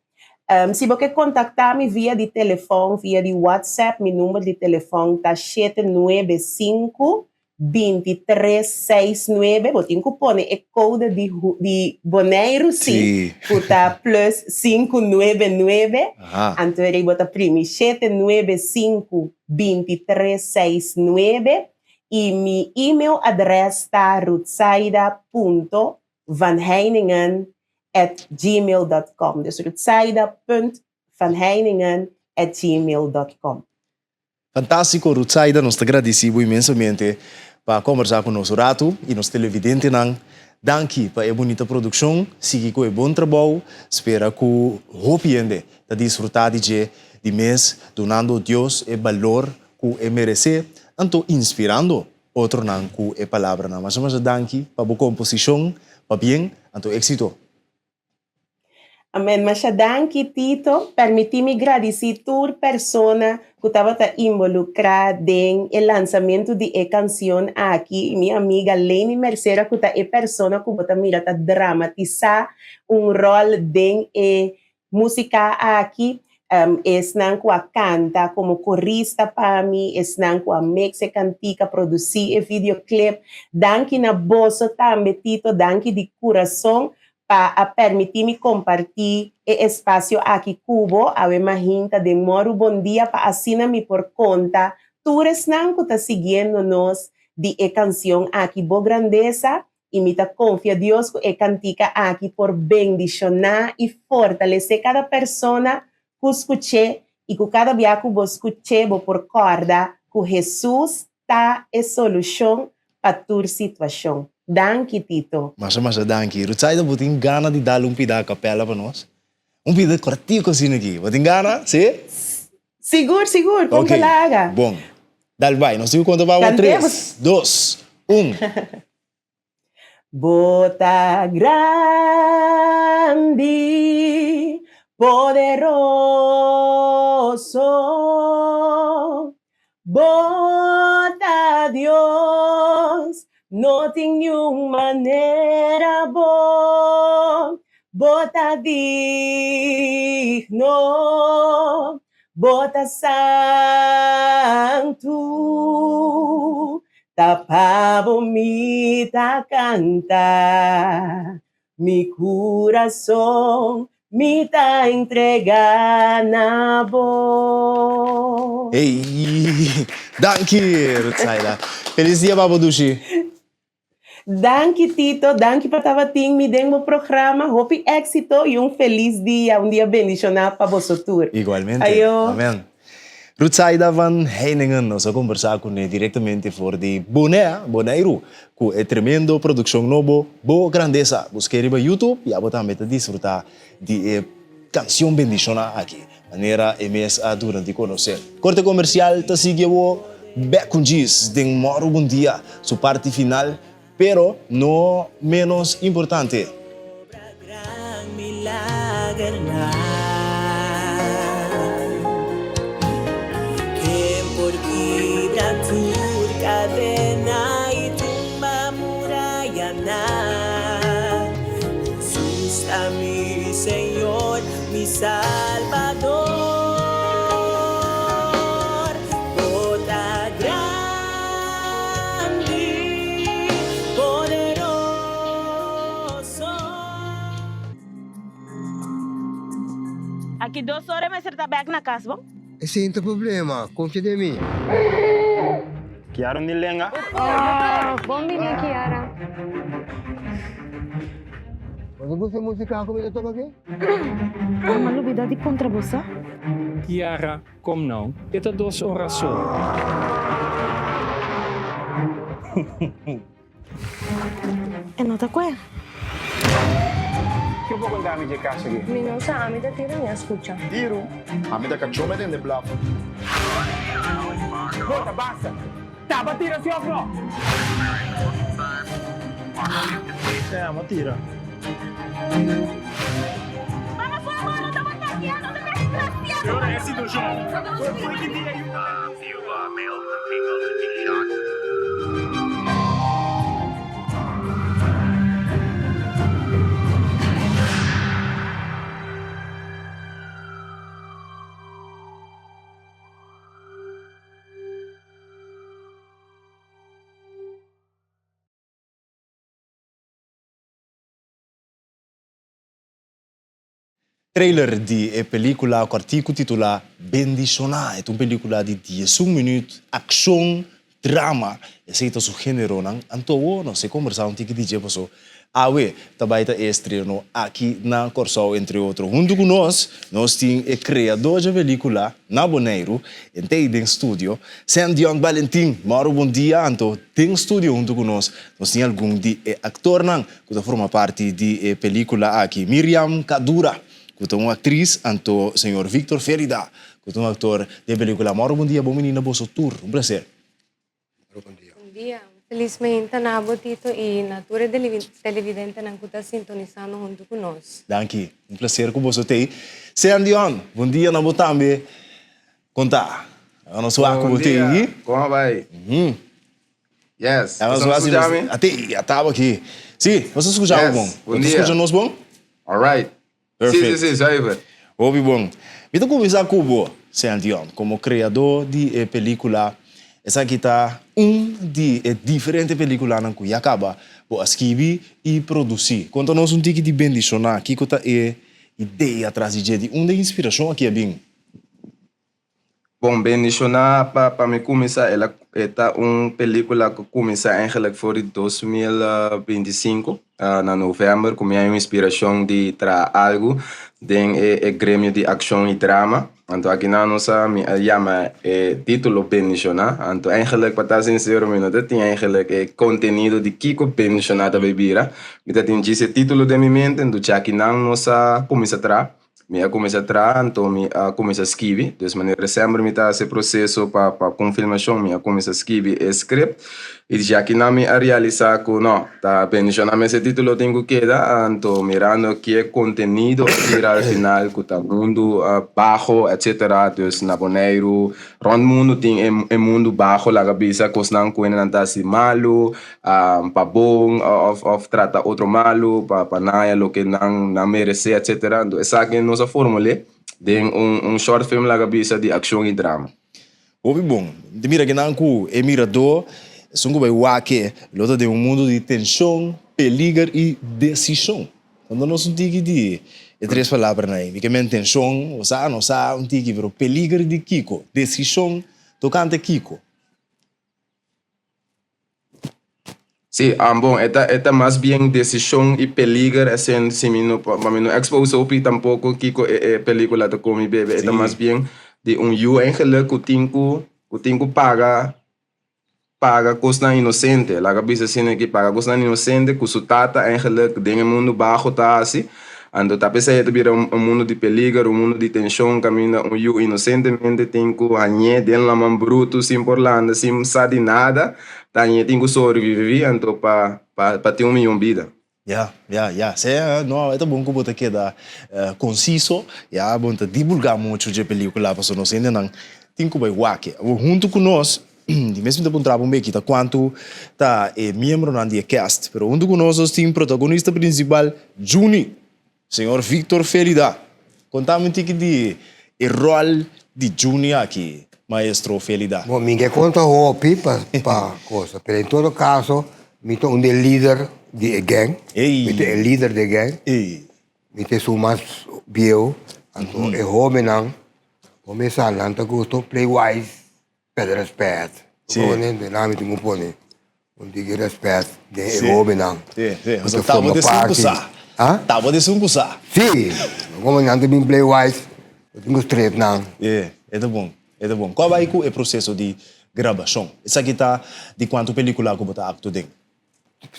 Si bo ke kontaktá mi via di telefòn, via di WhatsApp, mi number di telefòn ta 795 2369. Bo tin ku pone e kode di di Boneiru sí, ku ta plus 599. Anto ei bo ta primi 795 2369 i mi email adrès ta rutsaida punto vanheiningen at gmail dot com. Dus rutsaida punt vanheiningen at gmail dot com. Fantástiko Rutsaida, nos ta gradisí bo inmensamente pa kombersá ku nos un ratu i nos televidentenan. Danki pa e bunita produkshon, sigui ku e bon trabou, spera ku hopi hende ta disfrutá di dje di mes, dunando Dios e balor ku e meresé, anto inspirando Otronan ku e palabranan. Masha masha danki pa bo komposishon. Pabien, anto éksito. Amen. Masha danki Tito. Permití mi gradisí tur persona ku tabata involukrá den e lansamentu di e kansion aki. Mi amiga Leni Mercera ku ta e persona ku bo ta mira ta dramatisá un ròl den e Músika aki, esnan ku a kanta komo korista pa mi, esnan ku a mix e kantika, produsí e videoclip. Danki na boso tambe Tito, danki di kurason pa a permití mi kompartí e espasio aki ku bo awe mahinta den Moru Bon Dia pa asina mi por konta tur esnan ku ta siguiendo nos di e kansion aki Bo Grandesa I mi ta konfia Dios ku e kantika aki por bendishoná i fortalesé kada persona ku skuch'é i ku kada bia ku bo skuch'é bo por kòrda ku Hesus ta e solushon pa tur situashon. Danki Tito. Masha masha danki. Rutsaida bo tin gana di dal un pida acapella pa nos? Un pida kortico asina aki. Bo tin gana? Si? Sigur, sigur, kon Ok, laga. bon. Dal bai. Nos tin ku konta pa bo. Kantemos. Tres, dos, un. Bo ta grandi, poderoso. Bo ta Dios, no tin niun manera bo. Bo ta digno, bo ta santu. Ta pa bo mi ta kanta, mi kurason mi ta entrega na bo. Ey! Danki, Rutsaida. Felis dia pa bo, Dushi. Danki Tito, danki pa tabatin mi den bo programa. Hopi éxito y un felis dia, un dia bendiciona pa boso tur. Igualmente. Ayo. Amen. Rutsaida van Heiningen nos a kombersá kuné direktamente for di Bonea, Boneiru, ku e tremendo produkshon nobo Bo Grandesa. Busk'é riba YouTube i abo tambe ta disfrutá di e kansion bendishoná aki, manera e mes a duna di konosé. Korte komersial ta sigui awor bèk ku djis den Mòru Bon Dia, su parti final, pero no ménos importante. Aki dos ora e mester ta bek na kas, bon? Esei no ta problema, konfia den mi. Kiara un di lenga. Bon bini Kiara. Bo ta gusta e musika ku mi ta toka aki? Mama lubida di puntra bo sa. Kiara, Kom nou, e ta dos ora so. E no ta kue. Kiko bo konta mi dje kas aki? Mi no sa, ami ta tira, mi a skucha. Tiru, ami ta kachó meten den blaf. Bota, basta! Taba tira si of no? Sea, mi a tira. Trailer di e pelicula cortico titula Bendiciona. E ta un pelicula di diesun minuut, accion, drama, esey ta su generonan. Anto awo nos e combersa un tiki di dje paso awe ta bay ta e estreno aki na Corsou entre otro. Hunto cu nos, nos tin e creador dje pelicula na Boneiru, entey den studio, Sandion Balentin. Mauro bon dia, anto den studio hunto cu nos, nos tin algun di e actornan ku ta forma parti di e pelikula aki, Miriam Kadura, ku ta un aktris, anto señor Victor Ferida, ku ta un aktor di e pelikula. Mauro bon dia, bon bini na boso tur. Un plaser. Bon dia. Un felis mainta na abo Tito i na tur e televidentenan ku ta sintonisando huntu ku nos. Danki. Un plaser ku boso t'ei. Sean Dion, bon dia na bo tambe. Kon ta? Nos wak ku bo t'ei aki. Bon dia. Kon a bai? Yes. Nos Boso skucha mi? Ate, ya taba aki. Si, nos ta skucha bo bon. Yes, bon Bo ta dia. skucha nos bon? All right. Perfect. Si, si, si, zuiver. Hopi bon. Mi ta kuminsá ku bo, Sandion, komo kreadó di e pelíkula. Esaki ta un di e diferente pelíkulanan ku ya kaba bo a skibi i produsí. Konta nos un tiki di Bendishoná. Kiko ta e idea tras di dje? Di unda e inspirashon aki a bin? Bon, Bendishoná pa pa mi kuminsá el a e ta un pelíkula ku kuminsá eigenlijk for di 2025 na novèmber ku mi haña un inspirashon di traha algu den e e gremio di akshon i drama. Anto akinan nos a mi a yama e título Bendishoná. Anto eigenlijk pa ta sinsero mi no ta tin eigenlijk e kontenido di kiko Bendishoná ta bai bira. Mi ta tin djis e título den mi mente, anto djakinan nos a kuminsá traha. Mi a kuminsá traha, anto mi a kuminsá skibi. Dus manera semper mi ta hasi e proseso pa pa konfirmashon, mi a kuminsá skibi e script. I dja kinan mi a realisá ku no, ta bendishoná mes e título tin ku keda, anto mirando ke kontenido a bira al final ku ta mundu baho etsetera. Dus na Boneiru, rònt mundu tin e e mundu baho laga bisa kosnan ku hendenan ta hasi malu, pa bon of of trata otro malu pa pa nan haña loke nan nan meresé etcetera anto esaki nos a formul'é den un un short film laga bisa di akshon i drama. Hopi bon. Mi ta mira kinan ku e miradó esun ku bai wak lo ta den un mundu di tenshon, peliger i desishon. Konta nos un tiki di e tres palabranan ei. Mi ke men tenshon, bo sa, no sa un tiki, pero peliger di kiko? Desishon tokante kiko? Sí, bon, e ta, e ta mas bien desishon i peliger esen si mi no, pa mi no expose hopi tampoko kiko e e pelikula ta komi bebe, e ta mas bien di un yu eigenlijk ku tin ku, ku tin ku paga, paga kosnan inosente, laga bisa asina aki, paga kosnan inosente ku su tata eigenlijk den e mundu baho ta hasi, Anto ta p'esei e ta bira un mundu di peliger, un mundu di tenshon kaminda un yu inosentemente tin ku hañ'é den laman brutu sin por landa, sin sa di nada, ta hañ'é tin ku sobreviví anto pa pa tin un mihó bida. Ya, ya, ya. Sea, no, e ta bon ku bo ta keda konsiso, ya, bo no ta divulgá muchu dje pelíkula pasobra nos hendenan tin ku bai wak. Awor huntu ku nos Di mes mi ta puntra bo un beki ta kuantu ta e miembronan di e cast, pero huntu ku nos nos tin protagonista prinsipal Juni, señor Victor Felida. Konta mi un tiki di e ròl di Juni aki, maestro Felida. Bon, mi ke konta hopi pa pa cosa, pero en todo caso mi ta un di e lider di e gang, mi ta e lider di e gang, mi ta esun mas bieu, anto e hobennan, bo mester sa nan ta gusta play wise. Pèrdè rèspèt. Sí. Pone, de nan mi tin ku pone un tiki rèspèt den e hóbennan. Sí, sí. Ku ta Pasobra tabo forma di esun ku parti. sa. Ha? Tabo di esun ku sa. Sí. Komo nan ta bin play wise, bo tin ku strep nan. Sí, e ta bon, e ta bon. Kua bai ku e proseso di grabashon? Esaki ta di kuantu pelikula ku bo ta aktu den?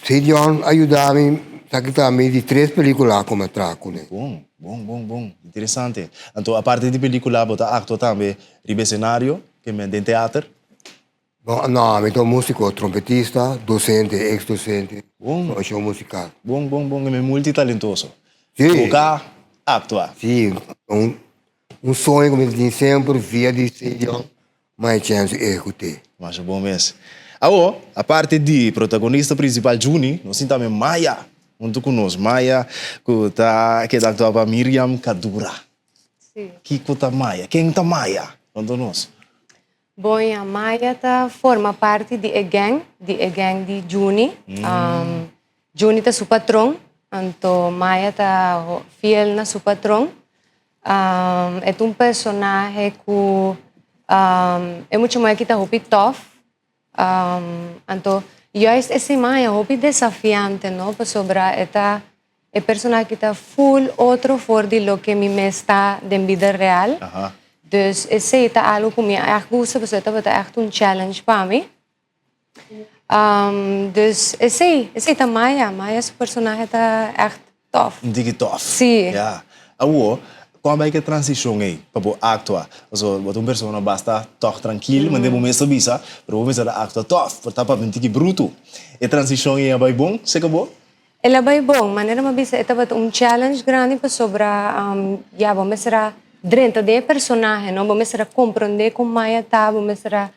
Gideon a yuda mi. Esaki ta mi di tres pelicula cu mi a traha cune. Bon, bon, bon, bon. Interesante. Anto aparte di pelicula bo ta actua tambe riba escenario, ke men den teater? Bon, no, mi ta un musico, trompetista, docente, ex docente, Bon. formacion musical. Bon, bon, bon. Ke men multitalentoso. Si. Toca, actua. Si, un, un soño cu mi ta tin semper via di stadion, ma e chance ehecute. Masha bon mes. Awo, aparte di protagonista principal Juni, nos tin tambe Maya hunto cu nos. Maya cu ta keda actua pa Miriam Kadura. Si. Kico ta Maya? Ken ta Maya? Conta nos. Bon ya, Maya ta forma parti di e gang, di e gang di Juni. Juni ta su patron, anto Maya ta fiel na su patron. E ta un personahe ku e mucha muhé aki ta hopi tòf. Anto juist esei Maya hopi desafiante no, pasobra e ta E persona aki ta full otro for di loke mi mes ta den bida real. Dus esei ta algo ku mi a ègt gusta pasobra e tabata ègt un challenge pa mi. Dus esei, esei ta Maya. Maya su personahe ta ègt tòf. Un tiki tòf. Sí. Ya. Awor, kon bai ku e transishon ei pa bo aktua? Pasobra bo ta un persona basta tòg trankil, manera bo mes ta bisa, pero bo mester ta aktua tòf, por ta papia un tiki brutu. E transishon ei a bai bon serka bo? El a bai bon, manera mi a bisa e tabata un challenge grandi pasobra ya bo mester a drenta den e personahe no, bo mester a comprende con Maya ta, bo mester a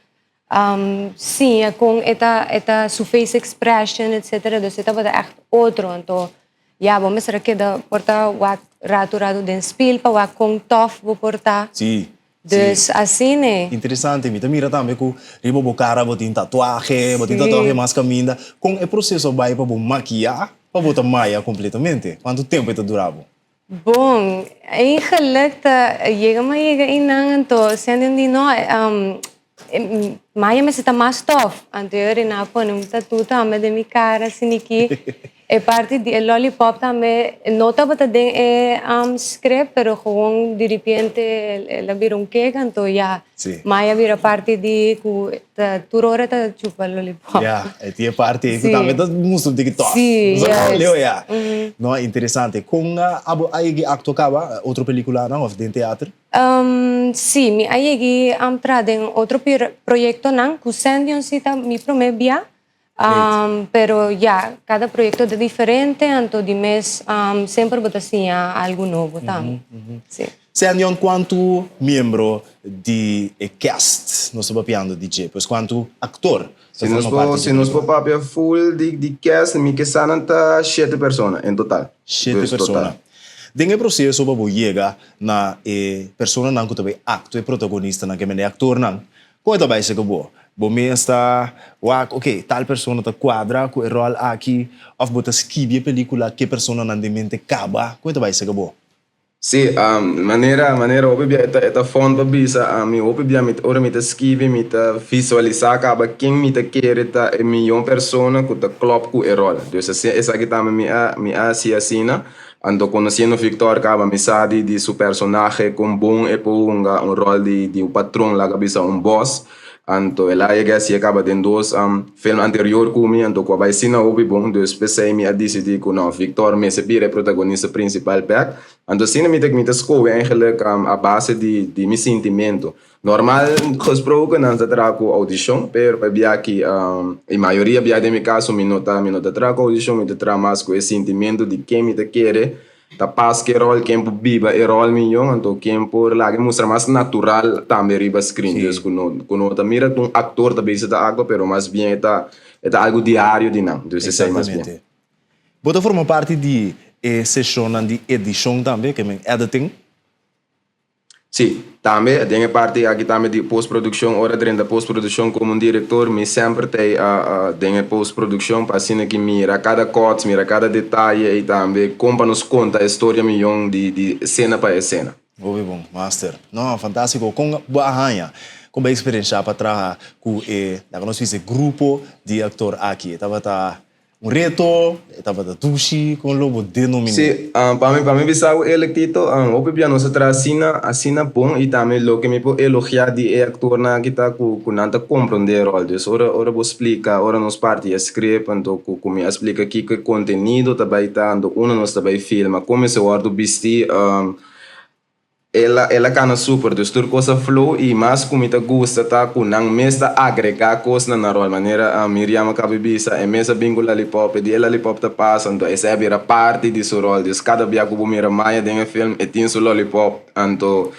siña con e ta e ta su face expression etcetera, dus e tabata echt otro anto ya bo mester a keda por ta wak ratu ratu den spiel pa wak con tof bo por ta. Sí. Dus asina e. Interesante, mi ta mira tambe ku riba bo kara bo tin tatuahe, bo tin tatuahe mas kaminda. Kon e proseso a bai pa bo makiá pa bo ta maya kompletamente? Kuantu tempu e ta dura bo? Bon, eigenlijk ta yega mi a yega einan anto sende un di no maya mester ta mas tòf. Anto e ora nan a pone un tatu tambe den mi kara asin'aki. E parti di e lollipop tambe no tabata den e script, pero gewoon di ripiente el a bira un kek, anto ya Maya a bira parti di cu ta tur ora ta chupa lollipop. Ya, e tin e parti ei cu tambe ta mustra un tiki tof. Si, yes. Leo ya. No, interesante. Con abo a yegi actua caba otro peliculanan of den teater? Si, mi a yegi traha den otro proyectonan cu Sandion si ta mi prome bia. Pero ya, kada proyekto ta diferente, anto di mes semper bo ta siña algu nobo tambe. Si. Sandion, kuantu miembro di e cast nos ta papiando di dje? Pues kuantu aktor ta forma parti di Si nos por papia full di cast, mi ke sa nan ta shete persona en total. Shete persona. Den e proseso pa bo yega na e personanan ku ta bai aktua, e protagonistanan, ke mende e aktornan, Kon e ta bai seka bo? Bo mes ta wak, ok, tal persona ta kuadra ku e ròl aki, òf bo ta skibi e pelíkula ku e personanan den mente kaba? Kon e ta bai seka bo? Sí, manera, manera hopi bia e ta, e ta fòn pa bisa ami, hopi bia mi, ora mi ta skibi mi ta visualisá kaba ken mi ta kere ta e mihó persona ku ta klòp ku e ròl. Dus asina, esaki tambe mi a, mi a hasi asina. Anto conociendo Victor caba mi sa di di su personahe con bon e por hunga un rol di di un patron laga bisa un boss anto el a yega haci'e caba den dos film anterior cu mi anto cu a bay asina hopi bon dus p'esey mi a dicidi cu no Victor mester bira e protagonista principal bek anto asina mi ta mi ta scoge eigenlijk a base di di mi sintimento. Normal gesproken nan ta traha ku audishon, pero e bia aki e mayoria bia den mi kaso mi no ta mi no ta traha ku audishon, mi ta traha mas ku e sintimentu di ken mi ta kere ta pas ku e ròl, ken por biba e ròl miyon, anto ken por laga e mustra mas natural tambe riba screen. Dus ku no ku no ta mira ku un aktor ta bisa ta aktua, pero mas bien e ta e ta algu diario di nan, dus esei mas bien. Exactamente. Bo ta forma parti di e seshonnan di edishon tambe, ke men editing? Sí, tambe den e parti aki tambe di postproduccion, ora drenta postproduccion como un director mi semper ta ei den e postproduccion pa asina ki mira cada cuts, mira cada detaye y tambe con pa nos conta e storia miyon di di escena pa escena. Hopi bon, master. No, fantastico. Con bo a haña? Con bo a experiencia pa traha cu e, laga nos bisa, e grupo di actor aki? Tabata. Un reto, e tabata dushi, kon lo bo denominé? Sí, pa mi, pa mi bisa bo eerlijk Tito, hopi bia nos a traha asina, asina bon i tambe loke mi por elogiá di e aktornan aki ta ku ku nan ta komprondé e ròl. Dus ora ora bo splika, ora nos parti e script anto ku ku mi a splika kiko e kontenido ta bai ta, anto unda nos ta bai filma, kon mester wòrdu bistí, El a el a cana super, dus tur cos a flow y mas cu mi ta gusta ta cu nan mes ta agrega cosnan na rol, manera Miriam a caba di bisa, e mes a bin cu lalipop, e di e lalipop ta pasa, anto esey a bira parti di su rol, dus cada bia cu bo mira Maya den e film e tin su lolipop, anto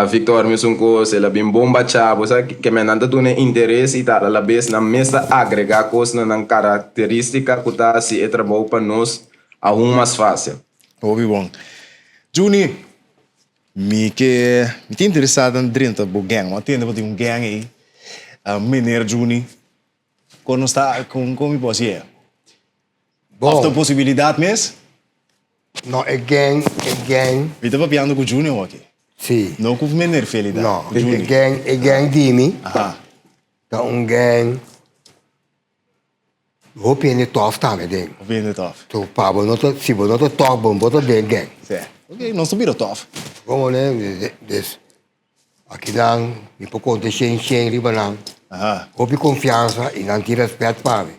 Victor mesun cos, el a bin bombacha, bo sa ke men nan ta duna e interes y ta a la bes nan mes ta agrega cosnan nan caracteristica cu ta haci e trabou pa nos aun mas facil. Hopi bon. Juni, mi ke, mi ta interesá den drenta bo gang. Mi a tende bo tin un gang ei. Meneer Juni, kon nos ta, kon, kon mi por hasi e? Bon. Of ta un posibilidat mes? No, e gang, e gang. Mi ta papiando ku Juni awor aki. Si. No ku meneer Felida. No, ku Juni. e gang, e gang di mi. Aha. Ta un gang. Hopi hende tòf tambe den. Hopi hende tòf. So pa bo no ta, si bo no ta tòf bo no por ta den gang. Sí. Ok, nos ta bira tòf. Komo ne, des akinan mi por konta shen shen riba nan. Aha. Hopi konfiansa i nan tin rèspèt pa mi.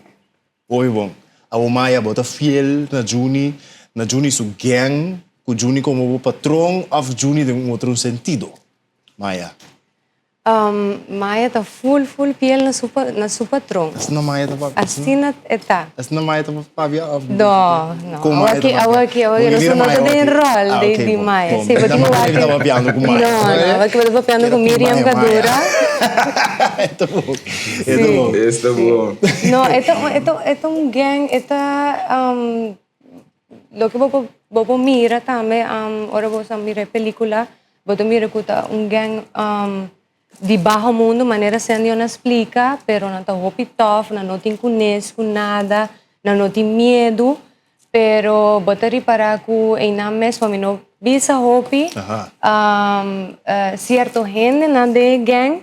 Hopi bon. Abo Maya, bo ta fiel na Juni, na Juni su gang, ku Juni komo bo patron òf Juni den un otro sentido? Maya. Maya ta full full fiel na su na su patron. Asina Maya ta papia? Asina e ta. Asina Maya ta papia of? No, no. Kon Maya ta papia? Awor aki, awor aki, nos no ta den rol di di Maya. Si, bo tin wak. Ta papiando ku Maya. No, no, awor aki bo ta papiando ku Miriam Kadura. E ta bon, e ta bon. E ta bon. No, e ta e ta e ta un gang, e ta Loke bo por bo por mira tambe ora bo sa mira e pelicula bo ta mira cu ta un gang di baho mundo manera Sendion a splica pero nan ta hopi tof nan no tin cunes cu nada nan no tin miedo pero bo ta ripara cu eynan mes pa mi no bisa hopi cierto hendenan den e gang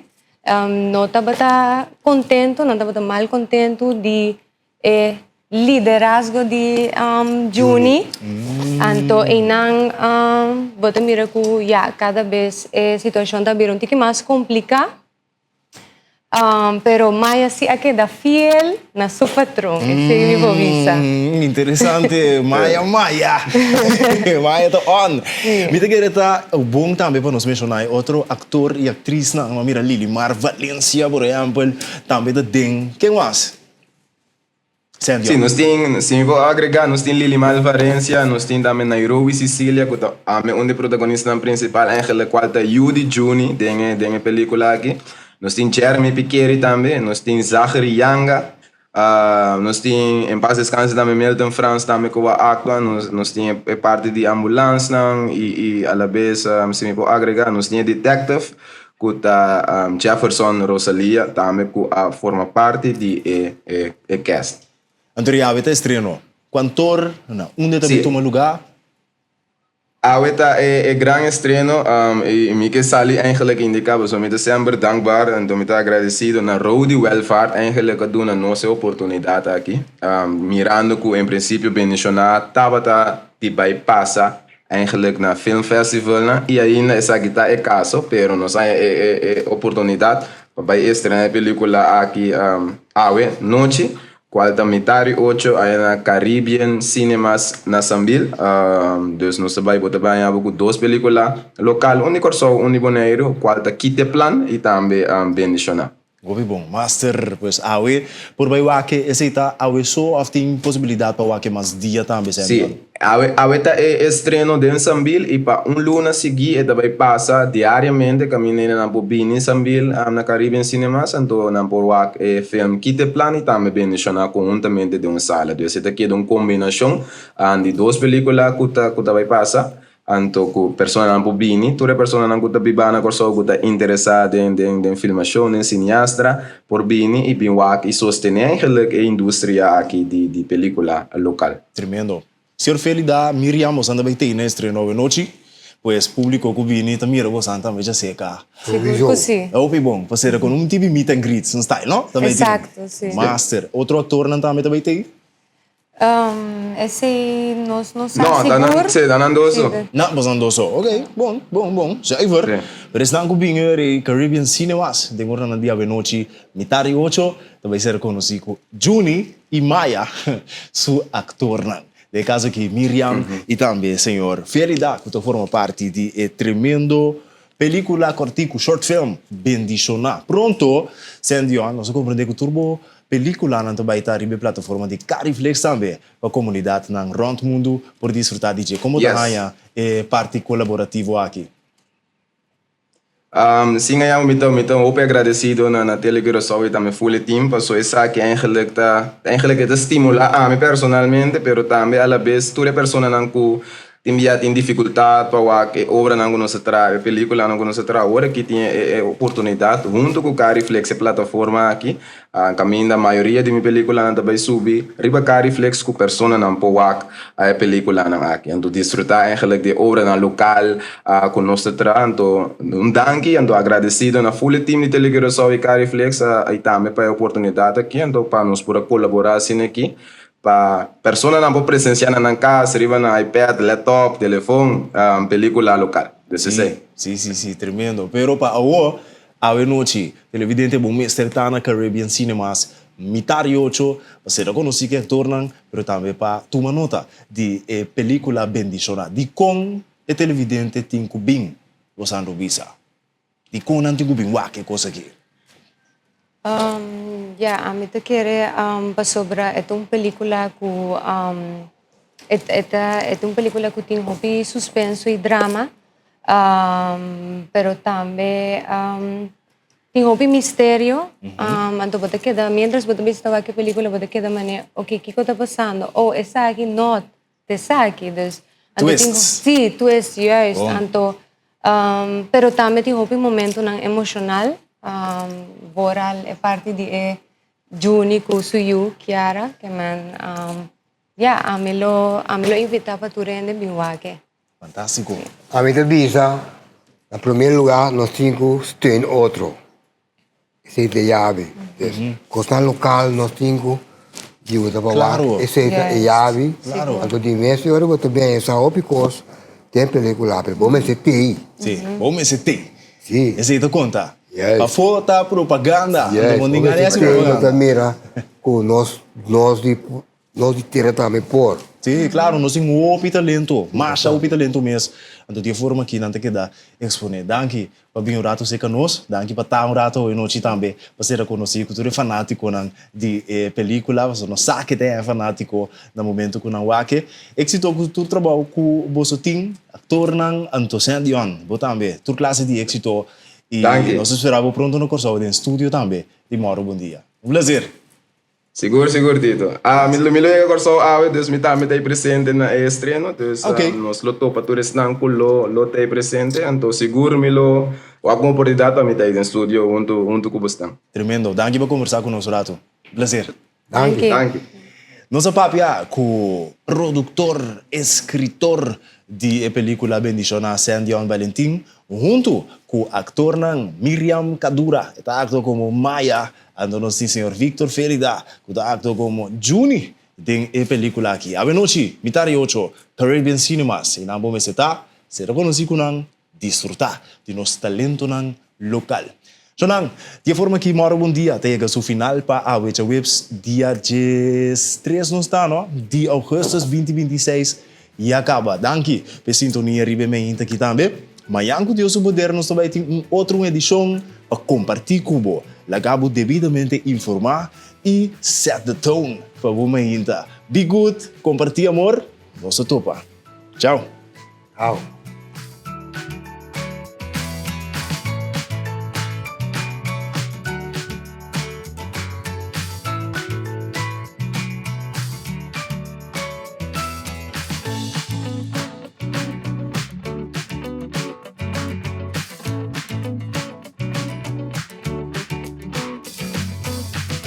no tabata contento nan tabata mal contento di E liderazgo di Juni, anto einan bo ta mira ku ya kada bes e situashon ta bira un tiki mas kompliká, pero Maya si a keda fiel na su patron, esei mi por bisa. Interesante, Maya Maya, Maya ta on. Mi ta kere ta bon tambe pa nos menshoná e otro aktor i aktrisnan, mi a mira Lilimar Valencia por ehèmpel tambe ta den, ken mas? Sí, nos tin, si mi por agregá, nos tin Lilimal Valencia, nos tin tambe Nairobi Cicilia, ku ta ame un di protagonistanan prinsipal, eigenlijk kual ta yu di Juni den e den e pelíkula aki. Nos tin Jeremy Pikeri tambe, nos tin Zachary Yanga, nos tin, en paz descanse tambe Milton Frans tambe ku a aktua, nos nos tin e parti di ambulansnan i i alabes si mi por agregá, nos tin e detective ku ta Jefferson Rosalia tambe ku a forma parti di e e cast. Anto di awe ta estreno. Kuantor na unda ta bin tuma lugá? Awe ta e e gran estreno i mi ke sali eigenlijk indiká pasobra mi ta semper dankbaar anto mi ta agradesido na Rody Welvaart eigenlijk a duna nos e oportunidat aki mirando ku en prinsipio Bendishoná tabata di bai pasa Eigenlijk na film festivalnan y ainda esaki ta e caso, pero nos haña e e e oportunidad pa bay estrena e pelicula aki awe nochi, cual ta mitad di ocho aya na Caribbean Cinemas na Sambil. Dus nos ta bay, bo ta bay haña bo cu dos pelicula local, un di Corsou, un di Boneiru, cual ta Kite Plan y tambe Bendiciona. Hopi bon. Master, pues awe por bai wak esei ta awe so of tin posibilidad pa wak mas dia tambe Sí, awe awe ta e estreno den Sambil y pa un luna sigui e ta bai pasa diariamente caminda hende nan por bini Sambil na Caribbean Cinemas anto nan por wak e film Kite Plan y tambe Bendiciona conhuntamente den un sala. Dus e ta keda un combinacion di dos pelicula cu ta cu ta bai pasa. Anto ku personanan por bini, tur e personanan ku ta biba na Kòrsou ku ta interesá den den den filmashon, den sineastra, por bini i bin wak i sostené eigenlijk e industria aki di di pelíkula lokal. Tremendo. Señor Felida, Miriam, bosan ta bai tei na estreno awe nochi, pues públiko ku bini ta mira bosan tambe djaseka. Sigur ku si. Hopi bon, pasobra kon un tipi meet and greet, un style, no? Ta bai tin. Exacto, si. Master. Otro aktornan tambe ta bai tei? Esei nos no sa No, ta nan, sigur. sí, ta nan dos so. Na, bos nan dos so. Ok, bon, bon, bon. Zuiver. Pero esnan ku bin er e Caribbean Cinemas den oranan di avenochi mitar di ocho ta bai ser konosí ku Juni i Maya su aktornan. Den e kaso aki Miriam i tambe señor Felida ku ta forma parti di e tremendo Película kòrtiku, short film, Bendishoná. Pronto, Sandion, nos a komprendé ku tur bo pelíkulanan ta bai ta riba e plataforma di Cariflix tambe, pa komunidatnan rònt mundu por disfrutá di dje. Kon bo ta haña e parti kolaborativo aki? Sin a yama mi ta mi ta hopi agradesido na na Tele Curaçao i tambe full e team paso esaki eigenlijk ta eigenlijk e ta stimulá ami personalmente pero tambe alabes tur e personanan ku Tin bia tin difikultat pa wak e obranan ku nos a traha, e pelíkulanan ku nos a traha. Awor aki tin e oportunidat huntu ku Cariflex, e plataforma aki, kaminda mayoria di mi pelíkulanan ta bai subi riba Cariflex ku personanan por wak e pelíkulanan aki. Anto disfrutá eigenlijk di e obranan lokal ku nos ta traha. Anto un danki, anto agradesido na ful e team di Telecuraçao i Cariflex i tambe pa e oportunidat aki anto pa nos por a kolaborá asina aki. Pa personanan por presenciá na nan cas, riba nan iPad, laptop, telefon, pelicula local. Dus esey. Sí, sí, sí, tremendo. Pero pa awo, awe nochi, televidente bo mester ta na Caribbean Cinemas mitar di ocho pa ser reconocí cu e actornan, pero tambe pa tuma nota di e pelicula Bendiciona. Dicon e televidente tin cu bin? Rosandro bisa. Dikon nan tin ku bin wak e kos aki? Ya, ami ta kere pasobra e ta un pelikula ku e ta e ta un pelikula ku tin hopi suspenso i drama, pero tambe tin hopi misterio, anto bo ta keda mientras bo ta bisa ta wak e pelikula bo ta keda manera oke kiko ta pasando, oh esaki no T'esaki, dus. Anto tin, Twists. sí, twist, juist. Bon. Anto, um, pero tambe tin hopi momentonan emocional, um, vooral e parti di e Juni ku su yu, Kiara, ke men, um, ja, ami lo, ami lo invita pa tur hende bin wak e. Fantástiko. Ami ta bisa, na promé lugá nos tin ku steun otro. Esei ta e yabi. Dus kosnan lokal nos tin ku yuda pa wak. Esei ta e yabi. Anto di mes ora bo ta pensa hopi kos den pelikula pero bo mester tei. Si, bo mester tei. Si. Esei ta konta. Pafó ta propaganda. Yes, bo mester tei bo ta mira ku nos nos di Nos di tera tambe por. Sí, claro, nos tin hopi talento, masha hopi talento mes. Anto di e forma aki nan ta keda exponé. Danki pa bin un rato cerca nos, danki pa ta un rato awe nochi tambe pa ser reconocí cu tur e fanaticonan di e pelicula, pasobra nos sa ke ta e fanatico na momento cu nan wak e. Exito cu tur trabao cu boso tin, actornan, anto Saint Dion, bo tambe, tur clase di exito y nos ta spera bo pronto na Corsou den studio tambe di Moro Bon Dia. Un placer! Sigur, sigur Tito. Ah, mi lo mi lo yega Kòrsou awe, dus mi tambe ta ei presente na e estreno, dus nos lo topa tur esnan ku lo lo ta ei presente, anto sigur mi lo wak un oportunidat pa mi ta ei den studio huntu huntu ku bosnan. Tremendo. Danki pa kombersá ku nos un ratu. Plaser. Danki. Danki. Nos a papia ku produktor, eskritor di e pelíkula Bendishoná Sandion Valentin huntu ku aktornan Miriam Kadura, e ta aktua komo Maya, Anto nos tin señor Victor Felida cu ta actua como Juni den e pelicula aki. Awenochi, mitar di ocho, Caribbean Cinemas. Y nan bo mester ta, ser reconoci cu nan, disfruta di nos talentonan local. Shonan, di e forma aki Moro Bon Dia ta yega su final pa awe djaweps dia diestres nos ta no, di augustus binti 26 ya caba. Danki p'e sintonia riba e meinta aki tambe. Mañan cu Dios su poder nos ta bay tin un otro un edicion pa comparti cu bo. Laga bo debidamente informa y set the tone pa bo mainta. Be good, comparti amor, nos ta topa. Ciao. Ciao.